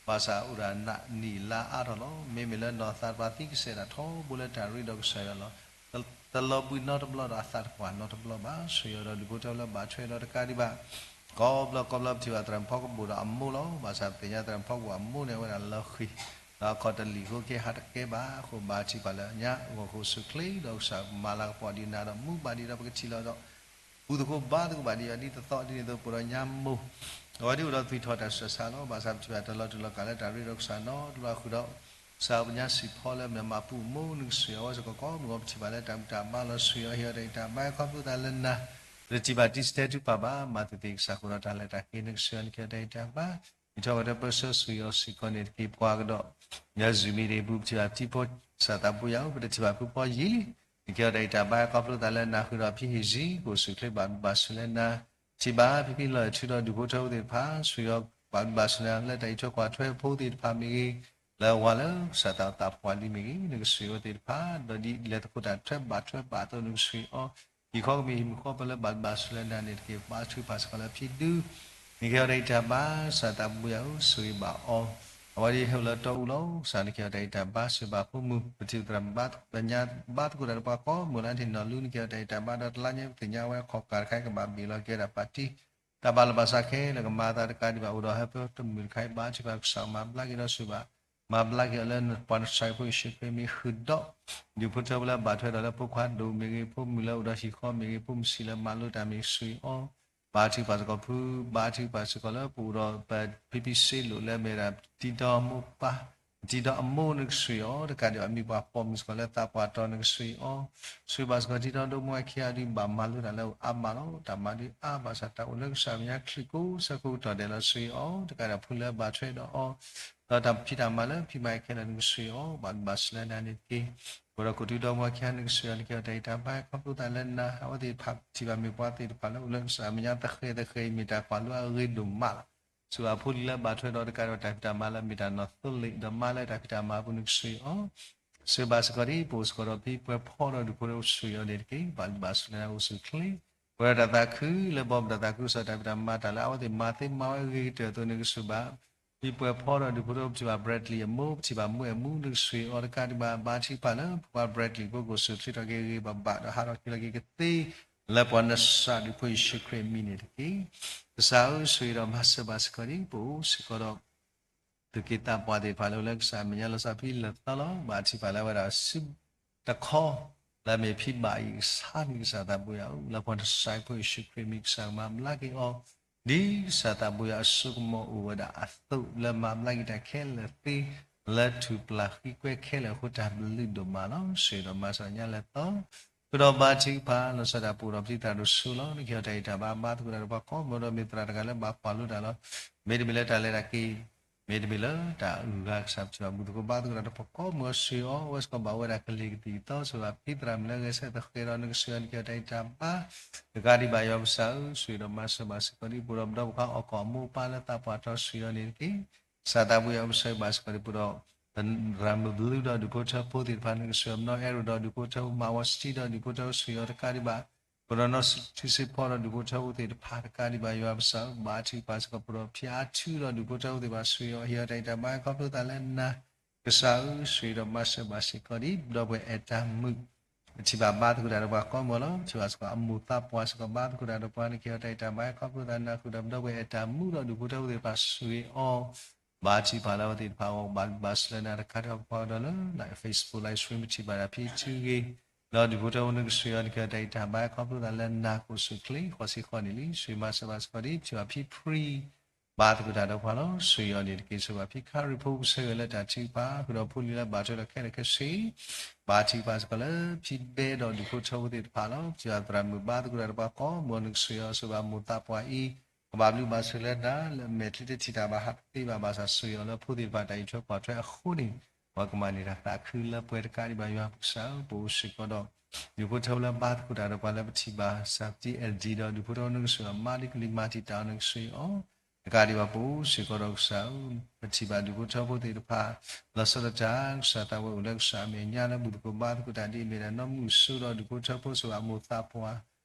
ဘၣ်ဆၣ်အိၣ်ဒီးနံၣ်လါအါထီၣ်လီၤ. မ့မ့ၢ်လၢနီၢ်သးတဖၣ်သံကစဲာ်ဒၣ်ထီဘိလၢတၢ်ရ့ဒီးကစၢ်ယွၤလီၤ. တလီၤဘှံးနီတဘျီဒီးအသးတကွၢ်နီတဘျီဘၣ်. ဆှၢအီၤဒီးဒူၣ်ဖိထၢဖိလၢဘၣ်ထွဲဒီးတကးဒံးဘၣ် ကိးဘျီကိးဘျီပထံၣ်ဘၣ်သရၣ်မုၣ်ဖီကဘိၣ်ဒီးအမိၢ်လီၤ. ဘၣ်ဆၣ်ပသ့ၣ်ညါသရၣ်မုၣ်ဖီကဘိၣ်အမိၢ်န့ၣ် အဝဲဒၣ်လီၤဃံၤ, ဒီးအခီၣ်တလံာ်အဃိကဟးတကဲဘၣ်အဃိ ဘါထုကဖၣ်လၢညါဂီၤခီဆူၣ်ချ့ဒီးကစၢ်မၤလၤကပီၤဒံးနၤဒီး မူဘၣ်ဒံးဒီးပကထံၣ်လီၤဒီး ဘူၣ်သကိးဘါသကိးဘၣ်ဒံးအီၤဒ်သိးသိးဒ်န့ၣ်အသိး ပအိၣ်ဒီးညါမိၢ်, အဝဲဒၣ်အိၣ်ဒီးသွံၣ်ထီၣ်တၢ်ဆူးတၢ်ဆါလီၤ. ဘၣ်ဆၣ်ပထံၣ်ဘၣ်တၢ်လီၤတူာ်လီၤကာ်လၢတၢ်ရ့ဒီးကစၢ်နီတဘျီဃုာ်ဒီး ကစၢ်အိၣ်ပညါစံၣ်ဖီလၢမ့ၢ်မၤပူၤအမိၢ် နကဆှၢအီၤ အဝဲစ့ၢ်ကီးကိးမုၢ်ဂီၤ ပထံၣ်ဘၣ်လၢတၢ်ဘူၣ်တၢ်ဘါလီၤ ဆှၢအီၤ ဟ့ၣ်အီၤတၢ်ဂံၢ်တၢ်ဘါ ခီဖျိသးလၢနၤ, ပတထံၣ်ဘၣ်တံၤဆတဲာ်တူၢ်ပာ်ဘၣ် မၤသ့ၣ်သ့ၣ်ကစၢ်ဃိဒီးတၢ်လဲၤတၢ်က့ၤ နကဆှၢအီၤ နကဟ့ၣ်အီၤတၢ်ဂံၢ်တၢ်ဘါ, မ့ၢ်ထီၣ်ဝဲဒီးပၢဆှၢဆှၢအီၤစ့ၢ်ကီးန့ၣ်တက့ၢ်. ပှၤကဒီး ယၤဇုၣ်မံၤတ့ၢ်ပူၤ ပထံၣ်ဘၣ်တံၤဖိ ကစၢ်သးဘိယွၤဧၢ, ပတထံၣ်ဘၣ်ဖုဖီယံာ်လံ, နကဟ့ၣ်အီၤတၢ်ဂံၢ်တၢ်ဘါ ခီဖျိသးလၢနၤဃုာ်ဒီးဖံဟ့ၣ်စံ ကအိၣ်ဆူၣ်ချ့ဘၣ်ဘူၣ်ဘၣ်ဆူၣ်လၢနၤ, ထံၣ်ဘၣ်ဖံဖံလီၤအဲၣ်ထုဒီးဒူၣ်ဖိထၢဖိသ့ၣ်တဖၣ် ဆှၢအီၤဘၣ်ဘူၣ်ဘၣ်ဆူၣ်လၢနၤ လၢတၢ်အံးထွဲကွၢ်ထွဲဖိသ့ၣ်တဖၣ်မ့ၢ်ဂ့ၤ, လၢဝၤလၢကစၢ်သးသးပှၢ်လံမ့ၢ်ဂ့ၤ, နကဆှၢအီၤသ့ၣ်တဖၣ် ဒီးဒ်လဲၤသကိးတၢ်ထွဲဘၣ်ထွဲဘၣ်အသိး နကဆှၢအီၤ, ဟံၣ်ဃီကမ့ၢ်ဟံၣ်မုၢ်ဃီပၢလၢဘၣ်ဘူၣ်ဘၣ်ဆူၣ်လၢနၤန့ၣ်တက့ၢ်. ဘါထုကဖၣ်စ့ၢ်ကီးလၢဖံဒု နကဟ့ၣ်အီၤတၢ်ဂံၢ်တၢ်ဘါ ကစၢ်သးဘိယွၤဧၢ ဆိၣ်ဂ့ၤဘၣ်အီၤ, အဝဲဒၣ်ဟဲအိၣ်လၢတီအူလီၤ. ကစၢ်နကဟ့ၣ်အီၤတၢ်ဂံၢ်တၢ်ဘါ ဆိၣ်ဂ့ၤဘၣ်ဖိမုၣ် ပထံၣ်သရၣ်မုၣ်ဘါသကိးတၢ်ဒီးပှၤကိးမုၢ်လၢ်န့ၣ်နီၢ်လူ နကဟ့ၣ်အီၤတၢ်ဂံၢ်တၢ်ဘါဒီးတလါညါ ပသ့ၣ်ညါဝဲခီၣ်ကၢ်တခါအံၤ ကဘၣ်ဘ့ၣ်လီၤက့ၤဒၣ်ပာ်တံၢ် တၢ်ဘၣ်လီၤဘၣ်စးခဲလၢာ် ကမၤအသးတကးဒံးဘၣ် အိၣ်ဒီးဟၢဖၢတမုာ်တခါအံၤ ဘါထုကဖၣ်ကစၢ်မၤဘျါက့ၤဒီးဆိၣ်ဂ့ၤဘၣ်, မၤဘျါက့ၤအီၤလၢပှၤနဆှၢဖိယ့ၣ်ၡူးခရံာ်မံၤဃုာ်ဒီး ဒူၣ်ဖိထၢဖိလၢဘၣ်ထွဲဒီးလၢဖိခွါဒိၣ်မ့ၢ်ဂ့ၤ, ဖိမုၣ်လၢအိၣ်ဒီးဟံၣ်ဃီမ့ၢ်ဂ့ၤ, ဖိမုၣ်ဆံးလၢမၤလိတၢ်မ့ၢ်ဂ့ၤ ဆိၣ်ဂ့ၤအီၤ, ဘါထုကဖၣ်စ့ၢ်ကီးဖု, ဘါထုကဖၣ်စ့ၢ်ကီးလၢပအိၣ်ဒီးပဖံဖံစ့လိာ်လၢအမ့ၢ်ဒၣ်တံၤဒီမိၢ်ပၢ်, တံၤဒီအမိၢ် နကဆိၣ်ဂ့ၤအီၤ တကးဒံးဘၣ် မ့ၢ်ပှၤပိာ်မုၣ်စ့ၢ်ကီးလၢသးပှၢ်တီၤ နကဆိၣ်ဂ့ၤအီၤ, ဆိၣ်ဂ့ၤဘၣ်စ့ၢ်ကီးတံၤဒီဒိၣ်မိၢ်ဝဲခံဂၤဒုး ဘၣ်မၤလိတၢ်လၢအါမးလီၤ. တၢ်မၤဒုးအါဘၣ်ဆၣ် တၢ်အိၣ်လၢကစၢ်မဲာ်ညါချံးကိးဆၢကိးကတီၢ်ဒဲးလီၤ. ဆိၣ်ဂ့ၤအီၤ တကးဒံးဘၣ်ဖုလၢဘၣ်ထွဲဒီးအီၤ ဒီးတၢ်ဖံးတၢ်မၤလၢဖံးမၤခဲလၢာ် နကဆိၣ်ဂ့ၤအီၤ ဘၣ်ဘူၣ်ဘၣ်ဆူၣ်လၢနၤန့ၣ်တက့ၢ်. ပအိၣ်ဒီးခိၣ်တုဒီမိၢ်ဝဲခံဂၤ နကဆိၣ်ဂ့ၤအီၤ နကဟ့ၣ်အီၤတၢ်ဂံၢ်တၢ်ဘါ ခီဖျိသးလၢနၤ အဝဲသ့ၣ်တဖၣ် ပထံၣ်ဘၣ်မ့ၢ်ပှၤသ့ၣ်တဖၣ်လၢအိၣ်လၢကစၢ်မဲာ်ညါသဃဲၤသဃဲၤအံၤ မ့ၢ်တၢ်ကွၢ်လိအဂ့ၤဒိၣ်မးလီၤ. ဆိၣ်ဂ့ၤအဖိလံၤလၢဘၣ်ထွဲဒီးတကးဒံးဘၣ်တၢ်ဖံးတၢ်မၤလၢအမ့ၢ်တၢ်နီၢ်သိလ့ၣ် ဒီးမါလၢတၢ်ဖံးတၢ်မၤအပူၤ နကဆိၣ်ဂ့ၤအီၤ ဆိၣ်ဂ့ၤဘၣ်စ့ၢ်ကီးဒ်ပအိၣ်စ့ၢ်ကီးဒီးဖံပှဲၤဖီဒီးဒူၣ်ဖိထၢဖိ ဆိၣ်ဂ့ၤအီၤန့ၣ်တက့ၢ်. ဘၣ်ဘူၣ်ဘၣ်ဆူၣ်လၢနၤ အိၣ်ဆူၣ်ချ့ ပဝဲဒၣ်တၢ်သးခုလၢဘီမုၢ်တၢ်သးခုကစီၣ် တၢ်ဖံးတၢ်မၤတၢ်လၢအဝဲသ့ၣ်မၤသ့မၤဝဲအဂ့ၤကတၢၢ်အသိး နကဆိၣ်ဂ့ၤဘၣ် ဖံပှဲၤဖီဒီးဒူၣ်ဖိထၢဖိ ပထံၣ်ဘၣ် Bradley အမိၢ် ပထံၣ်ဘၣ်မုၢ်အဲၣ်မူ နကဆိၣ်ဂ့ၤအီၤတကးဒံးဘၣ် ဘါထုကဖၣ်လၢပှၤ Bradley ဖိ ကအိၣ်ဆူၣ်ချ့ထီၣ်က့ၤဂ့ၤဂ့ၤဘၣ်ဘၣ်ဒီးဟးထီၣ်က့ၤလီၤက့ၤကသ့ လၢပှၤနစၢ်ဒူၣ်ဖိယ့ၣ်ၡူးခရံာ်အမံၤန့ၣ်တက့ၢ်. ကစၢ်ဧၢ ဆိၣ်ဂ့ၤဒီးမၤစၢၤဘၣ်စ့ၢ်ကီးဒ်ပအိၣ်စ့ၢ်ကီးဒီး သူၣ်က့သးပှၢ်သ့ၣ်တဖၣ်လၢအိၣ်လၢကစၢ်မဲာ်ညါလီၤဆီဖဲလဲၣ်သီလီၤ. ဘၣ်ထုကဖၣ်လၢအဝဲဒၣ်စုတခီ လၢအမ့ၢ်ဖံဘၣ်အံၤ ကစၢ်န့ၣ်ကစၢ်သးဘိယွၤဧၢ လၢပှၤနစၢ်ဖိယ့ၣ်ၡူးခရံာ်အမံၤ ကစၢ်မၤဘျါက့ၤအီၤ ဒ်ကစၢ်သးဘိယွၤအစိကမီၤအိၣ်ဝဲဒၣ်အသိး လၢမၤဘျါက့ၤတၢ်ခဲလၢာ်သ့ လၢထူၣ်ပျၢ်ဃံကွဲခဲလၢာ်အဃိ တၢ်ဘျုးဒိၣ်မးလီၤ. ဆိၣ်ဂ့ၤဒီးမၤစၢၤညါလဲၣ်သီ ဃုာ်ဒီးဘါထုကဖၣ် လီၤဆီဒၣ်တၢ်ပူၤဒီးပျံၤသရၣ်ဒိၣ်စိလီၤ. နကဟ့ၣ်အီၤတၢ်ဂံၢ်တၢ်ဘါ ဘါသကိးတၢ်ဒီးပှၤကိးမုၢ်ဂီၤဒီး မ့ၢ်သရၣ်တဂၤလၢဘၣ်ကွၢ်လိတၢ်လီၤ. မ့တမ့ၢ်လၢတၢ်လဲၤတၢ်က့ၤ မ့တမ့ၢ်လၢတၢ်အုၣ်အဂၤ ကစၢ်ပထံၣ်ဘၣ်ဘူၣ်သကိးဘါသကိးတၢ်ဒီးပှၤကိးမုၢ်ဂီၤ ဆိၣ်ဂ့ၤအီၤ အဝဲစ့ၢ်ကီးဘၣ်ဝဲဒၣ်ကလံၤကသံၣ်ကသီ ဆိၣ်ဂ့ၤဘၣ်ဖံသရၣ်မုၣ်လၢအဂဲၤဆၢထၢၣ်သဃဲၤဒီး နကဆိၣ်ဂ့ၤအီၤ နကဟ့ၣ်အီၤတၢ်ဂံၢ်တၢ်ဘါ တကးဒံးဘၣ် ယွၤပစၢ်ဧၢ ဆိၣ်ဂ့ၤဒီးမၤစၢၤဘၣ်စ့ၢ်ကီးဒ်ပအိၣ်ဒီးပဒီပုၢ်ဝဲၢ်အီၣ်ကီၢ်အမိၢ်အပၢ်လၢသးပှၢ်တီၤ ဆိၣ်ဂ့ၤအီၤန့ၣ်တက့ၢ်. ကစၢ်သးဘိယွၤ ပဆိၣ်ဂ့ၤဘၣ်စ့ၢ်ကီးဒ်ပအိၣ်ဒီး သရၣ်မုၣ်ဘျုးဒီးဒူၣ်ဖိထၢဖိသ့ၣ်တဖၣ် နကဆိၣ်ဂ့ၤအီၤ မနီၢ်အဲၣ်ရိၣ်ဒီးဒူၣ်ဖိထၢဖိ မၤဝီစတံဒီးဒူၣ်ဖိထၢဖိ ဆိၣ်ဂ့ၤအီၤတကးဒံးဘၣ် ပဒီးနီၢ်ထူစ့ဖီဒီးဒူၣ်ဖိထၢဖိသ့ၣ်တဖၣ်တကးဒံးဘၣ် ယွၤပစၢ်ဧၢ ဘါထုကဖၣ်စ့ၢ်ကီးပဒီးဖံအါထုဒီးဒူၣ်ဖိထၢဖိသ့ၣ်တဖၣ် ဆိၣ်ဂ့ၤအီၤ ဟ့ၣ်အီၤတၢ်ဂံၢ်တၢ်ဘါ ခီဖျိသးလၢနၤ ကစၢ်ဧၢ ဆိၣ်ဂ့ၤဒီးမၤစၢၤဘၣ်စ့ၢ်ကီးဒ် ပဒီပုၢ်ဝဲၢ်အဲၣ်တၢ်မုၣ် ပထံၣ်ဘၣ်ဘါသကိးတၢ်ဒီးပှၤကိးမုၢ်ဂီၤလီၤ. ပထံၣ်ဘၣ်စ့ၢ်ကီးအမိၢ်သးပှၢ်စ့ၢ်ကီး ဘါသကိးတၢ်ဒီးပှၤ နကဟ့ၣ်အီၤတၢ်ဂံၢ်တၢ်ဘါ ခီဖျိသးနၤ ဃုာ်ဒီးပဒီပုၢ်ဝဲၢ်အဲၣ်တၢ်မုၣ်ဒီးဒူၣ်ဖိထၢဖိသ့ၣ်တဖၣ် ဆိၣ်ဂ့ၤအီၤ ဘါထုကဖၣ်လၢအဝဲသ့ၣ်တဖၣ်အဂီၢ် ဘၣ်ဘၣ်ဆူလၢနၤတခါတခါပှၤဒီးလၢ Facebook live stream ပထံၣ်ဘၣ်ဒၣ်ဖံထုဂ့ၤ ဒီးဒူၣ်ဖိထၢဖိ နကဆိၣ်ဂ့ၤအီၤ နကဟ့ၣ်အီၤတၢ်ဂံၢ်တၢ်ဘါ ခီဖျိသးလၢနၤ ကအိၣ်ဆူၣ်ချ့ ဃီၤဆံဃီၤန့ၣ်လံ. ဆိၣ်ဂ့ၤမၤစၢၤဘၣ်စ့ၢ်ကီးဒ် ပထံၣ်ဘၣ်ဖံဖရံ ဘါသကိးတၢ်ဒီးပှၤလီၤ. ဆိၣ်ဂ့ၤအီၤန့ၣ်တက့ၢ်. ဆိၣ်ဂ့ၤဘၣ်ဖံခရံာ်ဖိပူၤ ဆၢဂ့ၤလၢတၢ်ထုကဖၣ် ဃုာ်ဒီးဖိလံၤလၢဘၣ်ထွဲဒီးခဲလၢာ်ခဲဆ့ ဘါထုကဖၣ်စ့ၢ်ကီးလၢဖံဘဲဒီးဒူၣ်ဖိထၢဖိသ့ၣ်တဖၣ်လီၤ. ပထံၣ်ဘၣ်သရၣ်မုၣ်ဘါသကိးတၢ်ဒီးပှၤကိးမုၢ်နံၤ ကဆိၣ်ဂ့ၤအီၤ ဆိၣ်ဂ့ၤဘၣ်မိၢ်သးပှၢ်အံၤ ကဘၣ်ဘျုးဘၣ်ဆိၣ်ဂ့ၤလၢနၤ လၢမဲာ်ချံတထံၣ်တၢ်ဘၣ်ဟးတသ့ဘၣ်ဘၣ်ဆၣ် ဆိၣ်ဂ့ၤအီၤလၢဖိသ့ၣ်တဖၣ်တၢ်အံးထွဲကွၢ်ထွဲအဃိန့ၣ် ပှၤကမၤန့ၢ်တၢ်သးခုလၢပှဲၤတကးဒံးဘၣ် ယွၤပကစၢ်ဧၢ, ပအိၣ်စ့ၢ်ကီးဒီး ဒူၣ်ဖိထၢဖိလၢဘါသကိးတၢ်ဒီးပှၤလၢပထံၣ်ဘၣ် စၢ်ပတံ အဲၣ်ဒံ ဒီးဒူၣ်ဖိထၢဖိနကဆိၣ်ဂ့ၤအီၤ မါဒ်ကလံၤမၤတံာ်တာ်အီၤနကဆိၣ်ဂ့ၤအီၤ တကးဒံးဘၣ် ပအိၣ်စ့ၢ်ကီးဒီးကစၢ်ဧၢ, ပထံၣ်ဘၣ်ဒူၣ်ဖိထၢဖိသ့ၣ်တဖၣ် လီၤဆီဒၣ်တၢ် ကစၢ်သးဝဲအိၣ်လၢကစၢ်အမဲာ်ညါလၢဘူၣ်သကိးဘါသကိးတၢ်ဒ်အမ့ၢ်ဒၣ်နီၢ်မုၢ်စိဒီးဒူၣ်ဖိထၢဖိ ဆိၣ်ဂ့ၤဘၣ်မိၢ်သးပှၢ်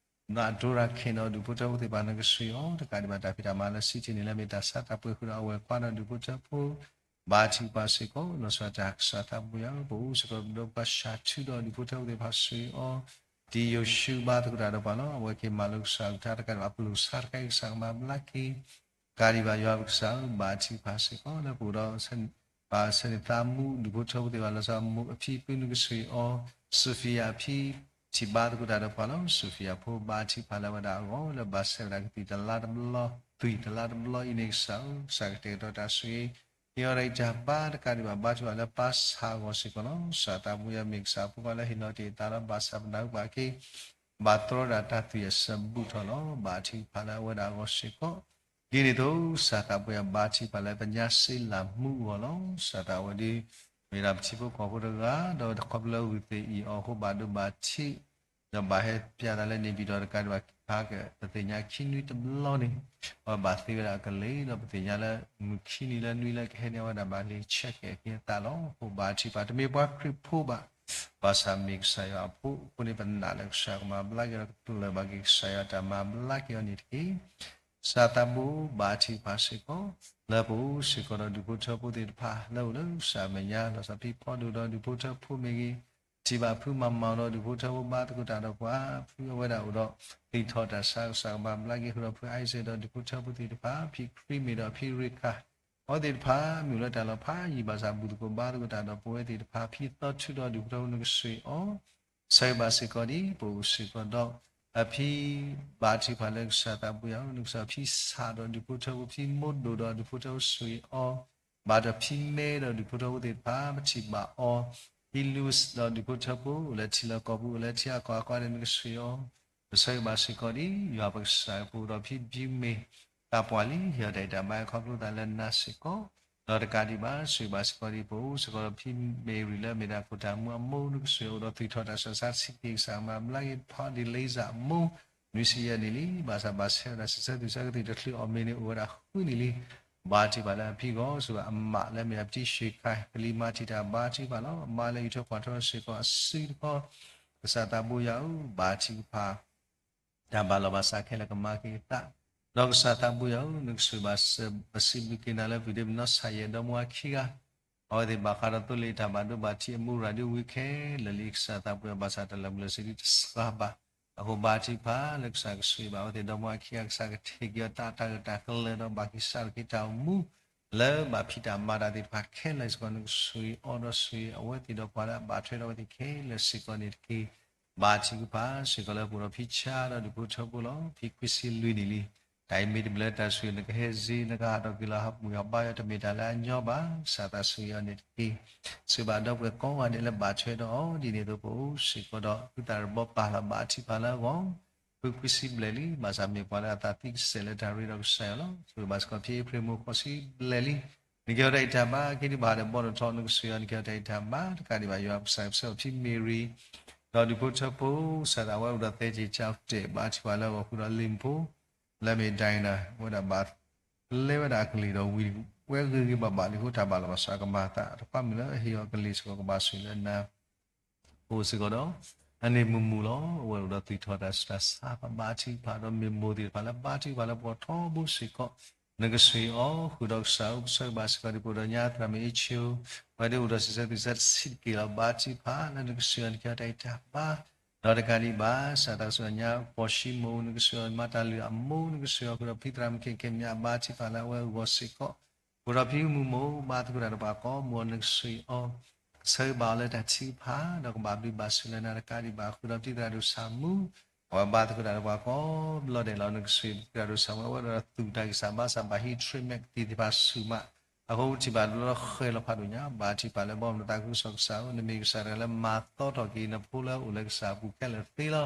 ဒီးအဒိရၤခ့ၣ်ဒီးဒူၣ်ဖိထၢဖိသ့ၣ်တဖၣ်နကဆိၣ်ဂ့ၤအီၤ တကးဒံးဘၣ် တၢ်ဖံးတၢ်မၤလၢစံးထံၣ်န့ၣ်လၢမ့ၢ်တၢ်ဆါတၢ်ပှဲၤဃုာ်ဒီးအဝဲၢ်ခွါဒီးဒူၣ်ဖိထၢဖိ ဘါထုကဖၣ်စ့ၢ်ကီး လီၤဆီဒၣ်တၢ်ကစၢ်သးဘိယွၤဧၢ, ပအိၣ်စ့ၢ်ကီးဒီးပှၤၡၤထူဒီးဒူၣ်ဖိထၢဖိသ့ၣ်တဖၣ်ဆိၣ်ဂ့ၤအီၤ, တံၤယိၤၡူဘါသကိးတၢ်ဒီးပှၤလီၤ. အဝဲက့ၤမၤလိကစၢ်အကလုၢ်ကထါတကးဒံးဘၣ် ပလိာ်ဆါတခါအံၤ ကစၢ်ကမၤဘျါက့ၤ တကးဒံးဘၣ် ယွၤပကစၢ်ဧၢ, ဘါထုကဖၣ်စ့ၢ်ကီးလၢပအိၣ်ဒီး ဘၣ်ဆၢန့ၣ်သးမူဒူၣ်ဖိထၢဖိသ့ၣ်တဖၣ် လီၤဆီဒၣ်မိၢ်အဖံပုၢ်နကဆိၣ်ဂ့ၤအီၤ, စီၤဖံယၤအဖံ ထံၣ်ဘါသကိးတၢ်ဒီးပှၤလီၤ. စီၤဖံယၤဖိဘါထုကဖၣ်လၢအဝဲဒၣ်အဂီၢ် လၢဘၣ်ဆၣ်ဝဲဒၣ်ကသံၣ်တလါတဘျီ သွံၣ်တလါတဘျီအံၤန့ၣ် ကစၢ်ဧၢ, ကစၢ်ကတဲာ်ကတီၤတၢ်ဆိၣ်ဂ့ၤ ဟ့ၣ်အီၤဒၣ်အံၤတၢ်ဘါတကးဒံးဘၣ် ဘါထုကဖၣ်လၢပၢ်ဆါအဂီၢ်စ့ၢ်ကီးလီၤ. ကစၢ်သးဘိယွၤမ့ၢ်ကစၢ်အဖိခွါလၢဟ့ၣ်လီၤတ့ၢ်အသးဒီး ဘၣ်ဆၣ်ပနၢ်ဟူဘၣ်က့ၤ ဘၣ်တြီဒၣ်တၢ်သွံၣ်အဆၢဘူးထီၣ်လီၤ. ဘါထုကဖၣ်လၢအဝဲဒၣ်အဂီၢ်စ့ၢ်ကီး ဒ်န့ၣ်အသိး ကစၢ်သးဘိယွၤဘါထုကဖၣ်လၢပညါစ့လၢမူအဂီၢ်လီၤ. ကစၢ်သးဝဲဒၣ် မ့ၢ်ဒၣ်ပထံဖိကီၢ်ဖိတဂၤ ဒီးခီဖျိလၢဂုၢ်သ့ၣ်အံၤအီၤအဃိ ဘၣ်ဒိဘၣ်ထံး ဒီးဘၣ်ဟဲပၠးသးလၢ နေပြည်တော် တကးဒံးဘၣ် ဖးက ပသ့ၣ်ညါခံနွံတဘျီန့ၣ် အဝဲဘၣ်သ့ဝဲဒၣ်အကလံၤ ဒီးပသ့ၣ်ညါလၢ မုၢ်ခံနံၤလၢနွံလၢကဟဲန့ၣ် အဝဲဒၣ်ဘၣ်လံ check က့ၤအသးလီၤ. အဃိဘါထုကဖၣ် တမ့ၢ်ပှၤခရံာ်ဖိဘၣ် ဘၣ်ဆၣ်မ့ၢ်ကစၢ်ယွၤအဖိအဃိန့ၣ် ပနာ်လၢကစၢ်ကမၤဘျါက့ၤဒီး ကပျၢ်ဘၣ်က့ၤကစၢ်ယွၤတၢ်မၤဘျါက့ၤအီၤန့ၣ်တက့ၢ်. ကစၢ်သးဘိဘါထုကဖၣ်စ့ၢ်ကီး လၢပအိၣ်စ့ၢ်ကီးဒီးဒူၣ်ဖိထၢဖိသ့ၣ်တဖၣ် လၢအိၣ်လၢကစၢ်အမဲာ်ညါ လီၤဆီဖံဖီဒိၣ်ဒီးဒူၣ်ဖိထၢဖိမ့ၢ်ဂ့ၤ, ထံၣ်ဘၣ်ဖုမၤမၤဒီးဒူၣ်ဖိထၢဖိဘါသကိးတၢ်ဒီးပှၤ ဖုအဝဲဒၣ်အိၣ်ဒီး သံၣ်ထီၣ်တၢ်ဆါ ကစၢ်ကမၤဘျါက့ၤဃုာ်ဒီးဖုအံစ့ၣ်ဒီးဒူၣ်ဖိထၢဖိသ့ၣ်တဖၣ် ဖံခရံာ်မ့ၢ်ဒီးဖံရ့ခၣ် အဝဲသ့ၣ်တဖၣ် မ့ၢ်အိၣ်လၢတၢ်လီၢ်ဖးယံာ်ဘၣ်ဆၣ် ဘူၣ်သကိးဘါသကိးတၢ်ဒီးပဝဲသ့ၣ်တဖၣ် ဖံသီထူဒီးဒူၣ်ဖိထၢဖိနကဆိၣ်ဂ့ၤအီၤ ဆၢဂ့ၤဘၣ်စ့ၢ်ကီးဒ် ပအိၣ်စ့ၢ်ကီးဒီး အဖံဘါထုကဖၣ်လၢကစၢ်သးဘိယွၤ နကစၢ်ဖံဆၣ်ဒီးဒူၣ်ဖိထၢဖိ ဖံမိၢ်ဒိၣ်ဒီးဒူၣ်ဖိထၢဖိဆိၣ်ဂ့ၤအီၤ ဘၣ်ဒီးဖံမဲဒီးဒူၣ်ဖိထၢဖိသ့ၣ်တဖၣ် ပထံၣ်ဘၣ်အီၤ ဖံလူးဒီးဒူၣ်ဖိထၢဖိ အိၣ်လၢထံလီၢ်ကီၢ်ပူၤ အိၣ်လၢထံအကီၢ်အကီၢ်ဒီးနကဆိၣ်ဂ့ၤအီၤ ပဆၢဂ့ၤဘၣ်စ့ၢ်ကီးဒ် ယွၤပကစၢ်ပအိၣ်ဒီးဖံဘံမ့ၢ် သးပှၢ်လံ ဟ့ၣ်အီၤတၢ်အံးတၢ်ဘါခီဖျိသးလၢနၤစ့ၢ်ကီး ဒီးတကးဒံးဘၣ် ဆိၣ်ဂ့ၤဘၣ်စ့ၢ်ကီးဒ်ပအိၣ်စ့ၢ်ကီးဒီးဖံမ့ၢ်ရံၤလၢအမ့ၢ်ဒၣ်ခိၣ်တၢ်မူအမိၢ်နကဆိၣ်ဂ့ၤအီၤ အိၣ်ဒီးသွံၣ်ထီၣ်တၢ်ဆါဆါဆံးက့ၤ ကစၢ်ကမၤဘျါက့ၤဖီဒံးလ့စၢ်အမိၢ် နွံဆံယဲၢ်နံၣ်လံ ဘၣ်ဆၣ်ဘၣ်ဆဲးဝဲဒၣ် စံးဆၢသွံၣ်ဆၢကသံၣ်တချုးအီၣ်မ့ၤန့ၣ် အိၣ်ဝဲဒၣ်ဃုနံၣ်လံ ဘါထုကဖၣ်လၢအဖံဂီၢ် ဆိၣ်ဂ့ၤဘၣ်အမါလၢအမ့ၢ်ဒၣ်ပတံၢ်ရှ့ခါ ကလံၤမၤတံာ်တာ် ဘါထုကဖၣ်လီၤ. အမါလၢအံးထွဲကွၢ်ထွဲစ့ၢ်ကီးအစုတခီ ကစၢ်သးဘိယွၤဧၢ ဘါထုကဖၣ် တၢ်ဘၣ်လီၤဘၣ်စးခဲလၢာ်ကမၤက့ၤအသး, ဒီးကစၢ်သးဘိယွၤဧၢ နကဆိၣ်ဂ့ၤဘၣ်စံးဘျုးက့ၤနၤလၢ ပဒိၣ်ပနီၢ်ဆၣ်ယဲၢ်ဒီမါဝၤခံဂၤ, အဝဲသ့ၣ်ဘၣ်ဃးဒီးသိလ့ၣ်တၢ်ဘၣ်ဒိဘၣ်ထံးအမူရၤဒ်ဝံၤခဲလၢာ်လံ ကစၢ်သးဘိယွၤ ဘၣ်ဆၣ်တၢ်လၢာ်မုၢ်လၢာ်စံးဒ်တစှၤဘၣ်, အဃိဘါထုကဖၣ်လၢကစၢ်ကဆိၣ်ဂ့ၤဘၣ်အဝဲသ့ၣ်ဒီမါဝၤခံဂၤ ကစၢ်ကထံၣ်က့ၤအီၤတၢ်တၢ်ဂ့ၢ်တၢ်ကျၢၤဒီး ဘၣ်က့ၤစးထီၣ်က့ၤတၢ်အိၣ်မူ လၢဘၣ်ဖံးတၢ်မၤတၢ်သ့ၣ်တဖၣ်ခဲလၢာ်စ့ၢ်ကီး နကဆိၣ်ဂ့ၤအီၤဒီးဆိၣ်ဂ့ၤအဝဲသ့ၣ်ဒီးပှၤလၢအဘၣ်ထွဲဒီးအဝဲသ့ၣ်ခဲလၢာ်စ့ၢ်ကီးန့ၣ်တက့ၢ်. ဘါထုကဖၣ်စ့ၢ်ကီးလၢပအိၣ်ဒီးဖံဆါဒီးဒူၣ်ဖိထၢဖိလီၤ. ဖံခွံဆံလွံၢ်နံၣ်လံ. တၢ်အံၤမ့ၢ်တဘျုးတၢ်ဆိၣ်ဂ့ၤ နကဟဲစ့ နကဟးထီၣ်ကွံာ်လီၤဟးပူၤဟးဘါယွၤ တမ့ၢ်တၢ်လၢအညီဘၣ်. ကစၢ်သးဆိၣ်ဂ့ၤအီၤန့ၣ်တက့ၢ်. ဆိၣ်ဂ့ၤဘၣ်ဒီပုၢ်ဝဲၢ်ကိးဂၤဒဲးလၢဘၣ်ထွဲဒီးအီၤ ဒ်န့ၣ်အသိးပအိၣ်စ့ၢ်ကီးဒီး သုသးတဘီပာ်လီၤဘၣ်ထုကဖၣ်လၢအဂီၢ် ဖုခွံဆံဘျဲၣ်လံ. ဘၣ်ဆၣ်မ့ၢ်ပှၤလၢအသးသံကစဲာ်လၢတၢ်ရ့ဒီးကစၢ်ယွၤလီၤ. ဆိၣ်ဂ့ၤဘၣ်စ့ၢ်ကီးဖံအ့ဖြ့ၣ်မိၢ်ဃိးဆံဘျဲၣ်လံ. နကဲထီၣ်တၢ်အံးတၢ်ဘါ က့ၤဒုးဘၣ်ဒီးဘီၣ်ဒီးထီ နကဆိၣ်ဂ့ၤအီၤ နကဲထီၣ်တၢ်အံးတၢ်ဘါ တကးဒံးဘၣ် ယွၤကစၢ်ကဆှၢအီၤဖံမ့ၢ်ရံၤ ဒီးဒူၣ်ဖိထၢဖိ ကစၢ်သးဝဲအိၣ်ဒီးသဲက့ၤကၠါတဲာ် ဘါထုကဖၣ်လၢအဂီၢ်ဃုာ်ဒီးလံာ်မူဖိ လၢအမ့ၢ်ဒိးနၤ ဝဲဒၣ်ဘၣ် လဲၤဝဲဒၣ်အကလံၤဒီးဝံၤဝဲဂ့ၤဂ့ၤဘၣ်ဘၣ်လံအဃိ တၢ်ဘၣ်လီၤဘၣ်စးကမၤအသး တခွါမုၢ်လၢအဟ့ၣ်အီၤကလံၤစ့ၢ်ကီး ကဘၣ်ဆိၣ်ဂ့ၤလၢနၤ အိၣ်စ့ၢ်ကီးဒီး အန့ၣ်မုာ်မုာ်လီၤ. အဝဲအိၣ်ဒီးသွံၣ်ထီၣ်တၢ်ဆူးတၢ်ဆါ ပဘါထုကဖၣ်ဒီးမ့ၢ်မိၢ်သ့ၣ်တဖၣ်လၢဘါထုကဖၣ်လၢပဂီၢ်ထီဘိစ့ၢ်ကီး နကဆိၣ်ဂ့ၤအီၤ ဃုာ်ဒီးကစၢ်ဧၢ ကဆှၢဘၣ်စ့ၢ်ကီးဒ်ပအိၣ်ဒီးညါသရၣ်မုၣ်အ့ၣ်ဆ့ဧိၤ ဝဲဒၣ်အိၣ်ဒီးစံးဆၢသွံၣ်ဆၢတဆံးတက့ၢ်လီၤ. ဘါထုကဖၣ်လၢနကဆိၣ်ဂ့ၤအီၤ နကဲထီၣ်တၢ်အံးတၢ်ဘါ ဒီးတကးဒံးဘၣ် စးထီၣ်ကစၢ်ညါပှၤၡံမိၣ် နကဆိၣ်ဂ့ၤအီၤ မၤတၢ်လုၢ်အမိၢ် နကဆိၣ်ဂ့ၤအီၤ ဃုာ်ဒီးဖံသရၣ်မုၣ်ခဲခဲမ့ၢ်အဘါထုကဖၣ်လၢအဝဲအဂီၢ်စ့ၢ်ကီး ဃုာ်ဒီးဖံမုၣ်မိၢ် ဘါသကိးတၢ်ဒီးပှၤကိးမုၢ်အီၤ နကဆိၣ်ဂ့ၤအီၤ ဆၢဂ့ၤဘၣ်အီၤလၢတၢ်ထုကဖၣ် ဒီးကဘၣ်ဘျုးဘၣ်ဆိၣ်လၢနၤတကးဒံးဘၣ် ဃုာ်ဒီးဖံသရၣ်ဒိၣ်ဆၣ်မူ အဝဲဘါသကိးတၢ်ဒီးပှၤကိးဘျီဒဲးလီၤ. နကစၢ်ယွၤတၢ်ဒိၣ်ဆၢဝဲ အဝဲဒၣ်သူၣ်တၢ်ဂံၢ်စၢ်ဘါစၢ် ဘၣ်ဟံး treatment ကသံၣ်သ့ၣ်တဖၣ်ဆူၣ်မး, အဃိထံၣ်ဘၣ်တဘျီလၢဃဲၤလီၤဖးဒိၣ်ညါ, ဘါထုကဖၣ်လၢဘီမုၢ်နသးခုကစီၣ်ကစၢ်ဧၢ, နမ့ၢ်ကစၢ်တဂၤလၢမၤသီထီၣ်က့ၤနဖိလၢအအိၣ်လၢကစၢ်အပူၤခဲလၢာ်သ့လီၤ.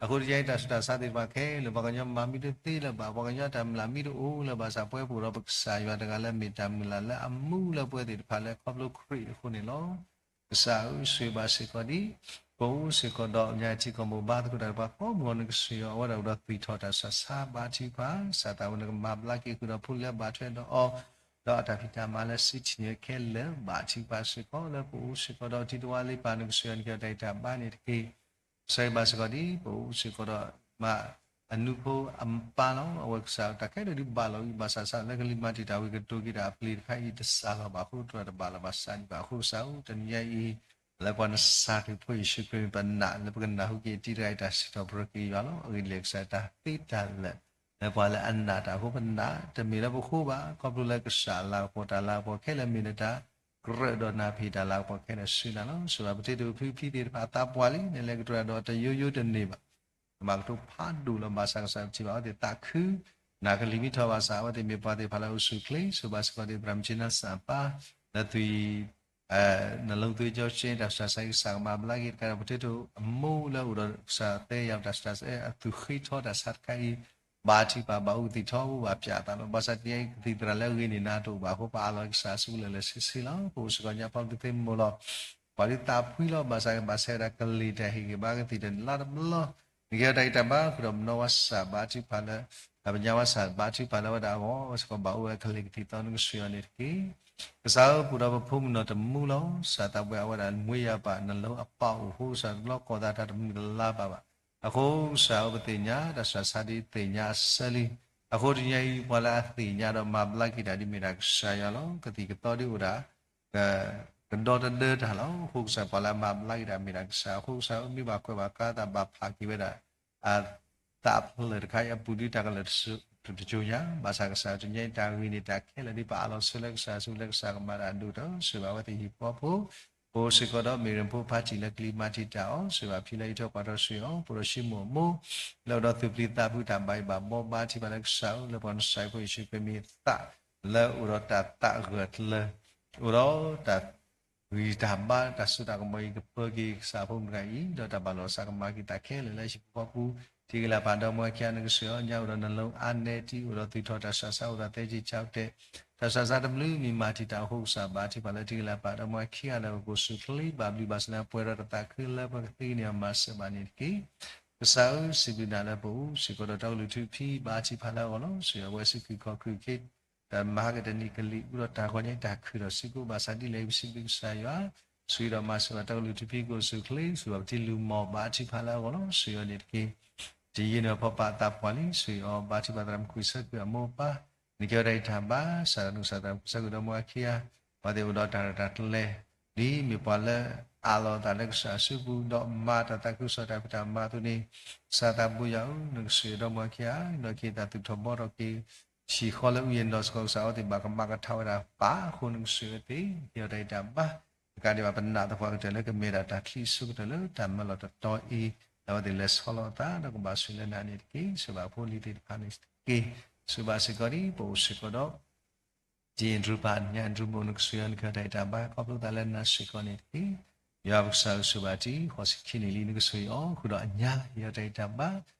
အဃိတနံၤအံၤတၢ်ဆူးတၢ်ဆါသ့ၣ်တဖၣ်ခဲလၢာ် ပှၤကညီမၤမံတသ့လၢၤဘၣ်, ပှၤကညီတၢ်မုၢ်လၢ်မံတအိၣ်လၢၤဘၣ်ဆၣ် ပဝဲပအိၣ်ဒီးပကစၢ်ယွၤတဂၤလၢမ့ၢ်တၢ်မုၢ်လၢ်လၢအမူလၢပှဲၤသ့ၣ်တဖၣ်လၢခီဖျိခရံာ်အဃိန့ၣ်လီၤ. ကစၢ်ဧၢ ဆိၣ်ဂ့ၤဘၣ်စ့ၢ်ကီးဒံး ပအိၣ်စ့ၢ်ကီးဒီးညါထံကီၢ်မိၢ်ပၢ်သကိးတၢ်ဒီးပှၤကိးမုၢ်နကစၢ်ယွၤ အဝဲဒၣ်အိၣ်ဒီးသွံၣ်ထီၣ်တၢ်ဆူးတၢ်ဆါ ဘါထုကဖၣ် စၢ်သးဝဲနကမၤဘျါက့ၤဃုာ်ဒီးဖိလၢအဘၣ်ထွဲဒီးအီၤ ဒီးအတၢ်ဖံးတၢ်မၤလၢစံးထံၣ်န့ၣ်ခဲလၢာ် ဘါထုကဖၣ်စ့ၢ်ကီးလၢပအိၣ်စ့ၢ်ကီးဒီးတံၤသဝါလံပၢ်နကစၢ်ယွၤ နကဲတၢ်အံၤတၢ်ဘါန့ၣ်တက့ၢ်. ကစၢ်ဂ့ၤဘၣ်စ့ၢ်ကီးဒံး ပအိၣ်စ့ၢ်ကီးဒီးမး အနူဖိအပၢ်လီၤ. အဝဲကစၢ်တၢ်ခဲလၢာ်ဒုးဘၣ်လီၤအံၤ ဘၣ်ဆၣ်ဆၣ်လၢကလံၤမၤတံာ်တာ်ဝံၤကတိၤက့ၤတၢ်အပျ့ၤတခါအံၤ တစှၤလီၤဘၣ်အဃိ တြၢ်တဘၣ်လီၤဘၣ်စးဒံးဘၣ်အဃိ ကစၢ်ဧၢ တနံၤညါအံၤ လၢပှၤနစၢ်ခရံာ်ဖိယ့ၣ်ၡူးခရံာ်မ့ၢ်ပနာ် လၢပကနၢ်ဟူက့ၤတံၤတဂၤအံၤတၢ်စံးထီၣ်ပတြၢၤက့ၤယွၤလီၤ. အဂ့ၢ်ဒ်လဲၣ် ကစၢ်တၢ်သ့တၢ်လၢာ် လၢပှၤလၢအနာ်တၢ်အဃိပနာ် တမ့ၢ်လၢပဃိဘၣ် ခီဖျိလၢကစၢ်အလၤကပီၤ တၢ်လၤကပီၤခဲလၢာ်မ့ၢ်လၢတၢ် ကြၢးဒီးနၢ်ဖံး တၢ်လၤကပီၤခဲလၢာ်ဆူနၤလီၤ. ဆိၣ်ဂ့ၤဘၣ်ပတ့တဖုဖံသ့ၣ်တဖၣ်အသးပှၢ်လံ နလဲၤကတိၤတၢ်ဒီးတယိယိတန့ၢ်ဘၣ် ကမၤကတိၤဖးဒိၣ်လီၤ. ဘၣ်ဆၣ်ကစၢ်ယွၤထံၣ်ဘၣ်အဝဲသ့ၣ်သးခု နာ်ကလံၤမံထီၣ်ဘၣ်ဆၣ် အဝဲသ့ၣ်မ့ၢ်ပှၤသ့ၣ်တဖၣ်လၢအိၣ်ဆူၣ်အိၣ်ချ့ ဆိၣ်ဂ့ၤဘၣ်စ့ၢ်ကီးသ့ၣ် သရၣ်မုၣ်ကၠ့နါစၢ်အပၢ် လၢသွံၣ် နလိသ့ကၠီကၠ့ တၢ်ဆူးတၢ်ဆါအံၤ ကစၢ်ကမၤဘျါက့ၤတကးဒီး ပတ့တဖုအမိၢ်လၢအိၣ်ဒီးကစၢ်သဲယၤ တၢ်ဆူးတၢ်ဆါအသူၣ်ဃ့ထီတၢ်ဆါတခါအံၤ ဘါထုကဖၣ် ဘၣ်အူသံၣ်ထီဘိ ဘၣ်ပၠးအသးလီၤ. ဘၣ်ဆၣ်တနံၤအံၤ ကသံၣ်သရၣ်လၢအဂ့ၤန့ၣ် နၤတအိၣ်ဘၣ်အဃိ ပအးလီၤကစၢ်ဆူကလၢာ်လၢာ်ဆ့ဆ့လီၤ. ပအိၣ်စ့ၢ်ကီးညါဖီတသ့မိၢ်လီၤ. ပှၤဒုးသးဖှံလီၤ ဘၣ်ဆၣ်ကဘၣ်ဆဲးဝဲဒၣ်ကလံၤတၢ်ဟ့ၣ်ဂံၢ်ဘါကသံၣ်တနံၤလါတဘျီ နကဲဝဲတၢ်ဂံၢ်တၢ်ဘါဃုာ်ဒီးပနီၢ်ဝါစၢ် ဘါထုကဖၣ်လၢ ပညါဝါစၢ် ဘါထုကဖၣ်လၢအဝဲဒၣ်အဂီၢ် စ့ၢ်ကီးဘၣ်အိၣ်ဝဲကလံၤကသံၣ်သီ နကစၢ်ယွၤန့ၣ်တက့ၢ်. ကစၢ်ဧၢ ပအိၣ်ဒီးပဖိမုၣ်နီၢ်တမူလီၤ. စၢ်သးပှၢ်အဝဲဒၣ် မွေးရာပါ နလၢအပၢ်အိၣ်အဃိ ကစၢ်တဘျီကိးသးတၢ်တမုာ်တလါဘၣ်ဘၣ်. အဃိကစၢ်ဧၢ ပသ့ၣ်ညါ တၢ်ဆူးတၢ်ဆါဒ်သ့ၣ်ညါအဆၢလံ. အဃိတနံၤအံၤ ပှၤလၢအသ့ၣ်ညါဒီးမၤဘျါက့ၤတၢ်ဒ်မ့ၢ်ဒၣ်ကစၢ်ယွၤလီၤ. ကသံၣ်ကသီဒ်အိၣ်ဒၣ် ကဒီတဒၢတၢ်လီၤ. အဃိကစၢ်ပှၤလၢအမၤဘျါက့ၤတၢ်မ့ၢ်ဒၣ်ကစၢ်. အဃိကစၢ်ဧၢ မ့ၢ်ဘၣ်ကွဲးဘၣ်ကါသးဘၣ်ဖးက့ၤဝဲဒၣ် အသးဖျၢၣ်တခါအံၤအပူၤဒ်တၢ်ကလၢာ်တစိၤညါ, ဘၣ်ဆၣ်ကစၢ်တနံၤအံၤတၢ်ဂ့ၤန့ၣ် တၢ်ခဲလၢာ်ဒ်ပအးလီၤဆၢလၢကစၢ်ဆူလၢကစၢ်ကမၤတၢ်ဒိၣ်ဒီး ဆိၣ်ဂ့ၤဘၣ်အဝဲသ့ၣ်ဟံၣ်ဖိဃီဖိ, ပအိၣ်စ့ၢ်ကီးဒီးမ့ၢ်ရ့ၣ်ဖိဖါတံၢ်လၢကလံၤမၤတံာ်တာ်အီၤ, ဆိၣ်ဂ့ၤဘၣ်ဖံလၢအံးထွဲကွၢ်ထွဲဆိၣ်ဂ့ၤအီၤ, ပအိၣ်ဒီးၡံမိၣ်အမိၢ် လၢအိၣ်ဒီးသူၣ်ပျံၤသးဖုးတၢ်ဘၣ်ယိၣ်ဘၣ်ဘှီ ဘါထုကဖၣ်လၢကစၢ်ဧၢ လၢပှၤနစၢ်ဖိယ့ၣ်ၡူးခရံာ်မ့ၢ်သး လၢအိၣ်ဒီးတၢ်သးဂၢၢ်ကျၢၤ အိၣ်ဒီးတၢ် ဂံၢ်တၢ်ဘါတၢ်စိတၢ်ကမီၤအံၤ ကပၢၤက့ၤကစၢ်ဖိမုၣ်တဂၤအံၤ ဒီးတၢ်ဘၣ်လီၤစၢ်ကမၤက့ၤသးခဲလၢာ်လၢဟံၣ်ဖိဃီဖိပူၤ, ထံဂ့ၤလၢ်ပာ်ဒီမါဝၤခံဂၤနကစၢ်ဧၢ, ညါအိၣ်ဒီးနလိၤအါနဲတံၢ် အိၣ်ဒီးသူၣ်ထီၣ်တၢ်ဆူးတၢ်ဆါ အိၣ်ဒီးသဲက့ၤဆါအိၣ်တဲာ်, တၢ်ဆူးတၢ်ဆါတဘျုးမံၤမၤတံာ်တာ်အဃိ ကစၢ်ဘါထုကဖၣ်လၢထံဂ့ၤလၢ်ပာ်ဒီမါဝၤခံဂၤလၢပကိးဆူၣ်ချ့ ဘၣ်ဘျုးဘၣ်စၢၤလၢပှဲၤဒီးတၢ်သးခုလၢပကသ့န့ၢ်အီၤမၤစၢၤဘၣ်န့ၣ်တက့ၢ်. ကစၢ်ဧၢ စံးဘျုးနၤလၢပအိၣ်စ့ၢ်ကီးဒီးတၢ်ကလုၢ်ထူဖံ ဘါထုကဖၣ်လၢအဂီၢ်လီၤ. ဆိၣ်ဂ့ၤအဝဲစ့ၢ်ကီး ခီၣ်ခုၣ်ခ့ တၢ်မၤဟါကတနံၤကလံၤ အိၣ်ဒီးတၢ်ဂီၤညါတၢ်ခုၣ်ဒီးစ့ၢ်ကီး ဘၣ်ဆၣ်ဒ်လဲၣ်ဂ့ၤ ပစံးဘျုးကစၢ်ယွၤ, ဆိၣ်ဂ့ၤဒီးမၤစၢၤဘၣ်တၢ်ကလုၢ်ထူဖံကိးဆူၣ်ချ့, ဆိၣ်ဂ့ၤဘၣ်ပတံၤလုၢ်မီၢ် ဘါထုကဖၣ်လၢအဂီၢ်လီၤ. ဆိၣ်ဂ့ၤအီၤန့ၣ်တက့ၢ်. တယံာ်န့ၣ်ဖီၣ်ပာ်သးပှၢ်လံ ဆိၣ်ဂ့ၤအီၤ ဘါထုကဖၣ်သရၣ်မုၣ်ခွံဆၢကွံာ်အမိၢ်အပၢ်, နကဲဝဲဒၣ်အံၤတၢ်ဘါ စၢ်တၢ်နုာ်စၢ်သရၣ်မုၣ်ခွံဆၢကွံာ်ဒီးမိၢ်အခံဂၤ, ပှၤသ့ၣ်အိၣ်ဒီးတၢ်ရဲၣ်တၢ်ကျဲၤ ဒ်မ့ၢ်ပှၤလၢအးလီၤအသးလၢကစၢ်အစုပူၤ ဒီးမၤတၢ်သးခုကစီၣ်တၢ်ဖံးတၢ်မၤအသိးန့ၣ်, ကစၢ်သးဘိယွၤဧၢ နကဆိၣ်ဂ့ၤဒီးမိၢ်အခံဂၤ ဒီးက့ၤသးသူၣ်ထီၣ်ဘှီထီၣ်က့ၤ ဟံၣ်ဃီလၢအုၣ်ယံၤနီၢ်စ့ၢ်ကီး ကစၢ်အဝဲသ့ၣ်ဘၣ်ကမၤကထါဝဲဒၣ်ပၢ်အဃိ နကဆိၣ်ဂ့ၤအဝဲသ့ၣ် ကဲဝဲဒၣ်အံၤတၢ်ဘါ တကးဒံးဘၣ်ပနာ်သပှၢ်ကတၢၢ်လၢကမ့ၢ်ဒၣ်တၢ်ချံအဆိကတၢၢ်လၢတၢ်မၢလီၤတတီၤအံၤ လၢအဝဲသ့ၣ်လဲၤဆီလီၤအသး ဒီးကဘၣ်ဆိၣ်ဂ့ၤလၢနၤန့ၣ်တက့ၢ်. ဆိၣ်ဂ့ၤဘၣ်ဖိလံၤသ့ၣ်တဖၣ်န့ၣ်တက့ၢ်. ဆိၣ်ဂ့ၤဘၣ်စ့ၢ်ကီးဒ် ပအိၣ်စ့ၢ်ကီးဒီး တံၤအ့ၣ်ဒရူၢ်ပၢ် ညၣ်အ့ၣ်ဒရူၢ်မိၢ် နကဆိၣ်ဂ့ၤအီၤ နကဲဝဲဒၣ်အံၤတၢ်ဘါ ခီဖျိသးလၢနၤစ့ၢ်ကီးန့ၣ်တက့ၢ်. ယွၤပကစၢ်ဧၢ ဆိၣ်ဂ့ၤဘၣ်တံၤ ဃိးဆံခံနံၣ်လံ နကဆိၣ်ဂ့ၤအီၤ ဃုာ်ဒီးအညါ ကဲဝဲဒၣ်အံၤတၢ်ဘါ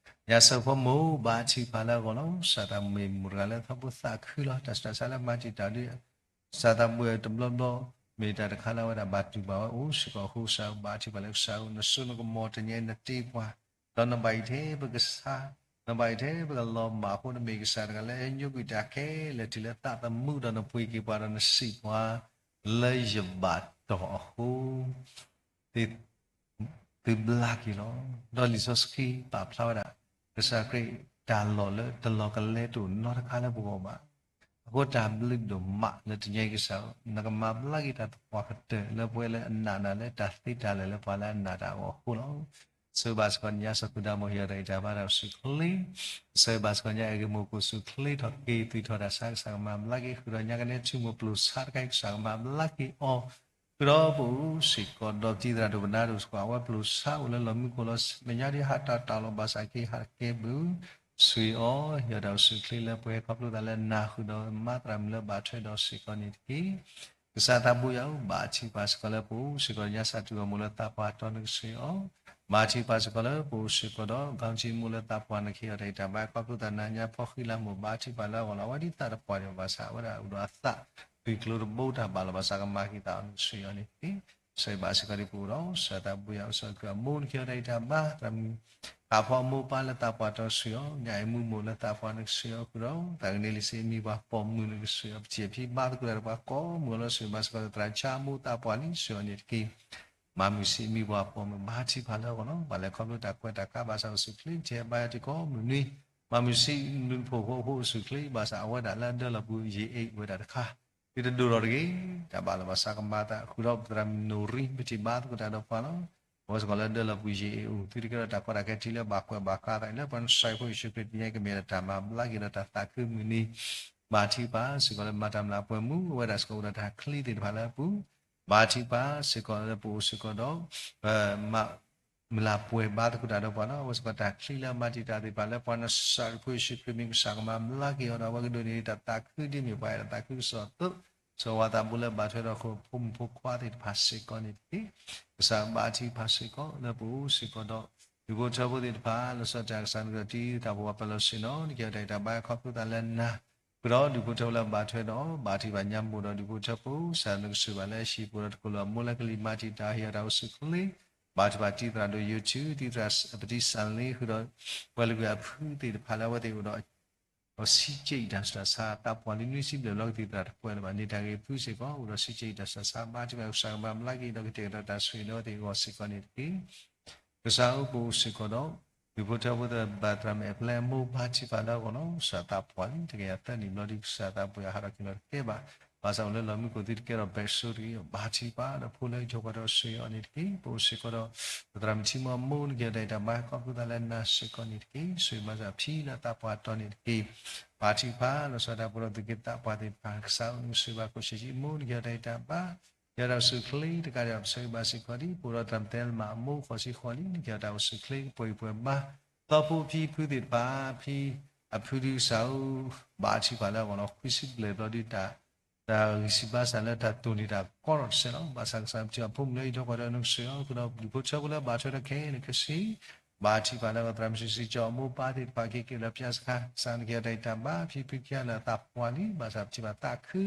ယၤစၢၤဖိမိၢ် ဘါထုကဖၣ်လၢအဂီၢ်လီၤ. စၢ်သးမုၣ်မ့ၢ်မိၢ်တဂၤလၢထီဘိသးခုလီၤ. တၢ်ဆူးတၢ်ဆါလၢမၤတံာ်တာ်ဒ် စၢ်သးဘိယွၤတဘျီဘျီ မ့ၢ်တၢ်တခါလၢအဝဲဒၣ်ဘၣ်တူၢ်ဘၣ်ဝဲအိၣ်စ့ၢ်ကီးအဃိ ကစၢ်ဧၢ ဘါထုကဖၣ်လၢကစၢ်ဧၢ နစိနကမီၤတနံၤအံၤနတ့ပှၤ ဒီးနဘၣ်အံၤထဲပကဆါ နဘၣ်အံၤထဲပကလီၤမၢ်အဃိ နမ့ၢ်ကစၢ်တဂၤလၢဟဲညိကွံာ်တၢ်ခဲလၢာ်တုၤလၢသးသမူဒီးနပှ့ၤက့ၤပှၤဒီးနစံးပှၤ လၢယဘၣ်တီၢ်အဃိ သုဘျါက့ၤလီၤ. ဒီးလံာ်စီဆှံပာ်ဖျါဝဲဒၣ် ကစၢ်ခရံာ်တၢ်လီၢ်လၢတလီၤကလဲတအိၣ်နီတခါလၢပဂီၢ်ဘၣ်. အဃိတၢ်ဘျုးဒိၣ်မးလၢတနံၤအံၤကစၢ် နကမၤဘျါက့ၤတၢ်သပှၢ်ကတၢၢ်လၢပဝဲလၢအနာ်နၤလၢတၢ်သ့တၢ်လၢာ်လၢပှၤလၢအနာ်တၢ်အဂီၢ်အဃိလီၤ. ဆိၣ်ဂ့ၤဘၣ်စ့ၢ်ကီးညါ စီၤကုၤဒါမိၢ် ဟ့ၣ်အီၤတၢ်ဂံၢ်တၢ်ဘါတၢ်အိၣ်ဆူၣ်အိၣ်ချ့, ဆိၣ်ဂ့ၤဘၣ်စ့ၢ်ကီးညါ အဲၣ်ဂ့ၤမိၢ် ကအိၣ်ဆူၣ်အိၣ်ချ့ထီၣ်က့ၤ သွံၣ်ထီၣ်တၢ်ဆါ ကစၢ်ကမၤဘျါက့ၤ ဃုာ်ဒီးညါကနဲထူမိၢ်ပျိာ်ဆါတခါအံၤ ကစၢ်ကမၤဘျါက့ၤအီၤ ဃုာ်ဒီးပအိၣ်စ့ၢ်ကီးဒီးပတံၤသရၣ်ဒိၣ်ပနၢ်ဒိၣ်စ့ၢ်ကီး အဝဲပျိာ်ဆါအိၣ်လၢလီၢ်မံခိၣ်လီၤ. မဲာ်ညါဒ်ဟးတၢ်တၢ်လီၤ ဘၣ်ဆၣ်က့ၤဟးတကဲဘု ဆူအီၤ ယွၤတၢ်အိၣ်ဆူၣ်အိၣ်ချ့လၢပှဲၤခီဖျိသးလၢနၤဃုာ်ဒီးမါသရၣ်မုၣ်လၢဘၣ်ထွဲဒီးစ့ၢ်ကီးန့ၣ်တက့ၢ်. ကစၢ်သးဘိယွၤဧၢ, ဘၣ်ထံၣ်ပှၤစ့ၢ်ကီးလၢပအိၣ်စ့ၢ်ကီးညါစၢ်တူၢ်အီၤမိၢ်လၢသးပှၢ်တီနကဆှၢအီၤ, ဘၣ်ထံၣ်ပှၤစ့ၢ်ကီးလၢပအိၣ်စ့ၢ်ကီးဒီး ဘၣ်ထံၣ်မိၢ်လၢသးပှၢ်နကဟ့ၣ်အီၤတၢ်အံးတၢ်ဘါခီဖျိသးနၤညါဖီဃံလၤမိၢ် ဘၣ်ထံၣ်ပှၤလၢအဂီၢ်လီၤ. အဝဲဒ်သးတပှၢ်န့ၣ်ဘၣ်ဆၣ် အဝဲဒၣ်အိၣ်ဒီးအသး ပှံၤကျိတဘိတၢ်ဘၣ်လီၤဘၣ်ဆၣ်ကမၤက့ၤသးအီၤနကဆှၢအီၤန့ၣ်တက့ၢ်. ကစၢ်ယွၤဘၣ်စ့ၢ်ကီးဒ်ပအိၣ်ဒီး ကစၢ်သးဘိယွၤအိၣ်စ့ၢ်ကီးအမိၢ်နကဟ့ၣ်အီၤတၢ်အံးတၢ်ဘါ သရၣ်မုၣ် ဃၣ်ဖီအမိၢ်ပၢ်လၢသးပှၢ်တီနကဆှၢအီၤ, ညၣ်အံၤမူမိၢ်လၢသးပှၢ်နကဆှၢအီၤဃုာ်ဒီး သးကန့ၢ်လံစ့အမံၤပှၤပိာ်မုၣ်နကဆှၢအီၤ ပထံၣ်ဖံဘါသကိးတၢ်ဒီးပှၤကိးမုၢ်အလီၢ် စံးဘၣ်စ့ၢ်ကီးသရၣ်ဆါအမိၢ်သးပှၢ်လံဆှၢအီၤန့ၣ်တက့ၢ်. မၤမုာ်စ့အမံၤပှၤပိာ်မုၣ် ဘၣ်ထံၣ်ပှၤလၢအဂီၢ်လီၤ. ဘၣ်လဲၤခီဖျိတၢ်ကွဲးတၢ်ကးဘၣ်ဆၣ်အိၣ်ဆူၣ်ချ့ တဟဲဘါယွၤတံၤကိးမုၢ်နွံ, မၤမုာ်စ့နုၢ်တဖိၣ်ဃိဖိအိၣ်ဆူၣ်ချ့ ဘၣ်ဆၣ်အဝဲဒၣ်လၢအဒၢလီၤပူၤယံာ်အ့ၣ်ဝဲဒၣ်တခါ သုတဒိၣ်ထီၣ်တဂ့ၤ, တၢ်ဘၣ်လီၤဘၣ်ဆၣ်ကမၤသးဃုာ်ဒီးသရၣ်မုၣ်နိၣ်ရံ ပထံၣ်ဘါသကိးတၢ်ဒီးပှၤလီၤ. အဝဲစ့ၢ်ကီးလၢအဒၢလီၤပူၤယံာ်အ့ၣ်အိၣ် သုတကဲထီၣ်တၢ်ကီတၢ်ခဲထံလၢဘၣ်ကွဲးဘၣ်ကးသးလၢပှၤနစၢ်ဖိယ့ၣ်ၡူးခရံာ်တနံၤအံၤ ကမ့ၢ်ဒၣ်တၢ်မၤဘျါက့ၤဒီးတၢ်သးခုမုၢ်နံၤ, ဘၣ်ထံၣ်ပှၤစ့ၢ်ကီးလၢမၤတၢ်မျၢ်ပှဲၤမူ အဝဲဒၣ်စ့ၢ်ကီးအိၣ်ဒီးတၢ်ချံသ့ၣ်တဖၣ်လၢအပူၤ, ဘၣ်ထံၣ်ပှၤစ့ၢ်ကီးလၢပအိၣ်စ့ၢ်ကီးဒီး မၤမျၢ်ပှဲၤဘါသကိးတၢ်ဒီးပှၤလီၤ. အဝဲစ့ၢ်ကီးတၢ်ချံလၢအမၤတံာ်တာ်သ့ၣ်တဖၣ်လၢပှၤနစၢ်ဖိယ့ၣ်ၡူးခရံာ်မ့ၢ်ကစၢ်ကမၤဘျါက့ၤအီၤဒီး အဝဲကဒိးန့ၢ်တၢ်သးခုဒ်မ့ၢ်ပှၤအဲၣ်တၢ်သးခုကစီၣ်အသိး, စီၤဝါသးဘိလၢဘၣ်ထွဲဒီးဖိမုၣ်ဖိခွါသ့ၣ်တဖၣ်စ့ၢ်ကီးန့ၣ်တက့ၢ်. ကစၢ်ဘၣ်ထံၣ်ပှၤစ့ၢ်ကီးလၢပအိၣ်စ့ၢ်ကီးဒီး ဒူၣ်ဖိထၢဖိသ့ၣ်တဖၣ် လီၤဆီဒၣ်တၢ်ကစၢ်နကတံၤသးပဝးပၢၤလီၢ်ဆ့ၣ်နီၤ နကဟ့ၣ်အီၤတၢ်အံးတၢ်ဘါခီဖျိသးလၢနၤ ဃုာ်ဒီးဒူၣ်ဖိထၢဖိလၢအဘၣ်ထွဲဒီး ဘၣ်ထံၣ်ဘၣ်ညါမိၢ်ဒီးဒူၣ်ဖိထၢဖိ ကစၢ်နကစၢ်ဘၣ်လၢအဟံၣ်ပူၤဒီးတကလီၤအမိၢ်လၢကလံၤမၤတံာ်တာ်ဟ့ၣ်အီၤတၢ်အိၣ်ဆူၣ်ချ့, ဘၣ်ထံၣ်ဘၣ်တံၤသရၣ်ဒိၣ်ယိၤထူ တံၤသရၣ်ပတံၤစၣ်လ့ဃုာ်ဒီး ပှၤလုၢ်ကွံာ်အဖုသ့ၣ်တဖၣ်လၢအဝဲသ့ၣ်အိၣ်ဒီး အဆံးက့အံၤတၢ်ဆူးတၢ်ဆါ သးပှၢ်လံနွံဆံဘျဲၣ်ဘျီကသံၣ်သရၣ်တကွဲးလၢၤဘၣ် န့ၢ်တၢ်ဂ့ၢ်ဖုစ့ၢ်ကီး အိၣ်ဒီးဆံးက့အံၤတၢ်ဆူးတၢ်ဆါ ဘါထံၣ်ဘၣ်ကစၢ်ကမၤဘျါက့ၤဒီးကတဲာ်ကတီၤတၢ်ဆိၣ်ဂ့ၤလၢအဝဲသ့ၣ်အဂီၢ်စ့ၢ်ကီးန့ၣ်တက့ၢ်. ကစၢ်ဧၢ ပအိၣ်စ့ၢ်ကီးဒီး ဒူၣ်ဖိထၢဖိသ့ၣ်တဖၣ် သရၣ်မုၣ်အဲၣ်ပျဲၢ်အမိၢ် ဘါထံၣ်ပှၤလၢအဂီၢ်လီၤ. ကစၢ်သးပှၢ်လံ တကယၤသၢနံၣ်ဘျီဒ်ကစၢ်သးပှၢ်ယွၤဟးထီၣ်က့ၤလီၤတကဲဘၣ်, ဘၣ်ဆၣ်အိၣ်လၢလီၢ်မံခိၣ်သုတကဲထီၣ်ဘၣ်ဆိတဂ့ၤ, ဘါထံၣ်ပှၤဒီးဖိလၢယိၤကီၢ်ဒီးဆိၣ်ဂ့ၤအီၤန့ၣ်တက့ၢ်. ပအိၣ်စ့ၢ်ကီးဒီး ပသရၣ်မုၣ်ထံမီအမိၢ် နကဟ့ၣ်အီၤတၢ်အံးတၢ်ဘါခီဖျိသးလၢနၤစ့ၢ်ကီးန့ၣ်တက့ၢ်. ဆိၣ်ဂ့ၤမၤစၢ်ဖံလၢအသးပှၢ်တီန့ၣ်တက့ၢ်. ဘါထံၣ်ပှၤ လီၤဆီဒၣ်တၢ်ပှဲၤဒီးသူၣ်က့သးပှၢ်သ့ၣ်တဖၣ် ကစၢ်ဧၢ နကဆိၣ်ဂ့ၤဘၣ်ခိၣ်ဆံးဆံးအမိၢ် နကဟ့ၣ်အီၤတၢ်အံးတၢ်ဘါ ယွၤတၢ်အိၣ်ဆူၣ်ချ့တကးဒံးဘၣ် ပဆိၣ်ဂ့ၤဘၣ်စ့ၢ်ကီးဒ် ပအိၣ်ဒီးသရၣ်မုၣ်သဲလမၣ်အမိၢ်ဃိးဆံဃိးလံ နကဟ့ၣ်အီၤတၢ်အိၣ်ဆူၣ်ချ့ ကပှဲၤဂံၢ်ပှဲၤဘါ သီဖိဖံဖုသ့ၣ်တဖၣ် ဖံအဖုဒုကစၢ်ဧၢ ဘါထံၣ်ပှၤလၢအဂီၢ်လီၤ. ခွံဆံဘျဲၣ်ဘျီဒ်တၢ် တၢ်ဂံၢ်စၢ်ဘါစၢ်လၢတၢ်တိၢ်န့ၢ်တၢ်ကီထီၣ်တစဲးလီၤ. ဘၣ်ဆၣ်ကစၢ်ပထံၣ်အဖိမုၣ်လၢယိၤကီၢ်ဒီးနကဆိၣ်ဂ့ၤအီၤ ဃုာ်ဒီးဒူၣ်ဖိထၢဖိလၢဘၣ်ထွဲဒီးခဲအံၤနကဆံး ဘါထံၣ်ပှၤလၢအဂီၢ် သရၣ်မုၣ်စံးစံးကၠီအမိၢ်ပၢ်သ့ၣ်တဖၣ် က့ၤက့ၤလၢပၠါစခါ ကစၢ်နကဟ့ၣ်အီၤတၢ်အံးတၢ်ဘါ ဖံဖုခံဂၤလၢအသးပှၢ်လံ ဘၣ်ဆၣ်ပထံၣ်ဘၣ်သးခု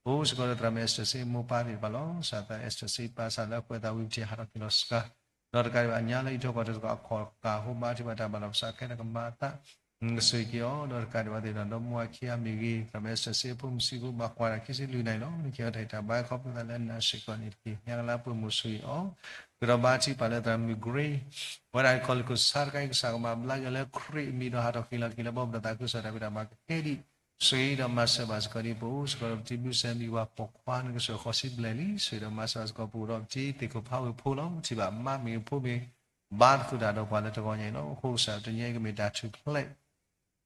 ပအိၣ်စ့ၢ်ကီးဒီးသရၣ်မုၣ်အဲစတၢၢ်စ့အမိၢ်ပၢ်သ့ၣ်တဖၣ်လီၤ. ကစၢ်သရၣ်အဲစတၢၢ်စ့ပၢ်စၢ်လၢအကွဲးသးဝံၤပထံၣ်ဟးထီၣ်က့ၤလီၤစှၤ ဒီးတကးဒံးဘၣ်အညါလၢယိၤကီၢ်ဒီးစ့ၢ်ကီးအခီၣ်ကၢ်အဃိ ဘါထံၣ်ဘၣ်တၢ်ဘၣ်လီၤဘၣ်ဆၣ်ခဲလၢာ်ကမၤအသး ကဆိၣ်ဂ့ၤက့ၤအီၤ ဒီးတကးဒံးဘၣ်သ့ၣ်ဒီး ဒီမါဝၤခံဂၤမ့ၢ်ဂ့ၤ သရၣ်မုၣ်အဲစတၢၢ်စ့အဖိမုၣ်ဆံးဖိ ဘၣ်ကွၢ်တၢ်ခံဆံလွံၢ်နံၣ်လီၤ. နကဟ့ၣ်အီၤတၢ်အံးတၢ်ဘါခီဖျိသးလၢနၤစ့ၢ်ကီးန့ၣ်တက့ၢ်. ညါကလါပှဲၤမိၢ်ဆိၣ်ဂ့ၤအီၤ ဃုာ်ဒီးဘါထံၣ်ပှၤလၢသရၣ်မုၣ် Grace ဝဲဒၣ်ကီၢ်လံၢ်ခိၣ်ဆါတခါအံၤ ကစၢ်ကမၤဘျါက့ၤအီၤလၢခရံာ်အမံၤဒီးဟးထီၣ်ဃ့ၢ်လီၤက့ၤလၢဘီမုၢ်ဒီးသးခုကစီၣ်တၢ်ဖံးတၢ်မၤကကဲဒံး ဆိၣ်ဂ့ၤဒီးမၤစၢၤဘၣ်စ့ၢ်ကီးဒ်ပအိၣ်စ့ၢ်ကီးဒီးပတံၤဘျုးစဲမံၤပှၤပိာ်ခွါ နကဆိၣ်ဂ့ၤဃိးဆံဘျဲၣ်လံ ဆိၣ်ဂ့ၤဒီးမၤစၢၤဘၣ်စ့ၢ်ကီးပအိၣ်ဒီးပတံၤသ့ၣ်ခိၣ်ဖးဝ့ၢ်ဖိလီၤ. ပထံၣ်ဘၣ်မါမ့ၢ်ဂ့ၤဖိမ့ၢ် ဘါသကိးတၢ်ဒီးပှၤလၢတဂီၤညါအံၤလီၤ. အဃိကစၢ်တနံၤအံၤကမ့ၢ်တၢ်ထူၣ်ဖျဲး ဒီးကမ့ၢ်ဒၣ်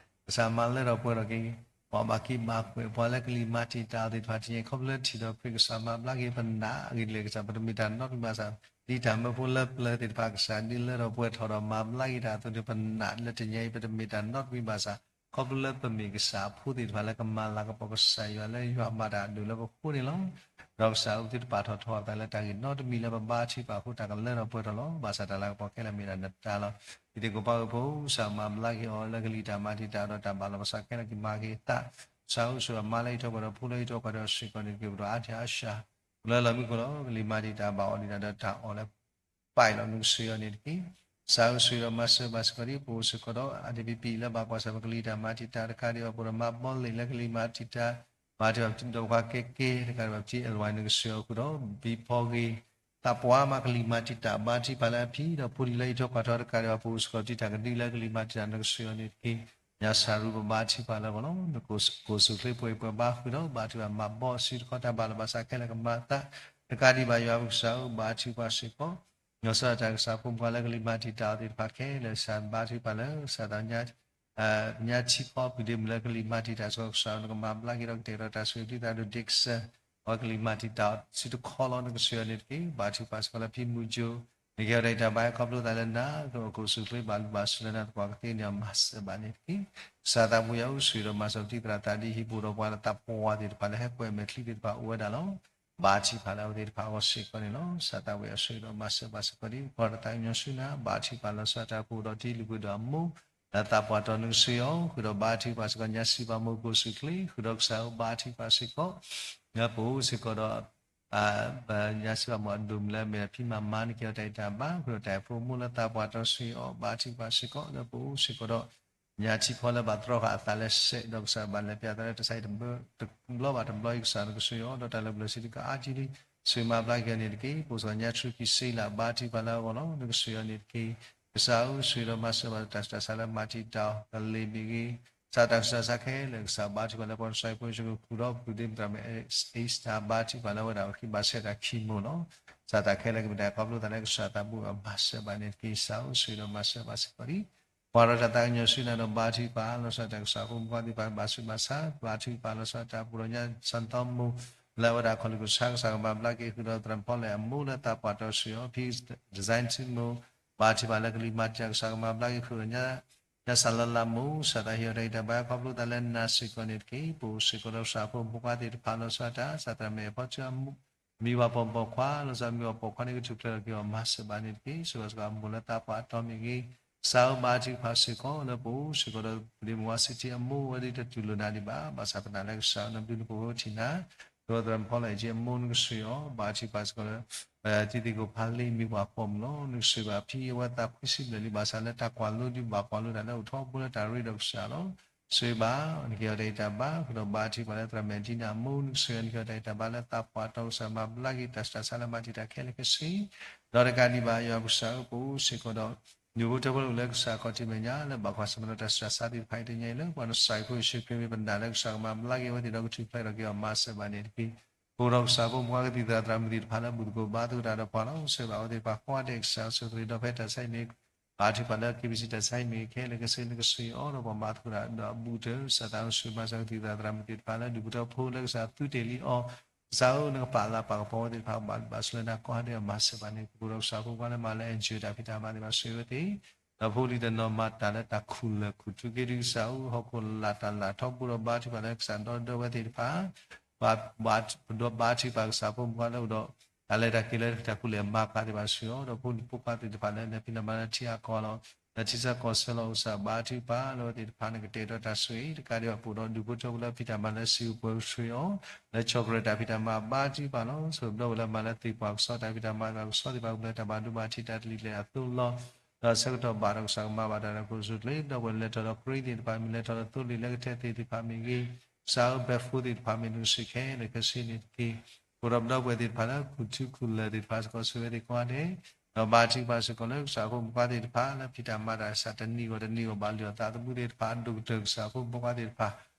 ကစၢ်မၤလၢထီၣ်ပှဲၤထီၣ်က့ၤ ပှၤဘၣ်က့ၤဘၣ်ကွဲးပှၤလၢကလံၤမၤတံာ်တာ်သ့ၣ်တဖၣ်တနံၤအံၤ ခီဖျိလၢထံၣ်ဒီးခရံာ်ကစၢ်မၤဘျါက့ၤပနာ်အဂ့ၢ်ဒ်လဲၣ်ကစၢ် ပတမ့ၢ်တၢ်နီတမံၤဘၣ်ဆၣ် ဒ်တၢ်မၢဖိလၢပျၢၤသ့ၣ်တဖၣ် ကစၢ်ဒ်လၢထီၣ်ပှဲၤထီၣ်ဒီးမၤဘျါက့ၤတၢ်အသိးန့ၣ် ပနာ်လၢတနံၤအံၤ ပတမ့ၢ်တၢ်နီတမံၤဘၣ်ဆၣ် ခီဖျိလၢပမ့ၢ်ကစၢ်အဖိသ့ၣ်တဖၣ်လၢကမၤလၤကပီၤကစၢ်ယွၤလၢယွၤမၤတၢ်အဒိၣ်လၢပဃိန့ၣ်လီၤ. ဒီးကစၢ်အဖိသုတပာ်ထီၣ်ထီအသးလၢတၢ်ဂ့ၢ်နီတမံၤလၢပဘါထံၣ်ပာ်အဃိ တၢ်ကလၢထီၣ်ပှဲၤထီၣ်လီၤ. ဘၣ်ဆၣ်တၢ်လၤကပီၤခဲလၢာ်မ့ၢ်ဒၣ်နတၢ်လီၤ. ဒ်သ့ၣ်ကိၣ်ပၢ်ဝဲဖိ ကစၢ်မၤဘျါက့ၤအီၤလၢကလံၤတၢ်မၤတံာ်တာ်ဒီးတၢ်ဘၣ်လီၤဘၣ်ဆၣ်ခဲလၢာ်ကမၤက့ၤအသး ကစၢ်ဧၢ ဆိၣ်ဂ့ၤမါလၢယိၤကီၢ်ဒီးဖိလၢယိၤကီၢ်ဒီးစ့ၢ်ကီးန့ၣ်တက့ၢ် ပဒိၣ်အါထံအါစှၤ လၢလီၢ်မံခိၣ်လီၤ. ကလံၤမၤတံာ်တာ်ဘၣ်အီၤဒ်တၢ်ဒီးတၢ်အီၣ်လၢ ပၢ်အံၤလီၤ နကဆိၣ်ဂ့ၤအီၤန့ၣ်တက့ၢ်. ကစၢ်ဧၢ ဆိၣ်ဂ့ၤဒီးမၤစၢၤဘၣ်စ့ၢ်ကီးဒ်ပအိၣ်စ့ၢ်ကီးဒီး အါဒံးပံပံလၢဘၣ်ကွၢ်ဆၢၣ်မဲာ်ကလံၤတၢ်မၤတံာ်တာ်တကးဒံးဘၣ် ပအိၣ်ဒီးမါဘီလ့ၣ်လၢကလံၤမၤတံာ်တာ် မၤတံာ်ဘၣ်ပတံၤဒီးပှၤကဲကဲ တကးဒံးဘၣ်ပတံၤအဲၣ်ဝဲ နကဆိၣ်ဂ့ၤအီၤဃုာ်ဒီး ဘံဖီဂ့ၤ သးပှၢ်မၤကလံၤမၤတံာ်တာ်ဘါထံၣ်ပှၤလၢအဖံဒီးဖိလံၤလၢယိၤကီၢ်ထီတကးဒံးဘၣ် ပအိၣ်စ့ၢ်ကီးပတံၤတၢ်ကဒုလၢကလံၤမၤတံာ်တာ် နကဆိၣ်ဂ့ၤအီၤန့ၣ်တက့ၢ်. ညါစၢ်ရူပဘါထံၣ်ပှၤလၢအဂီၢ်လီၤ. နကအိၣ်ဆူၣ်ချ့ပှဲၤပှဲၤဘါဃုာ်ဒီး ဘါထုကဖၣ်မၤဘီအစုတခီတၢ်ဘၣ်လီၤဘၣ်ဆၣ်ခဲလၢာ်ကမၤအသး တကးဒံးဘၣ်ယွၤပကစၢ်ဧၢ ဘါထုကဖၣ်စ့ၢ်ကီး နီၢ်ကစၢ်တၢ်ကစၢ်ဖိမုၣ်ခွါလၢကလံၤမၤတံာ်တာ်အီၤသ့ၣ်တဖၣ်ခဲလၢာ် ကစၢ်ဘါထုကဖၣ်လၢ ကစၢ်သးညါ ညါထံဖီပုၢ်ဒ့မုၣ်လၢကလံၤမၤတံာ်တာ်စ့ၢ်ကီး ကစၢ်နကမၤဘျါက့ၤဒီးကတဲာ်ကတီၤတၢ်ဆိၣ်ဂ့ၤပတံၤသရၣ်ဒိၣ်ဒ့ကစၢ် အဝဲကလံၤမၤတံာ်တာ်အီၤစုတခီလီၤ. နကစၢ်ယွၤန့ၣ်တက့ၢ် ဘါထုကဖၣ်စ့ၢ်ကီးလၢဖံမူကၠိ, နကဟ့ၣ်အီၤတၢ်ဂံၢ်တၢ်ဘါ ခီဖျိသးလၢနၤ, ကအိၣ်ခိးဆူၣ်ချ့ ဘၣ်လူၢ်ဘၣ်စၢၤလၢနၤသပှၢ်ကသ့န့ၣ် မၤစၢၤဘၣ်န့ၣ်တက့ၢ်. ကစၢ်သးဘိယွၤဧၢ, ဆိၣ်ဂ့ၤဒီးမၤစၢၤပတံၤသရၣ်သးဒ်ဟံၣ်ပူၤဒီးပှၤလၢသးပှၢ်သ့ၣ်တဖၣ်လၢဟဲကွဲးမဲာ်ချံသ့ၣ်တဖၣ်အိၣ်ဝဲဒၣ်လီၤ. ဘါထုကဖၣ်လၢအဝဲသ့ၣ်တဖၣ်အဂီၢ်စ့ၢ်ကီးန့ၣ်လီၤ. ကစၢ်သးဘိယွၤဆိၣ်ဂ့ၤဒီးမၤစၢၤဘၣ်စ့ၢ်ကီးဒ်ပှၤဒီးသးကညီၤဆူနၤ, ဘါထုကဖၣ်လီၤဆီတၢ်အိၣ်ဖှိၣ်ဒီးတ့လုၢ်ပှ့ၤဒီးအမိၢ် လၢသးပှၢ်တီနုၤကစၢ်ယွၤ, ဃုာ်ဒီးဘါထုကဖၣ်စ့ၢ်ကီး ညါစံးပာ်မိၢ်ကိၣ်ဆူၣ်ချ့, ဃုာ်ဒီးကစၢ်ဧၢဘါထုကဖၣ်စ့ၢ်ကီး လၢပအိၣ်စ့ၢ်ကီးဒီး ညါစံးပာ်မိၢ်အဒိၣ်မုၢ်လၢအမ့ၢ်ဒၣ်ဖံမၤမါ နကဟ့ၣ်အီၤတၢ်ဂံၢ်တၢ်ဘါ, ဃုာ်ဒီးတၢ်အိၣ်ဖှိၣ်မိၢ်လၢသးပှၢ်တီစ့ၢ်ကီး ဘါထုကဖၣ်စ့ၢ်ကီး လၢပအိၣ်စ့ၢ်ကီးဒီး ညါထံဖီလၢဘၣ်တြီဃာ်အသးလၢစဲး ဒီးကစၢ်ဘၣ်လဲၤပျးသးလၢတၢ်ဆါဟံၣ်တဘျီဘၣ်တဘျီအံၤ ကစၢ်နကစၢ်ယွၤ, ဒီးတၢ်လၢပျၢၤဆံးတကအါကံလံ, ဆိၣ်ဂ့ၤမၤဘျါက့ၤအီၤန့ၣ်တက့ၢ်. ပအိၣ်စ့ၢ်ကီးညါထူကံစ့လး ဘါထုကဖၣ်လၢအဂီၢ်လီၤ. နကစၢ်ယွၤန့ၣ်တက့ၢ်. ကစၢ်ဧၢ, ဆိၣ်ဂ့ၤဒီးမၤစၢၤဘၣ်တၢ်ဆူးတၢ်ဆါလၢမၤတံာ်တာ်အီၤ ကလ့ၤမ့ၢ်ဂ့ၤ, ကစၢ်တၢ်ဆူးတၢ်ဆါခဲလၢာ် ကစၢ်ဘါထုကဖၣ်လၢပှၤကစၢ်ဖိ ယကဃုာ်ဒီးပဒ့မုၣ်သရၣ်မုၣ် အ့စတၢ် ဘါထုကဖၣ်လၢအဝဲဒၣ်အဃံဘါစဲတၢ်ခံမိၢ်လီၤ. ကစၢ်တၢ်ခဲလၢာ်ကမ့ၢ်တၢ်ခီဖျိသးလၢကစၢ်သးဘိယွၤမၤစၢၤဘၣ်န့ၣ်တက့ၢ်. ကစၢ်ဧၢ, ဆိၣ်ဂ့ၤဒီးမၤစၢၤဘၣ်စ့ၢ်ကီးလံ ပှၤဒီးတၢ်သးကညီၤဆူနၤဒီး ဘါထုကဖၣ်လီၤဆီတၢ်ကစၢ်ဖိမုၣ်ခွါသ့ၣ်တဖၣ် ဘၣ်ဆူးဘၣ်ဆါ, ဘါထုကဖၣ်လီၤဆီတၢ်အိၣ်ဖှိၣ်ဒီးညါစၢ်သီမိၢ် လၢအဝဲဒၣ်ခီၣ်လ့ၣ်ကီၢ်ဆၣ် ကစၢ်ကမၤဘျါက့ၤ ဃုာ်ဒီးသရၣ်ဖီလဲၣ်အမိၢ်လၢသးပှၢ်တီစ့ၢ်ကီး ဖံ design ထံမိၢ် ဘါထုကဖၣ်လၢကလံၤမၤတံာ်တာ် ကစၢ်ကမၤဘျါက့ၤ ဃုာ်ဒီးညါ ညါစၢ်လၢလးမိၢ် ကစၢ်သးဟ့ၣ်အီၤတၢ်ဂံၢ်တၢ်ဘါ ခီဖျိသးလၢနၤစ့ၢ်ကီးန့ၣ်တက့ၢ်. ပအိၣ်စ့ၢ်ကီးဒီးကစၢ်ဖိမုၣ်ခွါသ့ၣ်တဖၣ်လီၤဆီတၢ် ကစၢ်သရၣ်မုၣ်အဖီဆူအမံၤဝၤပိာ်မုၣ်ခွါ လီၤဆီမံၤဝၤပိာ်ခွါန့ၣ် ကထူၣ်ဖျဲးထီၣ်က့ၤအီၤ မၤစၢၤဘၣ်န့ၣ်တက့ၢ်. ဆိၣ်ဂ့ၤစ့ၢ်ကီးအမိၢ်လၢသးပှၢ်အတီမ့ၢ်ဂ့ၤ, ကစၢ်ဧၢဘါထုကဖၣ်စ့ၢ်ကီး လၢပအိၣ်စ့ၢ်ကီးဒီးပဒ့မုၣ်ဝါစံးထံအမိၢ်ဝဲဒၣ်တတူၢ်လိာ်နၤဒံးဘၣ်, ဘၣ်ဆၣ်ပနာ်လၢကစၢ်ဧၢ နဘျုးနဖှိၣ်ဝဲထံၣ်နၤ ဒီးသရၣ်ဖီလဲၣ်အံၤအမိၢ်နကစၢ်အီၤ ဘါထုကဖၣ်စ့ၢ်ကီးလၢ တံၤသကိးဖးလ့မံၤပှၢ်ပိာ်မုၣ်လီၤ. နကစၢ်ဘၣ်ဖံအဝဲသးခွံဆံဘျဲၣ်လံ ဘၣ်ဆၣ်လၢတၢ်ကွၢ်လိဒုးဘၣ်ကွၢ်လိတၢ်လၢအိၣ်ထီဘိလၢတၢ်ရ့ဒီးကစၢ်လီၤ. စံးဘၣ် နကဟ့ၣ်အီၤတၢ်ဂံၢ်တၢ်ဘါ ဃုာ်ဒီးဘါထုကဖၣ်လၢသရၣ်မဲာ်ဒံနၤအမိၢ် နကစၢ်အီၤ နကဟ့ၣ်အီၤတၢ်ဂံၢ်တၢ်ဘါလၢသးပှၢ်တီကစၢ်မၤဘျါက့ၤတၢ်ဆူးတၢ်ဆါလၢမၤတံာ်တာ်ခဲလၢာ်ခဲဆ့ ဒီးတကးဒံးဘၣ် ယွၤပကစၢ်ဧၢ ပအိၣ်စ့ၢ်ကီးဒီး ဒူၣ်ဖိထၢဖိလၢကစၢ်ခီၣ်ထံးမဲာ်ညါ လၢဘၣ်ကွၢ်ဆၢၣ်မဲာ်ဒီးတၢ်ဆူးတၢ်ဆါသ့ၣ်တဖၣ်အံၤတညါအံၤလၢ ပှၤနစၢ်ခရံာ်ယ့ၣ်ၡူးခရံာ်မ့ၢ်ပနာ်လၢကစၢ်ကမၤဘျါက့ၤအဝဲသ့ၣ်ဒီးကထူၣ်ဖျဲးထီၣ်က့ၤအီၤ မၤစၢၤဘၣ်န့ၣ်တက့ၢ်. ပအိၣ်ဒီးကစၢ်ဖိမုၣ်ခွါကသံၣ်သရၣ်သရၣ်မုၣ်သ့ၣ်တဖၣ်လၢဘူၣ်သကိးဘါသကိးတၢ်ဒီးပှၤလီၤ. စံးဘၣ်အဝဲသ့ၣ်တဖၣ်ကိးဂၤဒဲးကစၢ်ဆိၣ်ဂ့ၤဒီးဖဲတၢ်ဆါဟံၣ်မ့ၢ် ဘါထုကဖၣ်လၢ KBC တၢ်ဆါဟံၣ်မ့ၢ်ဂ့ၤခဲလၢာ်ခဲဆ့ နကစၢ်အီၤဒီးပှၤဘါသကိးတၢ်ဒီးအဘူးကတၢၢ် ကစၢ်သးစီဆှံမၤစၢၤကသံၣ်သရၣ်သရၣ်မုၣ်သ့ၣ်တဖၣ်လၢဒူၣ်ဖိထၢဖိလၢကစၢ်သုတ့ၢ်လံအီၤ ကစၢ်ဧၢ နကပာ်လၤပာ်ကပီၤအဝဲသ့ၣ်တဖၣ် ဘၣ်ဘၣ်ဆၢလၢနၤကိးဂၤဒဲးအမၤစၢၤဘၣ်န့ၣ် ပအိၣ်ဒီးကစၢ်ဖိခွါလၢမၤလၢ NGO တၢ်ဖံးတၢ်မၤသ့ၣ်တဖၣ်ဆိၣ်ဂ့ၤဝဲသ့ၣ် ဒီးဖိလံၤတနီၤမၤတၢ်လၢတၢ်ခူၣ်လၢာ်ခူၣ်ထူက့ၤဒုးကစၢ်ဧၢ ဟီၣ်ခိၣ်လၢ်တၢ်လၢ်ထီဘိဒီးဘါထုကဖၣ်လၢကစၢ်ဒီဒီဝဲသ့ၣ်တဖၣ် ဘၣ် ဘၣ် ပဒီးဘါထုကဖၣ်ကစၢ်ဖိမုၣ်ခွါလၢအိၣ်ဒီး တၢ်လဲၤတၢ်က့ၤလၢတၢ်ခူၣ်လၢာ်မၤကၤသ့ၣ်တဖၣ်ဆိၣ်ဂ့ၤအီၤ ဒီးဖိလံၤဖိခွါသ့ၣ်တဖၣ်လၢလဲၤဖံးလဲၤမၤလၢထံအကီၢ်လီၤ လၢထံဆၢကီၢ်ဆၢလီၤ ကစၢ်ဘါထုကဖၣ်လၢအဝဲသ့ၣ်တဖၣ်န့ၣ် ကတဲာ်ကတီၤတၢ်ဆိၣ်ဂ့ၤ တကးဒံးဘၣ်ပအိၣ်ဒီးဒူၣ်ဖိထၢဖိလၢဖံးတၢ်မၤလၢစံာ်ပှဲၤဆိၣ်ဂ့ၤအီၤ လၢဆီၣ်ကရၢၢ်တၢ်ဖံးတၢ်မၤဘါထုကဖၣ်လီၤ. ဆိၣ်ဂ့ၤပဒီပုၢ်ဝဲၢ်လၢမၤလၢသ့ၣ်ပှၢ်ကစီၣ်တၢ်ဖံးတၢ်မၤသ့ၣ်တဖၣ်ကစီၣ်သ့ၣ်တဖၣ်ကမျၢၢ်တၢ်ဘၣ်ဒိဘၣ်ထံးတၢ်တလံၤလဲၣ်အသိးလီၤ ဒီးဆၢကတီၢ်ဘၣ်ဒီးကစၢ်ကမၤဘၣ်တၢ်ဒီးခိၣ်ဆူၣ်ချ့ ဒီပုၢ်ဝဲၢ်လဲၤထီၣ်ဒီးကြ့သ့ၣ်တဖၣ်မ့ၢ်လဲၤထီၣ်ဒီးသိလ့ၣ်လၢကထဲသ့ၣ်တဖၣ်မ့ၢ်ဂ့ၤ ကစၢ်ဧၢ ဘဲဖိသ့ၣ်တဖၣ်မ့ၢ်နကစၢ်ခဲလၢာ်ခဲဆ့န့ၣ်တက့ၢ်. ပအိၣ်ဒီးပဒီပုၢ်ဝဲၢ်သ့ၣ်တဖၣ်လၢခူၣ်ထူခူၣ်လၢာ်သ့ၣ်တဖၣ်စ့ၢ်ကီးဆိၣ်ဂ့ၤဝဲသ့ၣ်ကိးဂၤဒဲး ဒီးဘါထုကဖၣ်စ့ၢ်ကီးလၢကစၢ်ဖိမုၣ်ခွါသ့ၣ်တဖၣ်လၢဖံးတၢ်မၤတၢ်ကစၢ်တနံၤဂီၢ်တနံၤဂီၢ်ဘၣ်လုၢ်အီၣ်သးသမူသ့ၣ်တဖၣ် အဒိၣ်ကတၢၢ်ကစၢ်ဖိမုၣ်ခွါသ့ၣ်တဖၣ်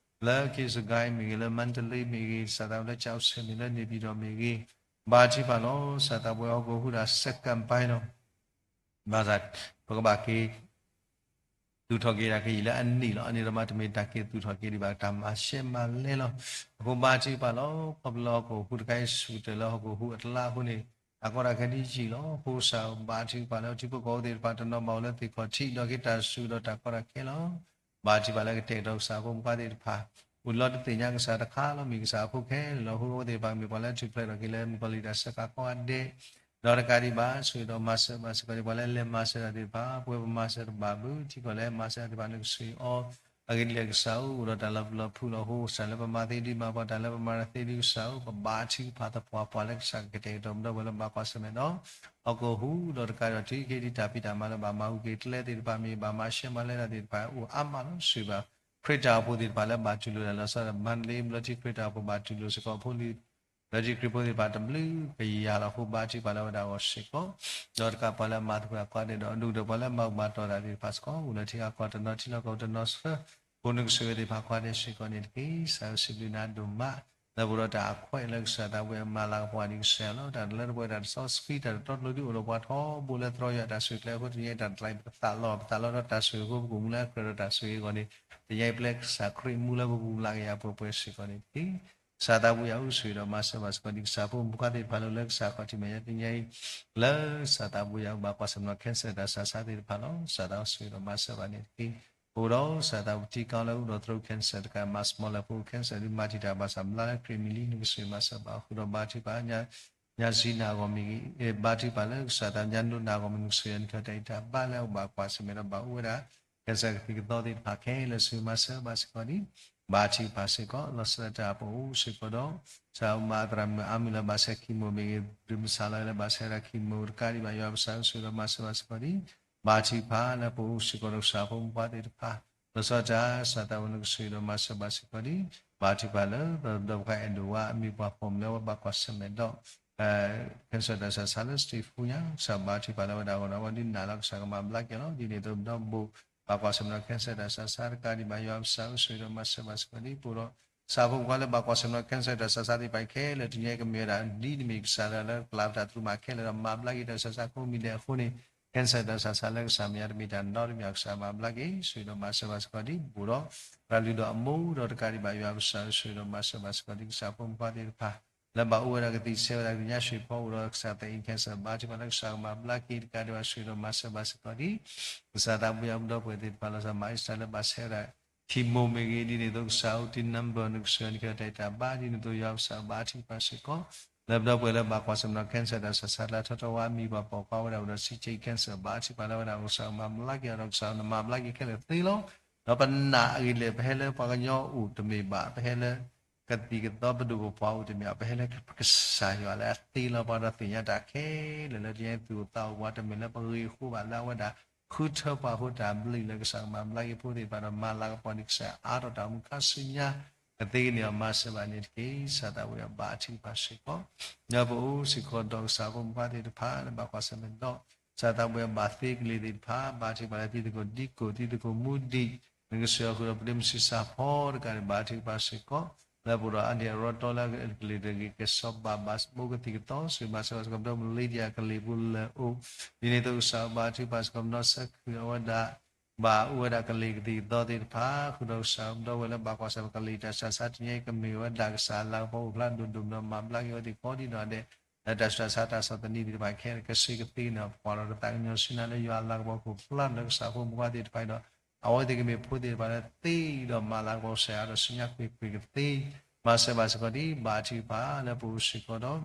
လၢက့စကဲမ့ၢ်ဂ့ၤ လၢမါတလ့မ့ၢ်ဂ့ၤ ကစၢ်သးလၢကၠီၣ်စဲၣ်မ့ၢ်ဂ့ၤ လၢန့ၣ်ပံၤဒီးမ့ၢ်ဂ့ၤ ဘါထုကဖၣ်လီၤ. ကစၢ်သးပှဲၤဟီၣ်ခိၣ်ဟူးတၢ် second ပိုင်း လီၤ ဘၣ်ဆၣ် ပကဘၣ်က့ၤ သူၣ်ထီၣ်က့ၤတၢ်ကယံာ်လၢအနံၣ်လီၤ. အန့ၣ်ဒီးမ့တမ့ၢ်တၢ်က့ၤသူၣ်ထီၣ်က့ၤဒံးဘၣ် တၢ်မၤရှဲမၤလဲလီၤ. အဃိဘါထုကဖၣ်လီၤ. ခီဖျိလၢဟီၣ်ခိၣ်ဟူးတခါအံၤ ဆူၣ်ကတၢၢ်လၢဟီၣ်ခိၣ်ဟူးအကျါအဃိန့ၣ် တၢ်ကီတၢ်ခဲဒ်ယံာ်လီၤ. အဃိကစၢ်ဘါထုကဖၣ်လၢထံဖိကီၢ်ဖိသ့ၣ်တဖၣ်တနီၤဘၣ်အိၣ်လၢသ့ၣ်ခီၣ်ထံး ဒီးက့ၤတၢ်ဆူၣ်ဒီးတၢ်ကီတၢ်ခဲလီၤ. ဘါထုကဖၣ်လၢကတဲာ်ကတီၤကစၢ်ဖိမုၣ်ခွါသ့ၣ်တဖၣ် အိၣ်လီၤတသ့ၣ်ညါကစၢ်တခါလီၤ မ့ၢ်ကစၢ်အဖိခဲလၢာ်လီၤ. အဃိအဝဲသ့ၣ်တဖၣ်မ့ၢ်ပှၤလၢထူၣ်ဖျဲးထီၣ်က့ၤလၢမုၣ်ကီၤလံၢ်တၢ်စၢဃာ်ကိးဂၤဒဲး ဒီးတကးဒံးဘၣ် ဆိၣ်ဂ့ၤဒီးမၤစၢၤဘၣ်စ့ၢ်ကီးန့ၣ် ပှၤလၢလဲၤမၤစၢၤတၢ်သ့ၣ်တဖၣ် ပဝဲပမၤစၢၤတဘၣ်ဘၣ် ထံကီၢ်လၢမၤစၢၤတၢ်သ့ၣ်တဖၣ်န့ၣ် ကဆိၣ်ဂ့ၤအီၤ အဂ့ၢ်ဒ်လဲၣ်ကစၢ်ဧၢ အိၣ်ဒီးတၢ်လီၤပျံၤလီၤဖုးလီၤ အဃိကစၢ်လၢပမၤသ့ဒ်မၤပှၤတၢ်လၢပမၤတၢ်သ့ဒ်ကစၢ်ဧၢ ပဘါထုကဖၣ်သပှၢ်ပှၢ်လၢကစၢ်ကကတဲာ်ကတီၤပဒီပုၢ်ဝဲၢ်လၢဘၣ်ကွၢ်ဆၢၣ်မဲာ်ဒီး ဟီၣ်ခိၣ်ဟူးဒီးတကးဒံးဘၣ် ထံက့ၤဒံးတၢ်ဖံးတၢ်မၤလၢဘၣ်မၤဟူးက့ၤကျဲသ့ၣ်တဖၣ်မ့ၢ် ဘၣ်မၤရှဲမၤလဲတၢ်သ့ၣ်တဖၣ် အိၣ်အါမးလီၤ. ဆိၣ်ဂ့ၤဘၣ် ခရံာ်တၢ်အိၣ်ဖှိၣ်သ့ၣ်တဖၣ်လၢဘၣ်တူၢ်လိာ်တၢ်လီၤဆီဒၣ် မါတလ့ ဘျီထံခရံာ်တၢ်အိၣ်ဖှိၣ်ဘၣ်တူၢ်လိာ်စ့ၢ်ကီးဖိလံၤ ဘျီထံခရံာ်ဖိသ့ၣ်တဖၣ်တဘျုးကယၤလီၤ. အဃိဘါထုကဖၣ်လၢအဝဲဒၣ်အဂီၢ်စ့ၢ်ကီး ဒီးတကးပှၤလၢအမၤသကိးတၢ်ကိးဂၤဒဲးဒီး အဒိၣ်ကတၢၢ်ပှၤလၢအမၤဘူၣ်မၤတီၢ်တၢ်သ့ၣ်တဖၣ်စ့ၢ်ကီး အိၣ်လၢထံဂၤကီၢ်တနီၤထံလီၢ်ကီၢ်တနီၤဆၢ အဃိနကဆိၣ်ဂ့ၤသ့ၣ်တဖၣ်ကိးဂၤဒဲးစ့ၢ်ကီးန့ၣ်တက့ၢ်. ကစၢ်ဧၢ စံးဘျုးနၤဒိၣ်မး လၢပအိၣ်ဒီးတၢ်အခွဲးလၢကစၢ်သးဝဲအမၤလၤကပီၤဒံးကစၢ်လီၤ. တၢ်လၢတပှဲၤတၢ်တစီဆှံ တၢ်တတီတလိၤဒ်အိၣ်ဒီးပှၤထီဘိလၢ သရီယွၤတၢ်ဆိၣ်ဂ့ၤကျဲအဃိ တနံၤအံၤတၢ်တကျါအံၤ ပကသးလီၤ ပသးလီၤဒီးတၢ်ဆိၣ်ဂ့ၤအဃိ ပကမူလၢအကြၢးဒီးတၢ်ဆိၣ်ဂ့ၤအဂီၢ်န့ၣ် တနံၤအံၤပျဲကစၢ်ခရံာ်မူလၢပပူၤလၢကယၤပှဲၤပှဲၤစ့ၢ်ကီးန့ၣ်တက့ၢ်. စးသးဘိယွၤဧၢ, ဆိၣ်ဂ့ၤဒီးမၤစၢၤဘၣ်စ့ၢ်ကီးဒံး ကစၢ်ဖိမုၣ်ဖိခွါသ့ၣ်တဖၣ်လၢ လၢကစၢ်ခီၣ်ထံးမဲာ်ညါတနံၤအံၤ, လၢစးသးဘိယွၤဧၢ ဘၣ်ကွၢ်ဆၢၣ်မဲာ်ဒီး cancer တၢ်ဆါဆါသ့ၣ်တဖၣ်လီၤ. စးသးဆိၣ်ဂ့ၤဒီးမၤစၢၤဘၣ်န့ၣ်တက့ၢ်. အိၣ်ဒီးစးသးပထံကီၢ်လၢအိၣ်ဒီး throat cancer တကး မၤစမီလၢဖိ cancer ဒုးမၤတံာ်တာ်ဘၣ်ဆၣ် ဘျါလၢခရံာ်မံၤလံ နကဆိၣ်ဂ့ၤမၤစၢၤဘၣ်အဃိဒီး ဘါထုကဖၣ် ညါစံနၢ်အဂီၢ်မ့ၢ်ဂ့ၤ, ဘါထုကဖၣ်လၢကစၢ်သး ညါဒိၣ်နၢ်အဂီၢ်မ့ၢ် နကဆိၣ်ဂ့ၤအီၤ နကဟဲတၢ်အံၤတၢ်ဘါလၢအဘၣ်ကွၢ်ဆၢၣ်မဲာ်ဒီးဘၣ်အိၣ်ဝဲဒၣ် cancer ကသံၣ်ကသီသ့ၣ်တဖၣ်ခဲလၢာ် ဆိၣ်ဂ့ၤမၤစၢၤဘၣ်စ့ၢ်ကီးဒံး ဘါထုကဖၣ်စ့ၢ်ကီး လီၤဆီဒၣ်တၢ်ပအိၣ်စ့ၢ်ကီးဒီး စးမၤသရၣ်မုၣ်အါမုၣ်လၢဘၣ်ဆဲး chemo မ့ၢ်ဂ့ၤ, ဒုးမဆါလီၤလၢဘၣ်ဆဲးဝဲဒၣ် chemo တကးဒံးဘၣ် ယွၤပကစၢ်ဆိၣ်ဂ့ၤဒီးမၤစၢၤဘၣ်စ့ၢ်ကီးဒံး ဘါထုကဖၣ်လၢပအိၣ်စ့ၢ်ကီးဒီး ကစၢ်ဖိမုၣ်ဖိခွါသ့ၣ်တဖၣ် လီၤဆီဒၣ်တၢ် စးသးဝဲ နကဆိၣ်ဂ့ၤဒီးမၤစၢၤဘၣ်စ့ၢ်ကီးဒံး ဘါထုကဖၣ်လၢ ပဒီပုၢ်ဝဲၢ်အဲၣ်ဒိးဝါ အမံၤပှၢ်ဖီၣ်မုၢ်လၢအဝဲဘၣ်ကွၢ်ဆၢၣ်မဲာ်ဒီး cancer တၢ်ဆါဆါလၢ stage four ညါ ကစၢ်ဘါထုကဖၣ်လၢဝဲဒၣ်အဂီၢ်ဒီး အဝဲဒုးနာ်လီၤ ကစၢ်ကမၤဘျါက့ၤအီၤလီၤ. ဒ်န့ၣ်အသိးဒီး ဘၣ်ကွၢ်ဆၢၣ်မဲာ်ဒီး cancer တၢ်ဆါဆါတကးဒံးဘၣ် ယွၤပကစၢ်ဆိၣ်ဂ့ၤဒီးမၤစၢၤဘၣ်စ့ၢ်ကီးဒံး ပအိၣ်ဒီး ကစၢ်ဖိမုၣ်ဖိခွါလၢဘၣ်ကွၢ်ဆၢၣ်မဲာ်ဒီး cancer တၢ်ဆါဆါသ့ၣ်တဖၣ်ခဲလၢာ် တနံၤအံၤကမ့ၢ်ဝဲဒၣ် ဒ်နမ့ၢ်ကစၢ်လၢ ကပျၢ်ပတၢ်သရူးမးခဲလၢာ်ဒီး မၤဘျါက့ၤတၢ်ဆါဆါကိးမံၤဒဲးအဃိန့ၣ် cancer တၢ်ဆါဆါလၢကစၢ်မဲာ်ညါတမ့ၢ်တၢ်နီတမံၤ ကစၢ်မၤဘျါက့ၤ ဆိၣ်ဂ့ၤဒီးမၤစၢၤဘၣ်စ့ၢ်ကီးဒံး ပအိၣ်ဒီး သရၣ်လုၢ်ဒီးအမိၢ်ဒီးတကးဒံးဘၣ် ယွၤပကစၢ်ဆိၣ်ဂ့ၤဒီးမၤစၢၤဘၣ်စ့ၢ်ကီးဒံး ကစၢ်ဖိမုၣ်ဖိခွါသ့ၣ်တဖၣ် လၢဘၣ်အိၣ်ဝဲဒၣ်ကသံၣ်ဆဲးဝဲဒၣ်ကသ့ၣ်ညါ ဆှံဖီအိၣ်ဒီး ကစၢ်သဲအံၤ cancer ဘါထုကဖၣ်လၢကစၢ်ကမၤဘျါက့ၤတကးဒံးဘၣ် ဆိၣ်ဂ့ၤဒီးမၤစၢၤဘၣ်စ့ၢ်ကီးဒံး ကစၢ်သးဘိယွၤပဒီပုၢ်ဝဲၢ်သ့ၣ်တဖၣ်လီၤဆီ မၤအ့စတၢ်လၢဘၣ်ဆဲးဝဲဒၣ် chemo မ့ၢ်ဂ့ၤ ဒ်န့ၣ်အသိးကစၢ်အိၣ်တ့ၢ် number နကဆိၣ်ဂ့ၤအီၤ နကဟဲတၢ်အံၤတၢ်ဘါ ဒ်န့ၣ်အသိးယွၤပကစၢ်ဘါထုကဖၣ်စ့ၢ်ကီး လၢပဒီပုၢ်ဝဲၢ်လၢဘၣ်ကွၢ်ဆၢၣ်မဲာ်ဒီး cancer တၢ်ဆါဆါလၢထီထီဝဲအမံၤပှၢ်ပိာ်ခွါဝဲဒၣ်အိၣ်ဒီး စံးက့ cancer ဘါထုကဖၣ်လၢဝဲဒၣ် ကစၢ်မၤဘျါက့ၤအီၤဒီး ကစၢ်နမၤဘျါက့ၤခဲလၢာ်သ့လီၤ. ဒီးပနာ်အဂ့ၢ်လၢ ပဟဲလၢပှၤကညီအိၣ်တမ့ၢ်ဘၣ်, ပဟဲလၢ ကသံၣ်ကသီပဒိၣ်ပပှၢ်အိၣ်တမ့ၢ်ဘၣ်, ပဟဲလၢကစၢ်ယွၤလၢအသ့လီၤပှၤဒီး သ့ၣ်ညါတၢ်ခဲလၢာ်လၢတနံၤအံၤ သူၣ်အိၣ်သးအိၣ်ပှၤတမ့ၢ်လၢပဂ့ၤအဃိဘၣ် လၢအဝဲဒၣ် ဃုထၢပှၤအဃိ တၢ်ဘျုးလၢကစၢ်ကမၤဘျါက့ၤဖိသ့ၣ်တဖၣ်ဒီး မၤလၤကပီၤန့ၢ်ကစၢ်အါထီၣ်တၢ်အိၣ်မူခါဆူညါ ကသ့ကန့ၢ်အီၤ မၤစၢၤဘၣ်န့ၣ်တက့ၢ်. ကစၢ်သးဘိယွၤဘါထုကဖၣ်စ့ၢ်ကီး ဒီးပအိၣ်စ့ၢ်ကီးဒီးကစၢ်ဖိမုၣ်ဖိခွါသ့ၣ်တဖၣ်လၢဘၣ်ကွၢ်ဆၢၣ်မဲာ်ဒီး ကစၢ်သးဘိယွၤဘၣ်သ့ကလံၤသ့ၣ်တဖၣ် ဘါထုကဖၣ်လၢတံၤသကိးဒံကိၣ် တံၤသကိးမူဒံး နကဆိၣ်ဂ့ၤအီၤဃုာ်ဒီး ပဒ့မုၣ်ဆံးစၢ်ဖီတကးဒံး ဘါထုကဖၣ်စ့ၢ်ကီး လၢပအိၣ်ဒီးအါဒံအရီတီလၢကလံၤတဂ့ၤ ကဲစီၤဘၣ်ဘၣ်ဘိကသံၣ်ကသီ ဆိၣ်ဂ့ၤမၤစၢၤဘၣ်စ့ၢ်ကီး ပဒီမုၣ်လံဒံယၤကလံၤပူၤလၢအိၣ် ဒ်န့ၣ်အသိးကစၢ်ဘါထုကဖၣ်စ့ၢ်ကီး ပနီၢ်စၢဃုာ်အဝဲဒၣ် ဘၣ်အိၣ်ဝဲဒၣ်ကလံၤကသံၣ်ကသီသ့ၣ်တဖၣ် ဃုာ်ဒီးကစၢ်ပဒီပုၢ်ဝဲၢ်လၢဘၣ်ကွၢ်ဆၢၣ်မဲာ်ကလံၤတၢ်ဆါဆါတနံၤအံၤ ကမ့ၢ်ဝဲဒၣ်ကစၢ်လၤကပီၤအိၣ်ဖျါဒိၣ်ဒိၣ်မးဒီး မၤဘျါက့ၤအဝဲသ့ၣ်ကိးဒံနီၢ်ဒဲး လၢတၢ်ဆူးတၢ်ဆါတၢ်ဆီၣ်သနံးသ့ၣ်တဖၣ်ခဲလၢာ် ကစ့ၢ်ကသ့န့ၣ် ပကွၢ်လီၤဒီးသးကညီၤဆူနၤလၢယွၤအလၤကပီၤအိၣ်ဖျါဒီးကစၢ်ဖိမုၣ်ဖိခွါသ့ၣ်တဖၣ်အံၤဒီး အဝဲသ့ၣ်ကမ့ၢ်ဖိသ့ၣ်တဖၣ်လၢသ့ဒီးမၤလၤကပီၤစဲးအါဒီးဆူညါကွ့ၢ်ကွ့ၢ်ကသ့ မၤစၢၤဘၣ်စ့ၢ်ကီးဒံး ဘါထုကဖၣ်လၢပအိၣ်စ့ၢ်ကီးဒီး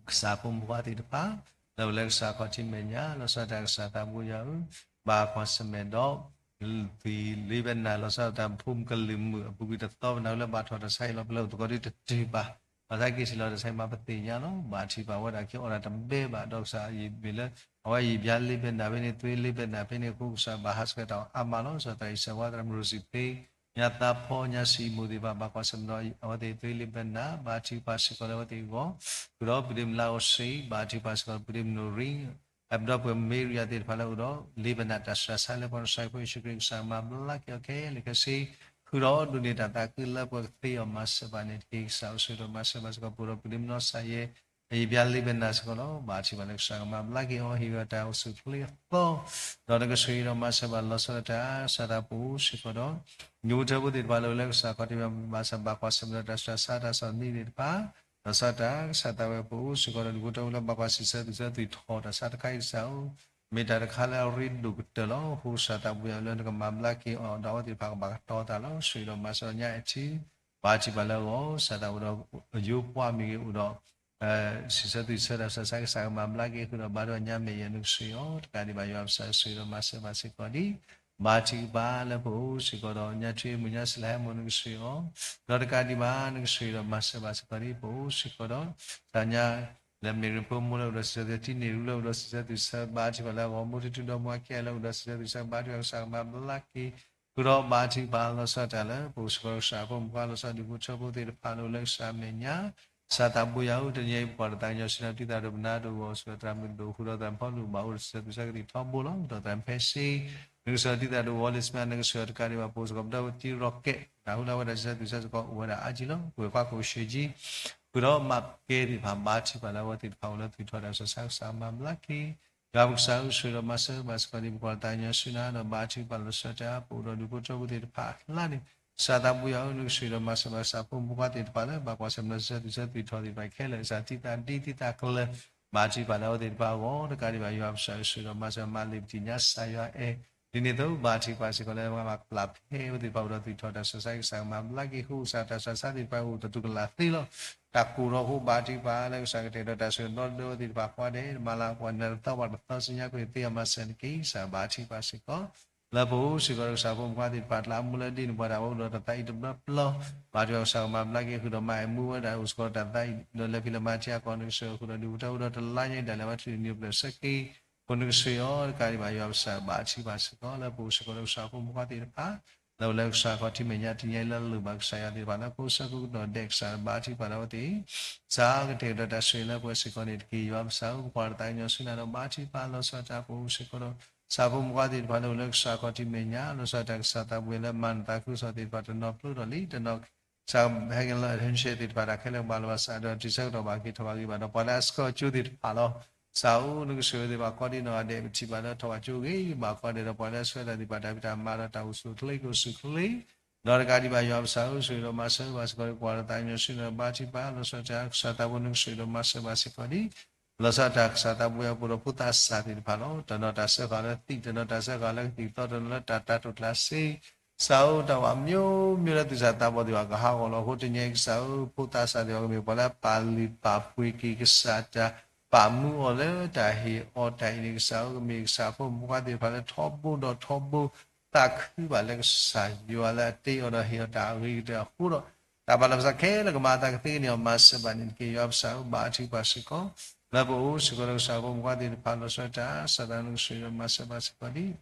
ကစၢ်ဖိမုၣ်ဖိခွါသ့ၣ်တဖၣ် လၢပလၢကစၢ်ခီၣ်ထံးမဲာ်ညါ လီၤဆီဒၣ်တၢ်ကစၢ်သးဘိယွၤဧၢ, ဘၣ်ကွၢ်ဆၢၣ်မဲာ်ဒီး သုးလ့ဘဲနၤ လီၤဆီဒၣ်တၢ်ဖိမုၣ်ကလုာ်မုာ်အပူၤကွံာ်တသီ ပနၢ်ဟူလၢဘၣ်ထီၣ်တၢ်ဆါဟံၣ်လီၤ ပလၢအိၣ်သကိးဒုတတုၤဘၣ်, ဘၣ်ဆၣ်က့ၤစံးလီၤတၢ်ဆါဟံၣ်မးပသ့ၣ်ညါလီၤ. ဘါထုကဖၣ်ဝဲဒၣ်က့ၤအီၣ်ဒၣ်တဘဲဘၣ်ဒီးကစၢ်အံၤမ့ၢ်လၢ အဝဲယံာ်ဘျါလ့ဘဲနၤဖဲန့ၣ် သွ့လ့ဘဲနၤဖဲန့ၣ်အဃိကစၢ်ဘၣ်ဟးဆှဲးတၢ်အီၣ်အါမးလီၤ. စီၤတၢ်အံၤစၢၤဝါသရၣ်မုၣ်ရိၤစံးဖ့ ညါသးဖီ ညါစံးမိၢ်သ့ၣ်တဖၣ် ဘၣ်ကွၢ်ဆၢၣ်မဲာ်ဒီး အဝဲသ့ၣ်သွ့လ့ဘဲနၤ ဘါထုကဖၣ်စ့ၢ်ကီးလၢအဝဲသ့ၣ်အဂီၢ်, ဃုာ်ဒီးပဒ့မုၣ်လါအိၣ်စံး ဘါထုကဖၣ်စ့ၢ်ကီးပဒ့မုၣ်နိၣ်ရံ အပဒီပုၢ်ဝဲၢ်မ့ရံယၤသ့ၣ်တဖၣ်လၢအိၣ်ဒီး လ့ဘဲနၤတၢ်ဆူးတၢ်ဆါလၢပှၤကစၢ်ဖိယ့ၣ်ၡူးခရံာ်ကစၢ်မၤဘျါက့ၤအီၤခဲလၢာ်ခဲဆ့, ဃုာ်ဒီးဒိးန့ၢ်တၢ်သးခုလၢပှၤကသ့အီၤမၤစၢၤဘၣ်န့ၣ်တက့ၢ်. ကစၢ်အိၣ်ဆိၣ်ဒီးမၤစၢၤဘၣ်စ့ၢ်ကီး ပအိၣ်ဒီးပဒ့မုၣ်နီၢ်စၢ်ယဲ အယံာ်ဘျါလ့ဘဲနၤစ့ၢ်ကီးလီၤ. ဘါထုကဖၣ်လၢကစၢ်ကမၤဘျါက့ၤအီၤ ဟ့ၣ်ဝဲတၢ်အိၣ်ဆူၣ်အိၣ်ချ့အသီ, ဒီးနကဆိၣ်ဂ့ၤဒီးမၤစၢၤဘၣ်လီၤဆီဒၣ်တၢ် စီၤတၢ်ပအိၣ်စ့ၢ်ကီးဒီး ဒူၣ်ဖိထၢဖိသ့ၣ်တဖၣ်လၢအိၣ်လၢကစၢ်ခီၣ်ထံးမဲာ်ညါ ဘၣ်ဆၣ်ဘၣ်ကွၢ်ဆၢၣ်မဲာ်ဒီးတၢ်ဆူးတၢ်ဆါတၢ်ဆီၣ်သနံးသ့ၣ်တဖၣ်, လီၤဆီဒၣ်တၢ် ကစၢ်သးဝဲပအိၣ်စ့ၢ်ကီးဒီး ဒူၣ်ဖိထၢဖိလၢဘၣ်ကွၢ်ဆံးဆၢသူၣ်ဆၢသွံၣ်ထီၣ်တၢ်ဆါတခါအံၤကစၢ်ဧၢ, မ့ၢ်တၢ်တခါလၢအရ့ဒိၣ်ကတၢၢ်လီၤ. အဃိကစၢ်သးဘိယွၤလၢနကမၤဘျါက့ၤအီၤဒီးအဝဲသ့ၣ်တဖၣ်ကဘၣ်ကတီၤတၢ်လီၤ. ဆိၣ်ဂ့ၤဒီးမၤစၢၤညါအဲၣ်ထံ ဘါထုကဖၣ်လၢအဂီၢ် ကစၢ်သးဝဲဒီး ယိပှၤမ့ၢ်ဂ့ၤအိၣ်ဒီး ဆံးဆၢသွံၣ်ဆၢတၢ်ဆူးတၢ်ဆါ ကစၢ်ကမၤဘျါက့ၤဃုာ်ဒီး ဘါထုကဖၣ်ညါမဲာ်ယဲၢ်နကဆိၣ်ဂ့ၤအီၤ တကးဒံးဘၣ်ယွၤပကစၢ်ဆိၣ်ဂ့ၤဒီးမၤစၢၤဘၣ်စ့ၢ်ကီးဒံး ဘါထုကဖၣ်လၢပအိၣ်စ့ၢ်ကီးဒီး ညါထွံၣ်မုၣ်ညါစလၢဟဲမိၢ်နကဆိၣ်ဂ့ၤအီၤ, ဒီးတကးဒံးဘၣ်နကဆိၣ်ဂ့ၤဒီးမၤစၢၤဘၣ်စ့ၢ်ကီးဒံး ပအိၣ်စ့ၢ်ကီးဒီး တၢ်ညါ လၢမ့ၢ်ရ့ၣ်ဖိမိၢ်လၢအိၣ်ဒီးစံးဆၢသွံၣ် ထံန့ၢ်ရူလၢအိၣ်ဒီးစံးဆၢသွံၣ်ဆၢ ဘါထုကဖၣ်လၢအဂီၢ် မိၢ်ထူၣ်ထူဒီမါဝၤခဲလၢာ်လၢအိၣ်ဒီးစံးဆၢသွံၣ်ဆၢ ဘါထုကဖၣ်ကစၢ်ကမၤဘျါက့ၤ ဃုာ်ဒီးဘါထုကဖၣ်လီၤဆီဒၣ်တၢ်လၢ ပအိၣ်စ့ၢ်ကီးကစၢ်ဖိမုၣ်ဖိခွါလီၤဆီ ဒူၣ်ဖိထၢဖိသ့ၣ်တဖၣ်လၢအိၣ်လၢကစၢ်အမဲာ်ညါ ကစၢ်သးဘိယွၤဧၢ တနံၤအံၤပကွၢ်ဒီးသးကညီၤဆူနၤ တံၤသၣ်ဒိၣ်ပနါဒိၣ်ဂီၤ စ့ၢ်ကီးသရၣ်မုၣ်ဒိၣ်ဃုာ်ဒီးသရၣ်ဖီလူၤဘၣ်အိၣ်ဒီးစံးဆၢသွံၣ်ဆၢကသံၣ်ထီဘိလီၤ ဒီးသရၣ်ဖဲစ့ နကစၢ်တံၤသၣ်ဒိၣ်ဝီလံာ်စမး နကစၢ်တကးဒံးဘၣ် ပအိၣ်စ့ၢ်ကီးပဒီဝဲတံၤရီကဲး နၢ်ဟူလၢအဝဲဒၣ်စံးဆၢသွံၣ်ဆၢစ့ၢ်ကီးအိၣ်ဝဲဒၣ်အါကံလီၤ ကွဲးခွါကိးၡ့ကံ ဃုာ်ဒီးမၤကဲသ့ၣ်တဖၣ် ဘါထုကဖၣ်လၢအဝဲသ့ၣ်တဖၣ်အိၣ်လၢသွံၣ်ထီၣ်တၢ်ဆူးတၢ်ဆါ ကစၢ်ကမၤဘျါက့ၤ ယွၤပကစၢ်ဧၢ ဆိၣ်ဂ့ၤဒီးမၤစၢၤဘၣ်စ့ၢ်ကီးဒံး ပကွၢ်ဒီးသးကညီၤဆူနၤဒီးဘါထုကဖၣ်လီၤဆီဒၣ်တၢ် ပအိၣ်ဒီးဒူၣ်ဖိထၢဖိသ့ၣ်တဖၣ်အကျါန့ၣ် ကစၢ်သးပူၤယွၤဧၢ, နကဆိၣ်ဂ့ၤဒီးမၤစၢၤဘၣ်ကစၢ်ဖိမုၣ်ဖိခွါသ့ၣ်တဖၣ်လၢ ဘၣ်ကွၢ်ဆၢၣ်မဲာ်ဒီး ဆၢသုးဆၢသွံၣ်ထီၣ်သ့ၣ်တဖၣ်ခဲလၢာ်, ကစၢ်တံၤသးဒ်တံၤသးကလၢၤ, ဘါထုကဖၣ်လၢအဝဲသ့ၣ်တဖၣ်အဂီၢ်, တကးဒံးဘၣ်ယွၤကစၢ် ဆိၣ်ဂ့ၤဒီးမၤစၢၤမၤလ့ၤပသံၣ်ညါကစၢ်ယွၤအဲၣ်, ဒ်န့ၣ်အသိး ဘါထုကဖၣ်စ့ၢ်ကီးလၢ ပှၤကပျၢ်ဖဲအဝဲသ့ၣ်တဖၣ်အိၣ်ဒီးသွံၣ်ထီၣ်တၢ်ဆူးတၢ်ဆါ ကစၢ်ကမၤဘျါက့ၤအဃိ ကစၢ်တၢ်ဆူးတၢ်ဆါသ့ၣ်တဖၣ်အိၣ်ဒီးတကလးသ့လီၤ. တၢ်ကိၢ်ထီၣ်အဃိ ဘါထုကဖၣ်လၢကစၢ်ကတဲာ်ကတီၤတၢ်ဆၢကတီၢ်ဒီးအဝဲသ့ၣ်တဖၣ်ဃီဒဲး, မၤလၤကပီၤနၢၤတသီဘၣ်တသီ စံညါကွံာ်သ့အီၤမၤစၢၤနက့ၤ, ကစၢ်ဘါထုကဖၣ်စ့ၢ်ကီး လၢပအိၣ်စ့ၢ်ကီးဒီးကစၢ်ဖိမုၣ်ဖိခွါသ့ၣ်တဖၣ် တၢ်အိၣ်မူလၢဒ်န့ၣ်ပှၤတၢ်အိၣ်ဒီးတၢ်သးအံၤတဘျီဘျီ, ဘါထုကဖၣ်ကစၢ်ကမၤဘျါက့ၤဃုာ်ဒီးမၤအဲၣ်မူဝဲဒၣ်အိၣ်စ့ၢ်ကီးဒီးတၢ်သးအံၤ ဒီးလဲၤဖံးလဲၤမၤထံအကီၢ် နကဆိၣ်ဂ့ၤအဃုာ်ဒီးဒူၣ်ဖိထၢဖိဒီးတလါညါအံၤဒၣ်လဲာ် ဘါထုကဖၣ်နံၤပျဲၢ်ဆၢက့ၤ, အဃိနကဆိၣ်ဂ့ၤအီၤတကးဒံးဘၣ်ယွၤကစၢ်ဘါထုကဖၣ်စ့ၢ်ကီး လၢပအိၣ်စ့ၢ်ကီးဒီးကစၢ်ဖိမုၣ်ဖိခွါသ့ၣ်တဖၣ် လၢအိၣ်လၢကစၢ်ခီၣ်ထံးမဲာ်ညါတနံၤညါအံၤလၢအလိၣ်ဘၣ်ကစၢ်ယွၤသ့ၣ်တဖၣ်လၢကိးဆၢကိးကတီၢ်ဒဲး ကစၢ်ဘါထုကဖၣ်ဒီးအဝဲသ့ၣ် ကစၢ်ကတဲာ်ကတီၤတၢ်ဆိၣ်ဂ့ၤလၢပှၤစ့ၢ်ကီးန့ၣ်တက့ၢ်. ယွၤပကစၢ်ဧၢ, ပကွၢ်တၢ်သးကညီၤဆူနၤဒီးဘါထုကဖၣ်လီၤဆီဒၣ်တၢ် ပအိၣ်စ့ၢ်ကီးဒီး ကစၢ်ဖိမုၣ်ဖိခွါသ့ၣ်တဖၣ်လၢအိၣ်လၢကစၢ်ခီၣ်ထံးမဲာ်ညါ လီၤဆီဒၣ်တၢ်ကစၢ်သးပူၤလၢမၤနၢၤသးခုကစီၣ်သ့ၣ်တဖၣ်တနီၤဖျိဒီးလံ တနီၤ ကစၢ်ဟဲက့ၤလၢအဟဲနုာ်သ့ၣ်တဖၣ်တၢ်ခဲလၢာ်ကဘၣ်လီၤဘၣ်စးဒီးတုၤဆၢကတီၢ်ဘၣ်က့ၤထီၣ်ဘၣ်ဂ့ၤဘၣ်ဒီး ပှၤလၢအဆှၢအကၠိသ့ၣ်တဖၣ်လီၤ. ကစၢ်ဧၢ, နကဆိၣ်ဂ့ၤသ့ၣ်တဖၣ်ကိးဒံနီၢ်ဂၤဒဲး ပထံၣ်ဘၣ်လၢထီၣ်ဘၣ်ကၠိဂ့ၤဘၣ်ကိးဂၤဒဲးဒီး ပှၤလၢအဆှၢတၢ်သ့ၣ်တဖၣ်တၢ်ဖံးတၢ်မၤဒီးတၢ်အိၣ်ဆူၣ်အိၣ်ချ့ကအိၣ်ဆူၣ်အိၣ်ချ့ ဒီးတကးဒံးဘၣ်ယွၤပကစၢ်ဧၢ, ဆိၣ်ဂ့ၤဒီးမၤစၢၤဘၣ်စ့ၢ်ကီး ပကွၢ်တၢ်သးကညီၤဆူနၤဒီးဘါထုကဖၣ်လီၤဆီဒၣ်တၢ် ကစၢ်သးပူၤ နကဆိၣ်ဂ့ၤဒီးမၤစၢၤဘၣ်စ့ၢ်ကီးဒ် လီၤဆီဒၣ်တၢ်ကစၢ်သးပူၤအပူၤဒီးဖိသးစၢ်သ့ၣ်တဖၣ်လီၤ. တနီၤတၢ်စၢဃာ်လၢသံၣ်, တနီၤတၢ်စၢဃာ်လၢကသံၣ်ကသီ, တနီၤလၢတၢ်တၢ်တိာ်ကျးစ့ ကစၢ်ဧၢ, တၢ်ဝဲမျိုးမျိုးလၢသုးစၢ်သးဘီၣ်သ့ၣ်တဖၣ်ကဟးဂီၤလီၤအဃိ တနံၤအံၤကစၢ်ဧၢ, ဖိသးစၢ်သ့ၣ်တဖၣ်ကမ့ၢ်ပှၤလၢအပာ်လုၢ်ပာ်ပှ့ၤက့ၤကစၢ်တၢ်ပာ်မူအီၤလၢတၢ်ဟ့ၣ်အီၤတၢ်အံၤန့ၣ် ကစၢ်ဧၢ, ကမ့ၢ်ကစၢ်ဖိမုၣ်ဖိခွါသ့ၣ်တဖၣ်လၢထီဘိဒီးထီဘိ သးခုဘၣ်လၢကစၢ်ယွၤလၢအတ့အီၤဒီးဟ့ၣ်အီၤတၢ်အဂ့ၤကတၢၢ်အဃိဒီး တၢ်ဘၣ်လီၤပသးခဲလၢာ်ကမၤအသးကသ့ကန့ၢ်အီၤ မၤစၢၤဘၣ်န့ၣ်တက့ၢ်. ယွၤပကစၢ်ဧၢ, ဘါထုကဖၣ်စ့ၢ်ကီး လၢပအိၣ်စ့ၢ်ကီးဒီးကစၢ်ဖိမုၣ်ဖိခွါသ့ၣ်တဖၣ်လီၤဆီဒၣ်တၢ် ကစၢ်သးနကဆိၣ်ဂ့ၤဒီးမၤစၢၤဘၣ်စ့ၢ်ကီး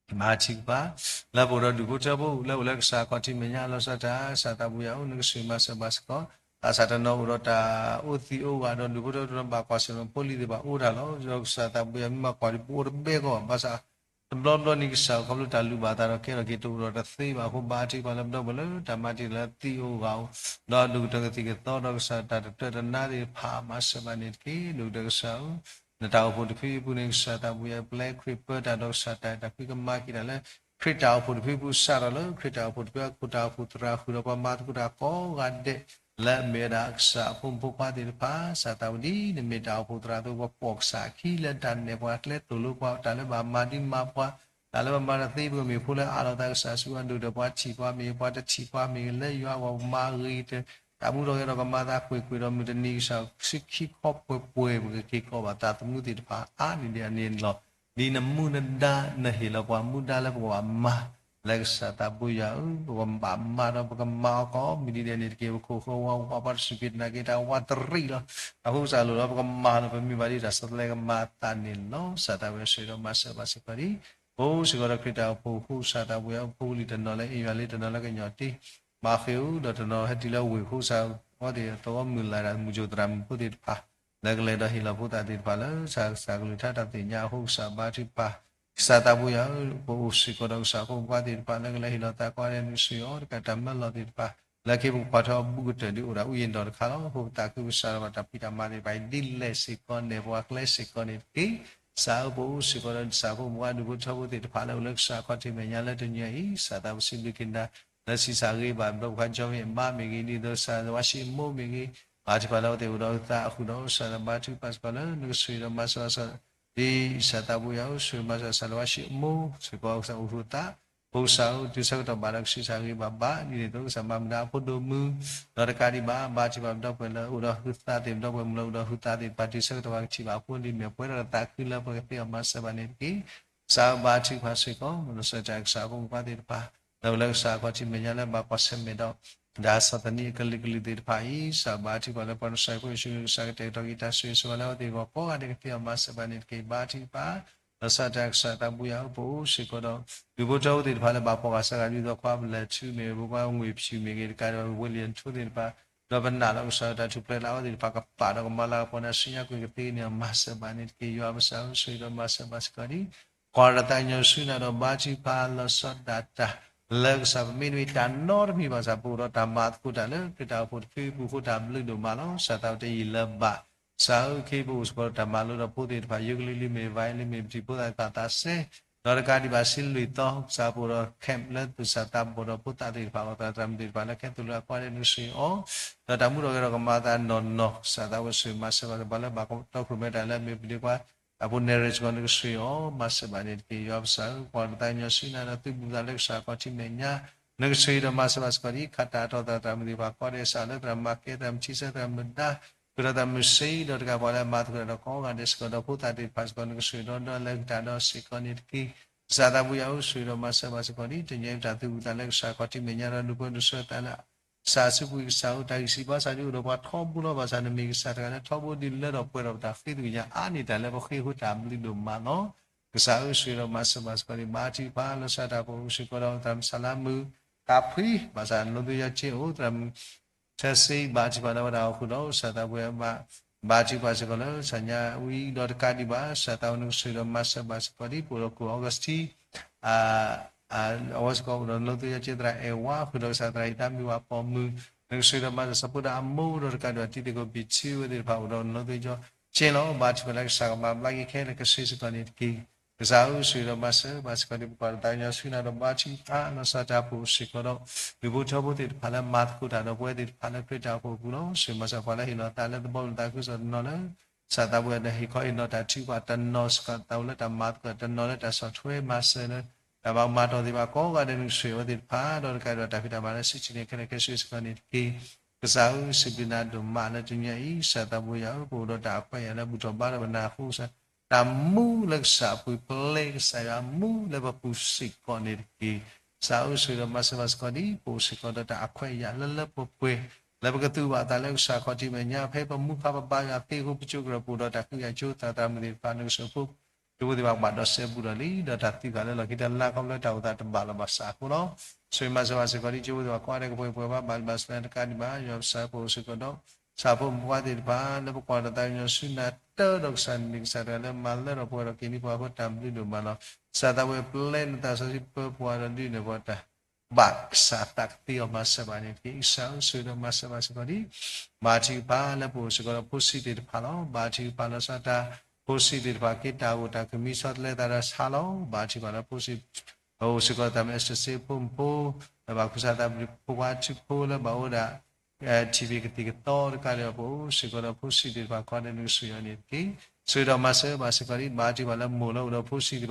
ဒ် ဘါထုကဖၣ် လၢပအိၣ်ဒီးဒူၣ်ဖိထၢဖိ လၢအိၣ်လၢကစၢ်ခီၣ်ထံးမဲာ်ညါလီၤဆီဒၣ်တၢ် ကစၢ်သးပူၤယွၤဧၢ, နကဆိၣ်ဂ့ၤမၤစၢၤဘၣ်စ့ၢ်ကီး သးစၢ်တနီၤအိၣ်ဒီးတၢ်အိၣ်သံးအိၣ်ဂၤဒီးဒူၣ်ဖိထၢဖိတနီၤဘၣ်ကွၢ်ဆၢၣ်မဲာ်ဖိလံၤသ့ၣ်တဖၣ်အိၣ်တၢ်လီၤ. ဒီးကစၢ်သးပူၤယွၤမ့ၢ်မၤကွၢ်ဒံးပအိၣ်တဘဲကီးဘၣ်ဆၣ် တဘျီဘျီန့ၣ်ကစၢ်ဧၢ ခီဖျိတၢ်လုၢ်ဘၣ်သးဒီးကဲထီၣ်က့ၤတအိၣ်ဒီးတသ့ဘၣ်အဃိ ဘါထုကဖၣ်လၢပဒီပုၢ်ဝဲၢ်လၢတၢ်မၤတ့ၢ်လၢသံးအိၣ်ဂၤအိၣ် ဒီးဒိၣ်ကတၢၢ်ကသံၣ်ကသီ ဒီးကစၢ်တၢ်တဖျၢၣ်တနါသ့ၣ်တဖၣ် မၤစၢၤဘၣ်န့ၣ်တက့ၢ်. ဒိၣ်ကတၢၢ်ကစၢ်ဧၢ, နတၢ်အိၣ်ဖှိၣ်တဖုအပူၤန့ၣ် ကစၢ်သးပူၤယွၤ ပျဲခရံာ်ပၢတၢ်ဒီးကစၢ်တၢ်အဲၣ်တၢ်ကွံကမၤက့ၤတၢ်လၢ ခရံာ်တၢ်အိၣ်ဖှိၣ်တဖုအပူၤ စးထီၣ်လၢခရံာ်တၢ်အိၣ်ဖှိၣ်တဖုအခိၣ်တၢ်အိၣ်ဖှိၣ်သရၣ်ဃုာ်ဒီးပှၤမၤသကိးတၢ်ကိးဂၤဒဲး လၢအမ့ၢ်ဝဲဒၣ်ကစၢ်အဖိမုၣ်ဖိခွါသ့ၣ်တဖၣ် ကစၢ်သးပူၤဒ်နမ့ၢ်တၢ်အိၣ်ဖှိၣ်သရၣ်အသိး ပှၤပိာ်ကစၢ်အခံလၢတၢ်နဲၣ်ပှၤကျဲသိၣ်လိပှၤ တၢ်လၢဘၣ်မၤဒံးမၤပှၤ တၢ်လၢဘၣ်မၤတသ့ ပကမ့ၢ်ဖိလၢအးလီၤသးကစၢ်စုအဒိၣ်ဒီး ပှၤထံၣ်ပှၤမ့ၢ်ဂ့ၤ ပှၤတထံၣ်ပှၤမ့ၢ်ဂ့ၤ လၢယွၤအဂီၢ်ပမၤဂ့ၤကတၢၢ် တၢ်မူထီၣ်ဂဲၤထီၣ်ကမၤသးကွ့ၢ်ကွ့ၢ်ဒီး မုၢ်တနံၤကစၢ်စုခံခီပှဲၤပှဲၤ ပကက့ၤကီးဘၣ်သးသမူသ့ၣ်တဖၣ်အါန့ၢ်ဒံးအန့ၣ်လီၤ. ဒ်နမူနဒါ နဟ့ၣ်လီၤပှၤမူဒါလၢပကဘၣ်မၤ လၢကစၢ်သးပူၤယွၤဧၢ, ပကဘၣ်မၤဒီးပကမၤအီၤကိးမုၢ်နံၤဒဲးန့ၣ်တက့ၢ်. ပခိၣ်ဃၢၤဝါဝး ပှၤတစူၢ်က့ၤနာ်က့ၤတၢ်ဝးတရံးလီၤ. အဃိကစၢ်လိၣ်လီၤ ပကမၤလီၤ ပမ့ၢ်ဘၣ်ဒ်တၢ်ဆီတလဲကမၤအသးန့ၣ်လီၤ. ကစၢ်သးဝဲဆိၣ်ဂ့ၤဒီးမၤစၢၤဘၣ်စ့ၢ်ကီးဒ် ပအိၣ်စ့ၢ်ကီးဒီးခရံာ်တၢ်အိၣ်ဖှိၣ်အဃိ ကစၢ်သးပူၤယွၤဧၢ, ဖိလံၤတနီၤလၢအ့ၣ်ယွၤလံ တနီၤလၢကညီၤတ့ ဘၣ်ဃ့ၢ်ဧိၤ ဒီးတနီၤဟဲတုၤလၢဝ့ၢ်အဃိ ကစၢ်အဝဲသ့ၣ်သဝီမုၢ်လၢ်ဒၣ် မုၢ်ကၠိၣ်သရၣ်မုၣ်ဖိသ့ၣ်တဖၣ် လၢကလဲၤဒီးဟ့ၣ်လီၤဖိသၣ်သ့ၣ်တဖၣ်လၢ ကစၢ်ကလုၢ်ကထါတၢ်သ့ၣ်ညါအဃိ ကစၢ်ဘါထုကဖၣ် ကစၢ်သးပူၤယွၤဧၢ, ပအိၣ်စ့ၢ်ကီးဒီးကစၢ်ဖိမုၣ်ဖိခွါသ့ၣ်တဖၣ် လၢကလဲၤဟ့ၣ်လီၤသးကိးဂၤဒဲးန့ၣ် ကဆိၣ်ဂ့ၤအီၤတက့ၢ်. တၢ်မၢလီၤသ့ၣ်တဖၣ် လၢခ့ပကကွၢ်ထီၣ်အဘူးကတၢၢ်ဒ်အိၣ်ဒၣ်အူယံၤဒီးတခါလီၤ. အဃိပသးခုပစၢ်ဒီးဘၣ်တၢ်ဖံးတၢ်မၤသ့ၣ်တဖၣ်အံၤ ဒ်လဲၣ်စ့ၢ်ကီး နဲၣ်ပှၤကျဲစ့ၢ်ကီးန့ၣ်တက့ၢ်. ကစၢ်ဧၢ, ပအိၣ်စ့ၢ်ကီးဒီးကစၢ်ဖိမုၣ်ဖိခွါဒူၣ်ဖိထၢဖိသ့ၣ်တဖၣ်လၢအိၣ်လၢကစၢ်ခီၣ်ထံးမဲာ်ညါလၢတနံၤအံၤ ကစၢ်သးပူၤစံးဘျုးက့ၤနၤ လၢဆံးစၢ်ဂ့ၤဘၣ် ဘျီပခါ ကၠီမ့ၢ်အမါမ့ၢ်ဂ့ၤ ဒ်သိးကစၢ်လၢဝါၡ့ၣ်မိၢ်မ့ၢ်ဂ့ၤ ဘါထုကဖၣ်လၢအဝဲသ့ၣ်အိၣ်ဒီးအသးအဃုာ်ဒီး ကစၢ်သးဘါထုကဖၣ်စ့ၢ်ကီးလၢ နကဆိၣ်ဂ့ၤဒီးမၤစၢၤဘၣ်စ့ၢ်ကီး ဒ်ကစၢ်သးပူၤယွၤဧၢ ဆိၣ်ဂ့ၤမၤစၢၤကစၢ်လၢဝါၡ့ၣ်မိၢ်စ့ၢ်ကီး ကစၢ်အိၣ်ဖှိၣ်သး ဖိကစၢ်ဧၢ တုၤဆၢကတီၢ်ဘၣ်ဒီးကဆံးစၢ်ဂ့ၤဘၣ်ဘၣ် ဒ်န့ၣ်အသိး ကစၢ်မၤမုာ်ဒၣ်အဖိဒိၣ်မုၣ် ဒီးတကးဒံးဘၣ် ဘါထုကဖၣ်ပဒီပုၢ်ဝဲၢ်လၢအိၣ်ဒီးဟုသးသ့ၣ် ပဒီပုၢ်ဝဲၢ်မုၣ်လၢအိၣ်ဒီးဟုသးသ့ၣ်တဖၣ် တုၤဆၢကတီၢ်ဘၣ်ကထံၣ်ဘၣ်အဖိလံၤ မ့ၢ်ပှဲၤဒီးတၢ်သးခုလၢပကသ့အီၤမၤစၢၤဘၣ်န့ၣ်တက့ၢ်. ကစၢ်ဧၢ ဘါထုကဖၣ်စ့ၢ်ကီး မ့ၢ်လီၤစၢၤတၢ်ကစၢ်ဖိမုၣ်ဖိခွါသ့ၣ်တဖၣ် လၢပလၢကစၢ်အခီၣ်ထံးမဲာ်ညါလၢဘၣ်ကွၢ်ဆၢၣ်မဲာ်ဒီး တၢ်ဆီၣ်သနံးအကလုာ်ကလုာ်သ့ၣ်တဖၣ်အံၤ ကစၢ်ဘါထုကဖၣ်လၢပှၤနီၢ်ကစၢ်ဖိယ့ၣ်ၡူးခရံာ် ကစၢ်ကတဲာ်ကတီၤက့ၤတၢ်ဆိၣ်ဂ့ၤဆိၣ်ဝါလၢအဝဲသ့ၣ်အဂီၢ်ကိးဂၤဒဲးကသ့အီၤမၤစၢၤဘၣ်န့ၣ်တက့ၢ်. ဘါထုကဖၣ် လီၤစၢၤတၢ်ကစၢ်သးပူၤယွၤဧၢ ပအိၣ်စ့ၢ်ကီးဒီး ဒူၣ်ဖိထၢဖိသ့ၣ်တဖၣ်လၢဘၣ်ဖှီၣ်ဃာ်စၢ်ဂၤ ဒ်သိးခွါဘျဲၣ်ထူမ့ၢ်ဂ့ၤ ပှၤငွေ့ဖၠူၣ်မ့ၢ်ဂ့ၤ တကးဒံးဘၣ် ဝ့လံၣ်ထူသ့ၣ်တဖၣ် ဒီးပနာ်လီၤကစၢ်တၢ်ထူၣ်ဖျဲးလၢအဝဲသ့ၣ်တဖၣ်ကပာ်ဒီးကမၤလၤကပီၤန့ၣ် စံညါကွံာ်ကသ့န့ၣ် မၤစၢၤဘၣ်န့ၣ်တက့ၢ်. ယွၤပကစၢ်ဧၢ ဆိၣ်ဂ့ၤဒီးမၤစၢၤဘၣ်စ့ၢ်ကီးဒ် ကွၢ်တၢ်သးကညီၤဆူနၤဒီးဘါထုကဖၣ်လီၤဆီဒၣ်တၢ် လၢကစၢ်ပမ့တမ့ၢ်တၢ်နီတမံၤဘၣ်ဆၣ် ပအိၣ်ဒီးတၢ်မၤသကိးတၢ်လၢခရံာ်တၢ်အိၣ်ဖှိၣ်တဖုအပူၤအဃိ တၢ်ဘျုးဒိၣ်မးလီၤ. ကစၢ်သးဝဲတယံာ်လၢၤဘၣ် ကစၢ်ဧၢ ခ့ပအိၣ်စ့ၢ်ကီးဒီးတၢ်မၤလိဒီးဖိသ့ၣ်တဖၣ် ယိကလံၤလံမ့ၢ် ဝါအ့လံမ့ၢ် ပထံၣ်ဖိသၣ်သ့ၣ်တဖၣ်သးစဲ ဒီးတကးဒံးဘၣ် စံလွံၢ်သီ ကစၢ်ပအိၣ်ဒီး camp လၢသူၣ်စၢ်သးဘီၣ်ဒီးဖိသၣ်သ့ၣ်တဖၣ် အသရၣ်သရၣ်မုၣ်သ့ၣ်တဖၣ်လၢ ခဲသိၣ်လိအကွၢ်ဒဲး နကဆှၢအီၤ, ဒီးတၢ်မူထီၣ်ဂဲၤထီၣ်ကမၤအသးနီၢ်နီၢ် ကစၢ်သးဝဲဆှၢမၤစၢၤဘၣ်စ့ၢ်ကီး ပှၤလၢဘၣ်တီခိၣ်ရိၣ်မဲတၢ်လၢအမ့ၢ်ပဒ့ခွါ အဖိနဲၣ်ရဲၣ်စ့ၢ်ကီး နကဆှၢအီၤမၤစၢၤဘၣ်န့ၣ်တက့ၢ်. ယွၤပကစၢ်ဧၢ, ပကွၢ်တၢ်သးကညီၤဆူနၤဒီး သုးဘူးသးလၢကစၢ်ခီၣ်ထံးမဲာ်ညါ နကဆှၢဒီးမၤစၢၤဘၣ်စ့ၢ်ကီး ဒ်ခးတၢ်အတီၢ်သရၣ်သရၣ်မုၣ်သ့ၣ်တဖၣ် ကီဒဲးစးလၢသရၣ်မၤကဲ သရၣ်မုၣ်ထံဆၢ သရၣ်မုၣ်ဒါ ဃုာ်ဒီးသရၣ်မုၣ်စ့ဒီးတကးပှၤလၢအမၤသကိးတၢ်ဒီးကိးဂၤဒဲးစ့ၢ်ကီး ဒီးဖိသၣ်သ့ၣ်တဖၣ်စ့ၢ်ကီး နကဆှၢဒီးဒီးလဲၤကတၢ်ဒီးစ့ၢ်ကီးန့ၣ်တက့ၢ်. ကစၢ်သးပှၢ်ယွၤဧၢ, ဆှၢဒီးမၤစၢၤဘၣ်စ့ၢ်ကီး ဒ်တနံၤအံၤ ပတၢ်သုးဘူးသးလၢကစၢ်ခီၣ်ထံးမဲာ်ညါဒီး ဒိၣ်ပၢဒိၣ်ဆၢသးလၢ ကစၢ်အစုပူၤ ကစၢ်အိၣ်တၢ်ဂံၢ်စၢ်ဘါစၢ် ဒ်အိၣ်ဒီးပှၤထီဘိလီၤ. ဘၣ်ဆၣ်နမ့ၢ်ကစၢ်တဂၤလၢထီဘိဒ်လၢထီၣ်ပှဲၤထီၣ်ပတၢ်ဃ့သ့ၣ်ညါ အါန့ၢ်တၢ်လၢပဃ့အဃိ တၢ်ဘျုးဒိၣ်မးလီၤ. ကစၢ်ဧၢ, ဆှၢဒီးမၤစၢၤဘၣ်စ့ၢ်ကီး ဒ်ဘါထုကဖၣ်လီၤဆီတၢ်အိၣ်ဖှိၣ်စ့ၢ်ကီးဒီး သရၣ်မုၣ်စလါမုၣ် ကဖှံ, ဘၣ်ဆၣ်လိသယီက့အိၣ် သရၣ်မုၣ် ထဲစ့ ဘါထုကဖၣ်လၢဝဲဒၣ်အီၤဃုာ်ဒီး ကစၢ်သးပှၢ်ယွၤ ဘါထုကဖၣ်စ့ၢ်ကီးလၢ ဆညါဝံၤဒီးတကးဒံးဘၣ် ကစၢ်သးဝဲ နကဆှၢဒီးမၤစၢၤဘၣ်စ့ၢ်ကီး ဒ်ပအိၣ်ဒီးခိၣ်အီကူးစတံ အဝဲစ့ၢ်ကီးအိၣ်ဒီးလိသယီက့ သရၣ်အဲၣ်ဝါ ဃုာ်ဒီးကစၢ်သရၣ်အံၤသးမုၢ်ဝၤပိာ်မုၣ် နကဆှၢဒီးမၤစၢၤ စီၤဖိဒီးအမိၢ်ဒီးတကးဒံးဘၣ် တံၤသကိးဘံၣ်ထံဝဲသ့ၣ်တဖၣ် အိၣ်ဒီးလိသယီက့လီၤ. ဘါထုကဖၣ်လၢကစၢ်ကမၤဘျါက့ၤခဲလၢာ်ခဲဆ့စ့ၢ်ကီးန့ၣ်တက့ၢ်. ကစၢ်ဧၢ, ဆှၢဒီးမၤစၢၤဘၣ်စ့ၢ်ကီး ဒ်ပကွၢ်တၢ်သးကညီၤဆူနၤဒီး ဘါထုကဖၣ်လီၤဆီတၢ်အိၣ်ဖှိၣ်စ့ၢ်ကီးဒီး ဒူၣ်ဖိထၢဖိသ့ၣ်တဖၣ်လၢမၤသကိးတၢ်ဒီးပဝဲသ့ၣ်တဖၣ်လၢခရံာ်တၢ်အိၣ်ဖှိၣ်အပူၤလီၤ. ဆှၢမၤစၢၤပှၤလၢဟ့ၣ်လီၤသးလၢသဘီမုၢ်သးခုကစီၣ်တနီၤလၢ ကစၢ်သးပှၢ်ယွၤ ဟ့ၣ်ခီဟ့ၣ်နီၤတၢ်ထုကဖၣ်တနီၤစ့ၢ်ကီး သးဝဲလၢတၢ်မၤသကိး တနီၤလၢတၢ်ဆီၣ်ထွဲမၤစၢၤလၢ တၢ်ဘၣ်မၤတီၢ်သ့ၣ်တဖၣ်ကိးဂၤဒဲး နကဆှၢအဝဲသ့ၣ်တဖၣ် ဒီးတကးဒံးဘၣ် တၢ်ဖံးတၢ်မၤလၢ စံးဆံးန့ၣ် ခဲလၢာ်ခဲဆ့စ့ၢ်ကီးန့ၣ်တက့ၢ်. ကစၢ်ဧၢ, စံးဘျုးနၤဒိၣ်မးလၢတနံၤအံၤ ကစၢ်သးပှၢ်ယွၤဧၢ, ပအိၣ်ဒီးတၢ်အခွဲးအယာ်လၢဘူၣ်ထီၣ်ဘါထီၣ်ပနၢ်အဃိ တၢ်မူလၢကစၢ်အပူၤ ပျဲကစၢ်ယွၤမူလၢပပူၤစ့ၢ်ကီးန့ၣ်တက့ၢ်. ကစၢ်ဧၢ, ဆှၢဒီးမၤစၢၤဘၣ်စ့ၢ်ကီး ဒ်ပအိၣ်စ့ၢ်ကီးဒီးတၢ်အခွဲးအယာ်လၢလၢပှဲၤပှဲၤ လၢပကသူၣ်ဘၣ်သးလၢကစၢ်ခီၣ်ထံးမဲာ်ညါ ဖဲပမူခါပဘါယွၤသ့အဃိ ပကၠိကရၢၢ် ပအိၣ်ဒီးတၢ်ဃုကယၤကၠိ သရၣ်သရၣ်မုၣ်သ့ၣ်တဖၣ် နကဆှၢဖိ ကၠိဖိသ့ၣ်တဖၣ်ဘၣ်ဒီးစဲဘူးဒီးလံ ဒီးတၢ်သံကွၢ်လၢလီၢ်ခံတၢ်လါခီဖျိတၢ်အိၣ်သးတဘၣ်လီၤဘၣ်ဆၣ်အဃိလီၤ. ဆှၢမၤစၢၤဘၣ်စ့ၢ်ကီး ဒ်ကၠိဖိသ့ၣ်တဖၣ်ကိးဂၤဒဲး ကပှဲၤပှဲၤဘၣ် ဘၣ်ဘျုးဘၣ်စၢၤလၢတကးဒံးဘၣ် ယွၤပကစၢ်ပအိၣ်စ့ၢ်ကီးဒီး ကစၢ်ဖိမုၣ်ဖိခွါသ့ၣ်တဖၣ် လၢပကွၢ်တၢ်သးကညီၤဆူနၤ တၢ်ဒီးကစၢ်န့ၣ် ကစၢ်တဂၤလၢမၤလၢထီၣ်ပှဲၤထီၣ်က့ၤန့ၢ်ပှၤအဃိ တၢ်ဘျုးဒိၣ်မးလီၤ. ကစၢ်သးပှၢ်ယွၤ ပျဲနသးစီဆှံပၢပှၤဒီးဒုးနဲၣ်ပှၤတၢ် ဘၣ်ကစၢ်သးကသ့အီၤမၤစၢၤဘၣ်န့ၣ်တက့ၢ်. ကစၢ်ဧၢ, ဆှၢဒီးမၤစၢၤဘၣ်စ့ၢ်ကီး ဒ် ဘါထုကဖၣ်လၢပအိၣ်စ့ၢ်ကီးဒီးဖိဆံးသ့ၣ်တဖၣ်လီၤ. ဘါထုကဖၣ်လီၤဆီတၢ် ဖိဆံးသ့ၣ်တဖၣ် က့ၤတၢ်အိၣ်တၢ်ကမံ ဆီတလဲသးဒီးဆါလီၤ. ဘါထုကဖၣ်လၢဖိဆံး အိၣ်စ့ၢ်ကီး သရၣ်မုၣ်အဲစတၢၣ်စ့ဖိမုၣ်ဖိ လၢဘၣ်ကူစါသးပှၢ် ဖိခွါထူဖိလၢဘၣ်အိၣ်ဒၣ် ထံၣ်ဖံးကသံၣ်ကသီတကးဒံးဘၣ် ပအိၣ်စ့ၢ်ကီးဒီးဖိဆံးသ့ၣ်တဖၣ်ကိးဂၤဒဲး နကဆှၢအီၤန့ၣ်တက့ၢ်. ဆှၢဒီးမၤစၢၤဘၣ်စ့ၢ်ကီး ဒ် ဘါထုကဖၣ်လၢမိၢ်လၢအိၣ်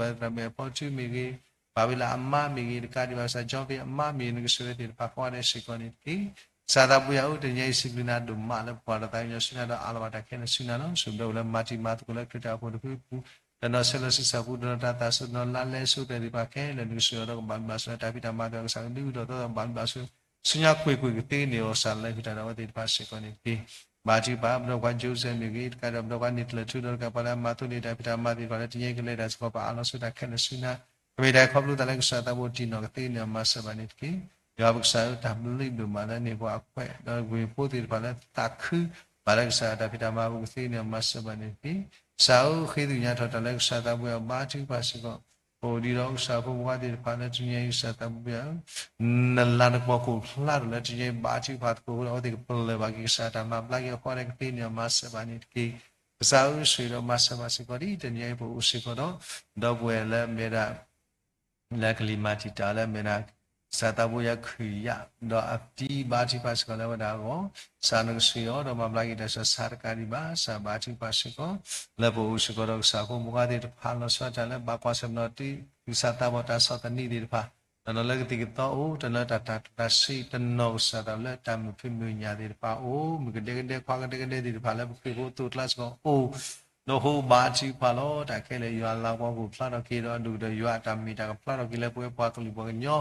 ဒီးဖိဆံးသ့ၣ်တဖၣ် သရၣ်မုၣ်အဲၣ်ဖီထူမ့ၢ်ဂ့ၤ ဘၣ်ဝံၤလၢအမါမ့ၢ်ဂ့ၤ တကးဒံးဘၣ် ကစၢ်ကၠီဖ့အမါမ့ၢ်ဂ့ၤ နကဆှၢဝဲသ့ၣ်တဖၣ်ကိးဂၤဒဲးစ့ၢ်ကီးန့ၣ်တက့ၢ်. ကစၢ်သးပှၢ်ယွၤဧၢ, တနံၤအံၤ စံးဘျုးနၤဒိၣ်မးလၢပကွၢ်တၢ်သးကညီၤဆူနၤဒီး အးလီၤဘၣ်တၢ်ခဲလၢာ်ဆူနၤလီၤ. ဆိၣ်ဘျဲဝဲလၢမၤတံၤမၤသကိးလၢခရံာ်တၢ်အိၣ်ဖှိၣ်တဖုပူၤ တနီၤဆဲးလီၤဆံဆၢပူၤ တနီၤတၢ်သးစူၤ တနီၤလါလဲစိၤတၢ်သ့ၣ်တဖၣ်ခဲလၢာ် နကဆှၢအီၤဒီးကဘၣ်ဘျုးဘၣ်စၢၤ တၢ်ဖံးတၢ်မၤသ့ၣ်တဖၣ် ကစၢ်ကဒုးအိၣ်ထီၣ်သီသီ ဘၣ်ဘျုးဘၣ်စၢၤ ဆူညါကွ့ၢ်ကွ့ၢ်ကသ့န့ၢ်အီၤ ကစၢ်လၢဟုၣ်တၢ်ဒီးအဝဲသ့ၣ်တဖၣ်စ့ၢ်ကီးန့ၣ်တက့ၢ်. ဘါထုကဖၣ် ပဒီပုၢ်ဝဲၢ်ခွါ Joseph မ့ၢ်ဂ့ၤ တကးဒံးဘၣ် ပဒီပုၢ်ဝဲၢ်ခွါ န့ၢ်တလၢာ်ထူ ဒီးတကးပှၤလၢအမၤသိန့ၢ်တၢ်ဖံးတၢ်မၤသ့ၣ်တဖၣ်လၢတနံၤအံၤကလဲၤတၢ်စ့ၢ်ကီး ပအးလီၤဆိတၢ်ခဲလၢာ်ဆူနၤ ပမ့ၢ်တၢ်ခီဖျိသးလၢကစၢ်သးဘိတံၢ်နီၢ်ကသ့န့ၢ်အီၤမၤစၢၤဘၣ်န့ၣ်တက့ၢ်. ယွၤပကစၢ်ဧၢ, တၢ်ဘျုးဒိၣ်မးလၢနဟ့ၣ်ပှၤအခွဲး ဒီးဝ့ၢ်ဖိသ့ၣ်တဖၣ်လၢသးခု ဘၣ်လၢကစၢ်တၢ်ဖံးတၢ်မၤအပူၤကသ့န့ၢ်အီၤမၤစၢၤဘၣ်န့ၣ်တက့ၢ်. ကစၢ်ဧၢ, ဃ့ကညးထီၣ်တၢ်လၢကစၢ်သးဘိယွၤ ဘါထုကဖၣ်စ့ၢ်ကီး ပအိၣ်ဒံးဒီးကစၢ်ဖိမုၣ်ဖိခွါသ့ၣ်တဖၣ်လၢတနံၤအံၤ ကစၢ်သးဘိယွၤဧၢ, နလၤနကပီၤခိၣ်ဖျါထီၣ်လၢတနံၤအံၤ ဘါထုကဖၣ်သကိးဃိဒီး အဝဲသ့ၣ်ကပလၢၢ်ဘၣ်က့ၤကစၢ်တၢ်မၤဘျါက့ၤအဃိဒီး ကသ့န့ၢ်အီၤမၤစၢၤဘၣ်န့ၣ်တက့ၢ်. ကစၢ်ဧၢ, ဆှၢဒီးမၤစၢၤဘၣ်စ့ၢ်ကီး ဒ်တနံၤအံၤပအိၣ်စ့ၢ်ကီးဒီး ဒီပုၢ်ဝဲၢ်လၢမ့ၢ်ဒၣ် လၢကလံၤမၤတံာ်တာ်လၢမ့ၢ်ဒၣ် ကစၢ်သးဘိယွၤခရံာ်ယာ် ဒီးအတံၤ ဘါထုကဖၣ်စ့ၢ်ကီးလၢဝဲဒၣ်အဂီၢ်, ကစၢ်နကဆှၢအီၤဒီးမၤဘျါက့ၤတၢ်ဆူးတၢ်ဆါတကးဒံးဘၣ်, ကစၢ်ဘါထုကဖၣ်စ့ၢ်ကီး လၢပအိၣ်စ့ၢ်ကီးဒီးကစၢ်ဖိမုၣ်ဖိခွါသ့ၣ်တဖၣ် လီၤဆီတၢ်လၢဘၣ်ကွၢ်ဆၢၣ်မဲာ်ဒီး သူၣ်စၢ်သးဘီၣ်တၢ်ဆီၣ်သနံးသ့ၣ်တဖၣ်, တနီၤလၢကသံၣ်ကသီအိၣ်, တနီၤလၢတၢ်တၢ်တၢ်ဆံး, တနီၤကစၢ်သးလၢတၢ်မုာ်ဖံးမုာ်ညၣ်သ့ၣ်တဖၣ်အိၣ်, မုၣ်ကဒဲကဒဲခွါကဒဲကဒဲသ့ၣ်တဖၣ် လၢပခရံာ်ဖိအသိးအကျါစ့ၢ်ကီးအိၣ် ဒီးဃိဘါထုကဖၣ်လီၤ. တၢ်ခဲလၢာ်ယွၤအလၤကပီၤကဖျါထီၣ်က့ၤဒီး ဒိၣ်ကတၢၢ်ယွၤအတၢ်မ့ၢ်တၢ်ကဖျါထီၣ်က့ၤလၢပဝဲပှၤကလုာ်ပှၤကညီ,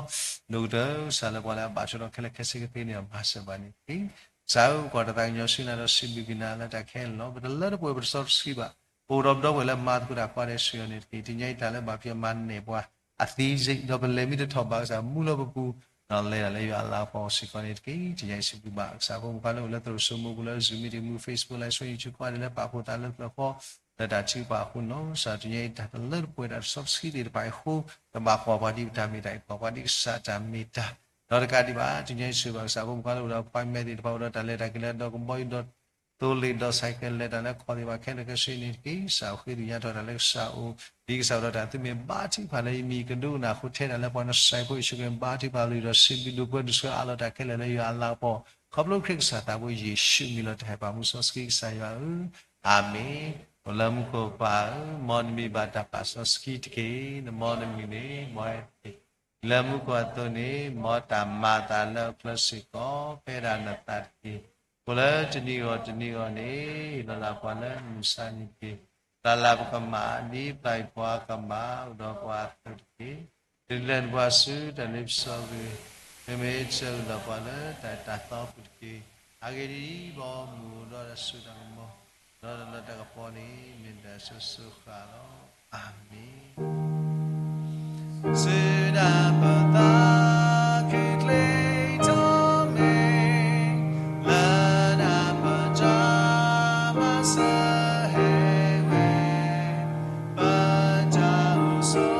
ဒိၣ်ကတၢၢ်ကစၢ်လၢပှၤလၢအဘၣ်ဆိဒီးခဲလၢာ်ခဲဆ့ကသ့န့ၣ် မၤစၢၤဘၣ်န့ၣ်တက့ၢ်. ကစၢ်ဧၢ, ကွၢ်တၢ်သးကညီၤဆူနၤဒီးစံးဘျုးက့ၤနၤလၢတၢ်ခဲလၢာ်လီၤ. ပတလၢတပှဲၤပတစီတဆှံဘၣ်, ပအိၣ်ဒီးပဒီပုၢ်ဝဲၢ်လၢမၤသကိးတၢ်ကိးဂၤဒဲးစ့ၢ်ကီးန့ၣ်တက့ၢ်. တနံၤအံၤတၢ်လၢဘၣ်ဖံးမၤန့ၢ်ပှၤ အသံစ့ၢ်ကီး ဒီးပလဲၤမ့ၢ်တထီၣ်ဘၣ်ကစၢ်မူလၢပပူၤ, ဒီးလဲၤတၢ်လၢယွၤအလၤကပီၤစ့ၢ်ကီးန့ၣ်တက့ၢ်. တနံၤအံၤစံးဘျုးဘၣ်ကစၢ်ဖိမုၣ်ဖိခွါလၢအိၣ်လၢသရိာ်စိမိပူၤ လၢ Zoom meeting မူ Facebook Live Stream YouTube ကိးဂၤဒဲးလၢပာ်ဖှိၣ်သးလၢသရိာ်ဃီ လၢတၢ်ထုကဖၣ်အဃိန့ၣ်လီၤ. ကစၢ်တနံၤအံၤတၢ်တလၢတပှဲၤတၢ်တစီတဆှံသ့ၣ်တဖၣ်အံၤအဃိ, တဘၣ်ကွၢ်ပှၤဒ်ပတၢ်မ့ၢ်တၢ်အံၤ, ကွၢ်ပှၤဒ်ကစၢ်တၢ်မ့ၢ်တၢ်, ဒီးတကးဒံးဘၣ် တနံၤအံၤစံးဘျုးဘၣ်ကစၢ်ဖိမုၣ်ဖိခွါလၢအိၣ်ဒီး appointment သ့ၣ်တဖၣ် အိၣ်ဒီးတၢ်လဲၤတၢ်က့ၤလၢဒီးကဘီယူၤဒီး သိလ့ၣ်ဒီး ဆိုင်ကယ် လဲၤတၢ်လၢကီၢ်သ့ၣ်တဖၣ်ခဲလၢာ်ခဲဆ့န့ၣ်တက့ၢ်. ကစၢ်အိၣ်ဃ့ၢ်ဒုးညါထီၣ်တၢ်လၢကစၢ်အအိၣ်, ဒ်ကစၢ်အိၣ်ဒီးတၢ်သုမ့ၢ်ဘါထုကဖၣ်လၢယမံၤကဒိကနၣ်အဃိ ထဲဒၣ်လၢပှၤနစၢ်ဖိယ့ၣ်ၡူးခရံာ် ဘါထုကဖၣ်လၢယဒီး စံးဘျုးဒိၣ်ပှဲၤဒိၣ်ဆှၢအးလီၤတၢ်ခဲလၢာ်လၢယွၤအလၤကပီၤ, ခီဖျိခရံာ်ကစၢ်သးဘိယ့ၣ်ၡူးအမံၤလီၤ. တၢ်ဟဲပာ်မူစီဆှံကစၢ်ယွၤဧၢ, အၤမ့ၣ်. အိၣ်လၢမူခိၣ်ပၢ်ဧၢ, မ်နမံၤဘၣ်တၢ်ပာ်စီဆှံတက့ၢ်. နမ်နမံၤန့ၣ် မ်အတက့ၢ် လၢမူခိၣ်အသိးန့ၣ် မ်တၢ်မၤအသးလၢအချၢစ့ၢ်ကီး ဖဲဒၣ်နသးတက့ၢ်. အိၣ်လၢတနံၤဂီၢ်တနံၤဂီၢ်န့ၣ် ဟ့ၣ်လီၤလၢပှၤလၢမုၢ်ဆါနံၤတက့ၢ်. ပျၢ်လၢ်ပကမၣ် ဒ်ပျၢ်အီၤပှၤကမၣ် အိၣ်ဒီးပှၤအသိးတက့ၢ်. တလၢၢ်နပှၤဆူတၢ်လ့ပစီဂ့ၤ, မ့မ့ၢ်ဆၢဂ့ၤလီၤပှၤလၢတၢ်အဲၣ်တၢ်သီပူၤတက့ၢ်. အဂ့ၢ်ဒ်အံၤ, မ်အမုၢ်အိၣ်ဒီးတၢ်စိတၢ်ကမီၤ ဒီးတၢ်လၤတၢ်ကပီၤန့ၣ် မ့ၢ်တၢ်ဆိၣ်ဂ့ၤဆိၣ်ဝါလီၤ. အၤမ့ၣ်. စံးဒၣ်ပသးခုချ့ထီၣ်မ့ၢ် လၢနပတၢ်မၤစၢၤဟဲဝဲ, ပတၢ်အိၣ်ဆိး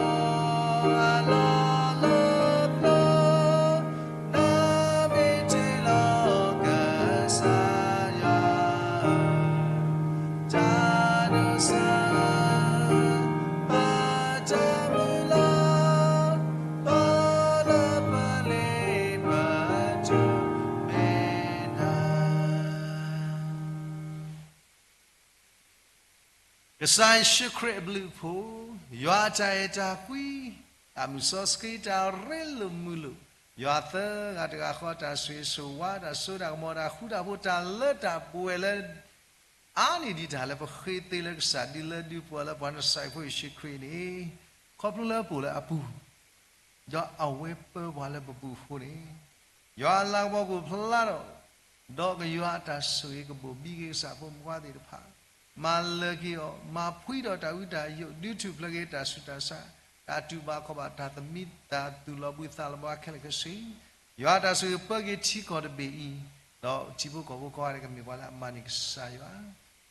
အလီၢ်လၢပျၢၤ နမ့ၢ်တ့ၢ်လီၤကစၢ်ယွၤ, တၢ်ဒိးစၢၤ ပတၢ်မုၢ်လၢ်, ပလၢပလ့ပတူၢ်မဲာ်နၤ. ကစၢ်ယ့ၣ်ၡူးခရံာ်အဘျုးအဖှိၣ်, ယွၤအတၢ်အဲၣ်တၢ်ကွံ, တၢ်မုၢ်စီဆှံတၢ်ရ့လိာ်မုာ်လိာ်, ယွၤသၢဂၤတဂၤဃီတၢ်ဆိၣ်ဂ့ၤဆိၣ်ဝါ တၢ်စိတၢ်ကမီၤ တၢ်ဃူတၢ်ဖိး တၢ်လၢတၢ်ပှဲၤလၢ အါန့ၢ်ဒံးတၢ်လၢပဃ့သ့လၢကစၢ်ဒ်လၢဒုးပှၤလၢ ပှၤနစၢ်ဖိယ့ၣ်ၡူးခရံာ်န့ၣ် ခီဖျိလၢပအိၣ်လၢအပူၤ ဒီးအဝဲပၢပှၤလၢပပူၤအဃိန့ၣ်, ယွၤအလၤကပီၤကအိၣ်ဖျါထီၣ်, ဒီးကယွၤအတၢ်ဆိၣ်ဂ့ၤကဘိၣ်ဘံက့ၤကစၢ်ဖိမုၣ်ဖိခွါသ့ၣ်တဖၣ်, မၤလၢာ်က့ၤအီၤ, မၤဖှံထီၣ်တၢ်ဝံတၢ်ယိး, ဒုးထူၣ်ဖျဲးက့ၤတၢ်ဆူးတၢ်ဆါ, တၢ်တူၢ်ဘၣ်ခီၣ်ဘၣ်, တၢ်သမံသမိး, တၢ်သူၣ်လီၤဘှံးသးလီၤဘှါခဲလၢာ်ခဲဆ့, ယွၤအတၢ်ဆိၣ်ဂ့ၤပၢက့ၤထံကီၢ်တဘ့ၣ်အံၤ, ဒီးထံဖိကီၢ်ဖိကိးဂၤဒဲးကမ့ၢ်ပှၤလၢအမၤန့ၢ်ကစၢ်ယွၤ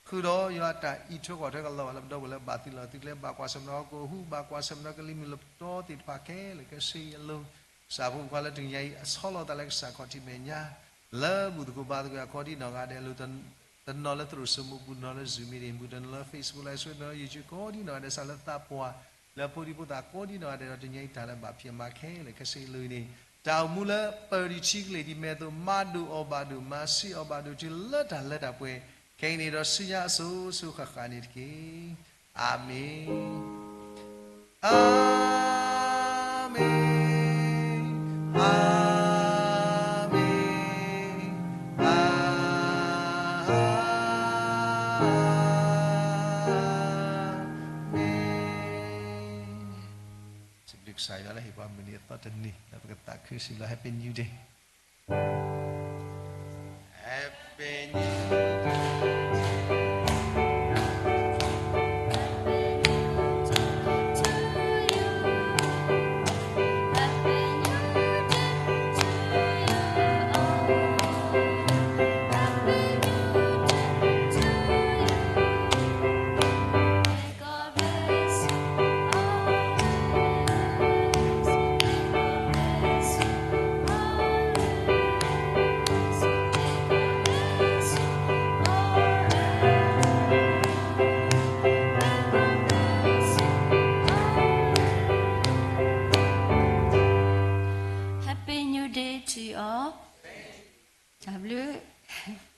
ဃုာ်ဒီးယွၤအတၢ်အံးထွဲကွၢ်ထွဲကလီၤဘၣ်လၢပဒီပုၢ်ဝဲၢ်လၢဘၣ်သုးလီၤသုးကျဲ ဘၣ်ကွၢ်ဆၢၣ်မဲာ်ဒီးဟီၣ်ခိၣ်ဟူး, ဘၣ်ကွၢ်ဆၢၣ်မဲာ်ဒီးကလံၤမုၢ်လပတီသ့ၣ်တဖၣ်ခဲလၢာ်ခဲဆ့အလိၤ, ကစၢ်ဖိမုၣ်ဖိခွါလၢတနံၤညါအံၤ အဆီလီၤသးလၢကစၢ်ခီၣ်ထံးမဲာ်ညါ, လၢဘူၣ်သကိးဘါသကိးအံၤ ကိးဒံနီၢ်ဂၤဒဲးအလိၤ, တနီၤလၢသရိာ်စိမိးပူၤ, တနီၤလၢ Zoom meeting ပူၤ, တနီၤလၢ Facebook Live Show, တနီၤလၢ YouTube, ကိးဒံနီၢ်ဂၤဒဲး စးလၢသးပှၢ် လၢဖိဒံဖိသၣ်ကိးဒံနီၢ်ဂၤဒဲးဒီး တနံၤညါအံၤတၢ်လၢဘၣ်ဖံးအမၤခဲလၢာ်ခဲဆ့အလိၤအံၤန့ၣ်, တၢ်အိၣ်မူလၢပၢၢ်ဒံးထံကလ့ၢ်ဒံးမဲာ်အသိး မၤဒိၣ်အီၣ်ဘၣ်ဒိၣ်, မၤဆံးအီၣ်ဘၣ်ဒိၣ်တုၤလၢတၢ်လၢတၢ်ပှဲၤ, ခဲအံၤန့ၣ်ဒီးဆူညါအစိၤစိၤဃၣ်ဃၣ်န့ၣ်တက့ၢ်. အၤမ့ၣ်, အၤမ့ၣ်, အၤမ့ၣ်, အၤမ့ၣ်. စံးဘျုးကစၢ်ယွၤလၢဟ့ၣ်ပှၤမုၢ်နံၤအသီတနံၤ လၢပကသးခုစံးဘျုး Happy New Day. Happy New Day. Happy New Day to you all. တၢ်ဘျုး.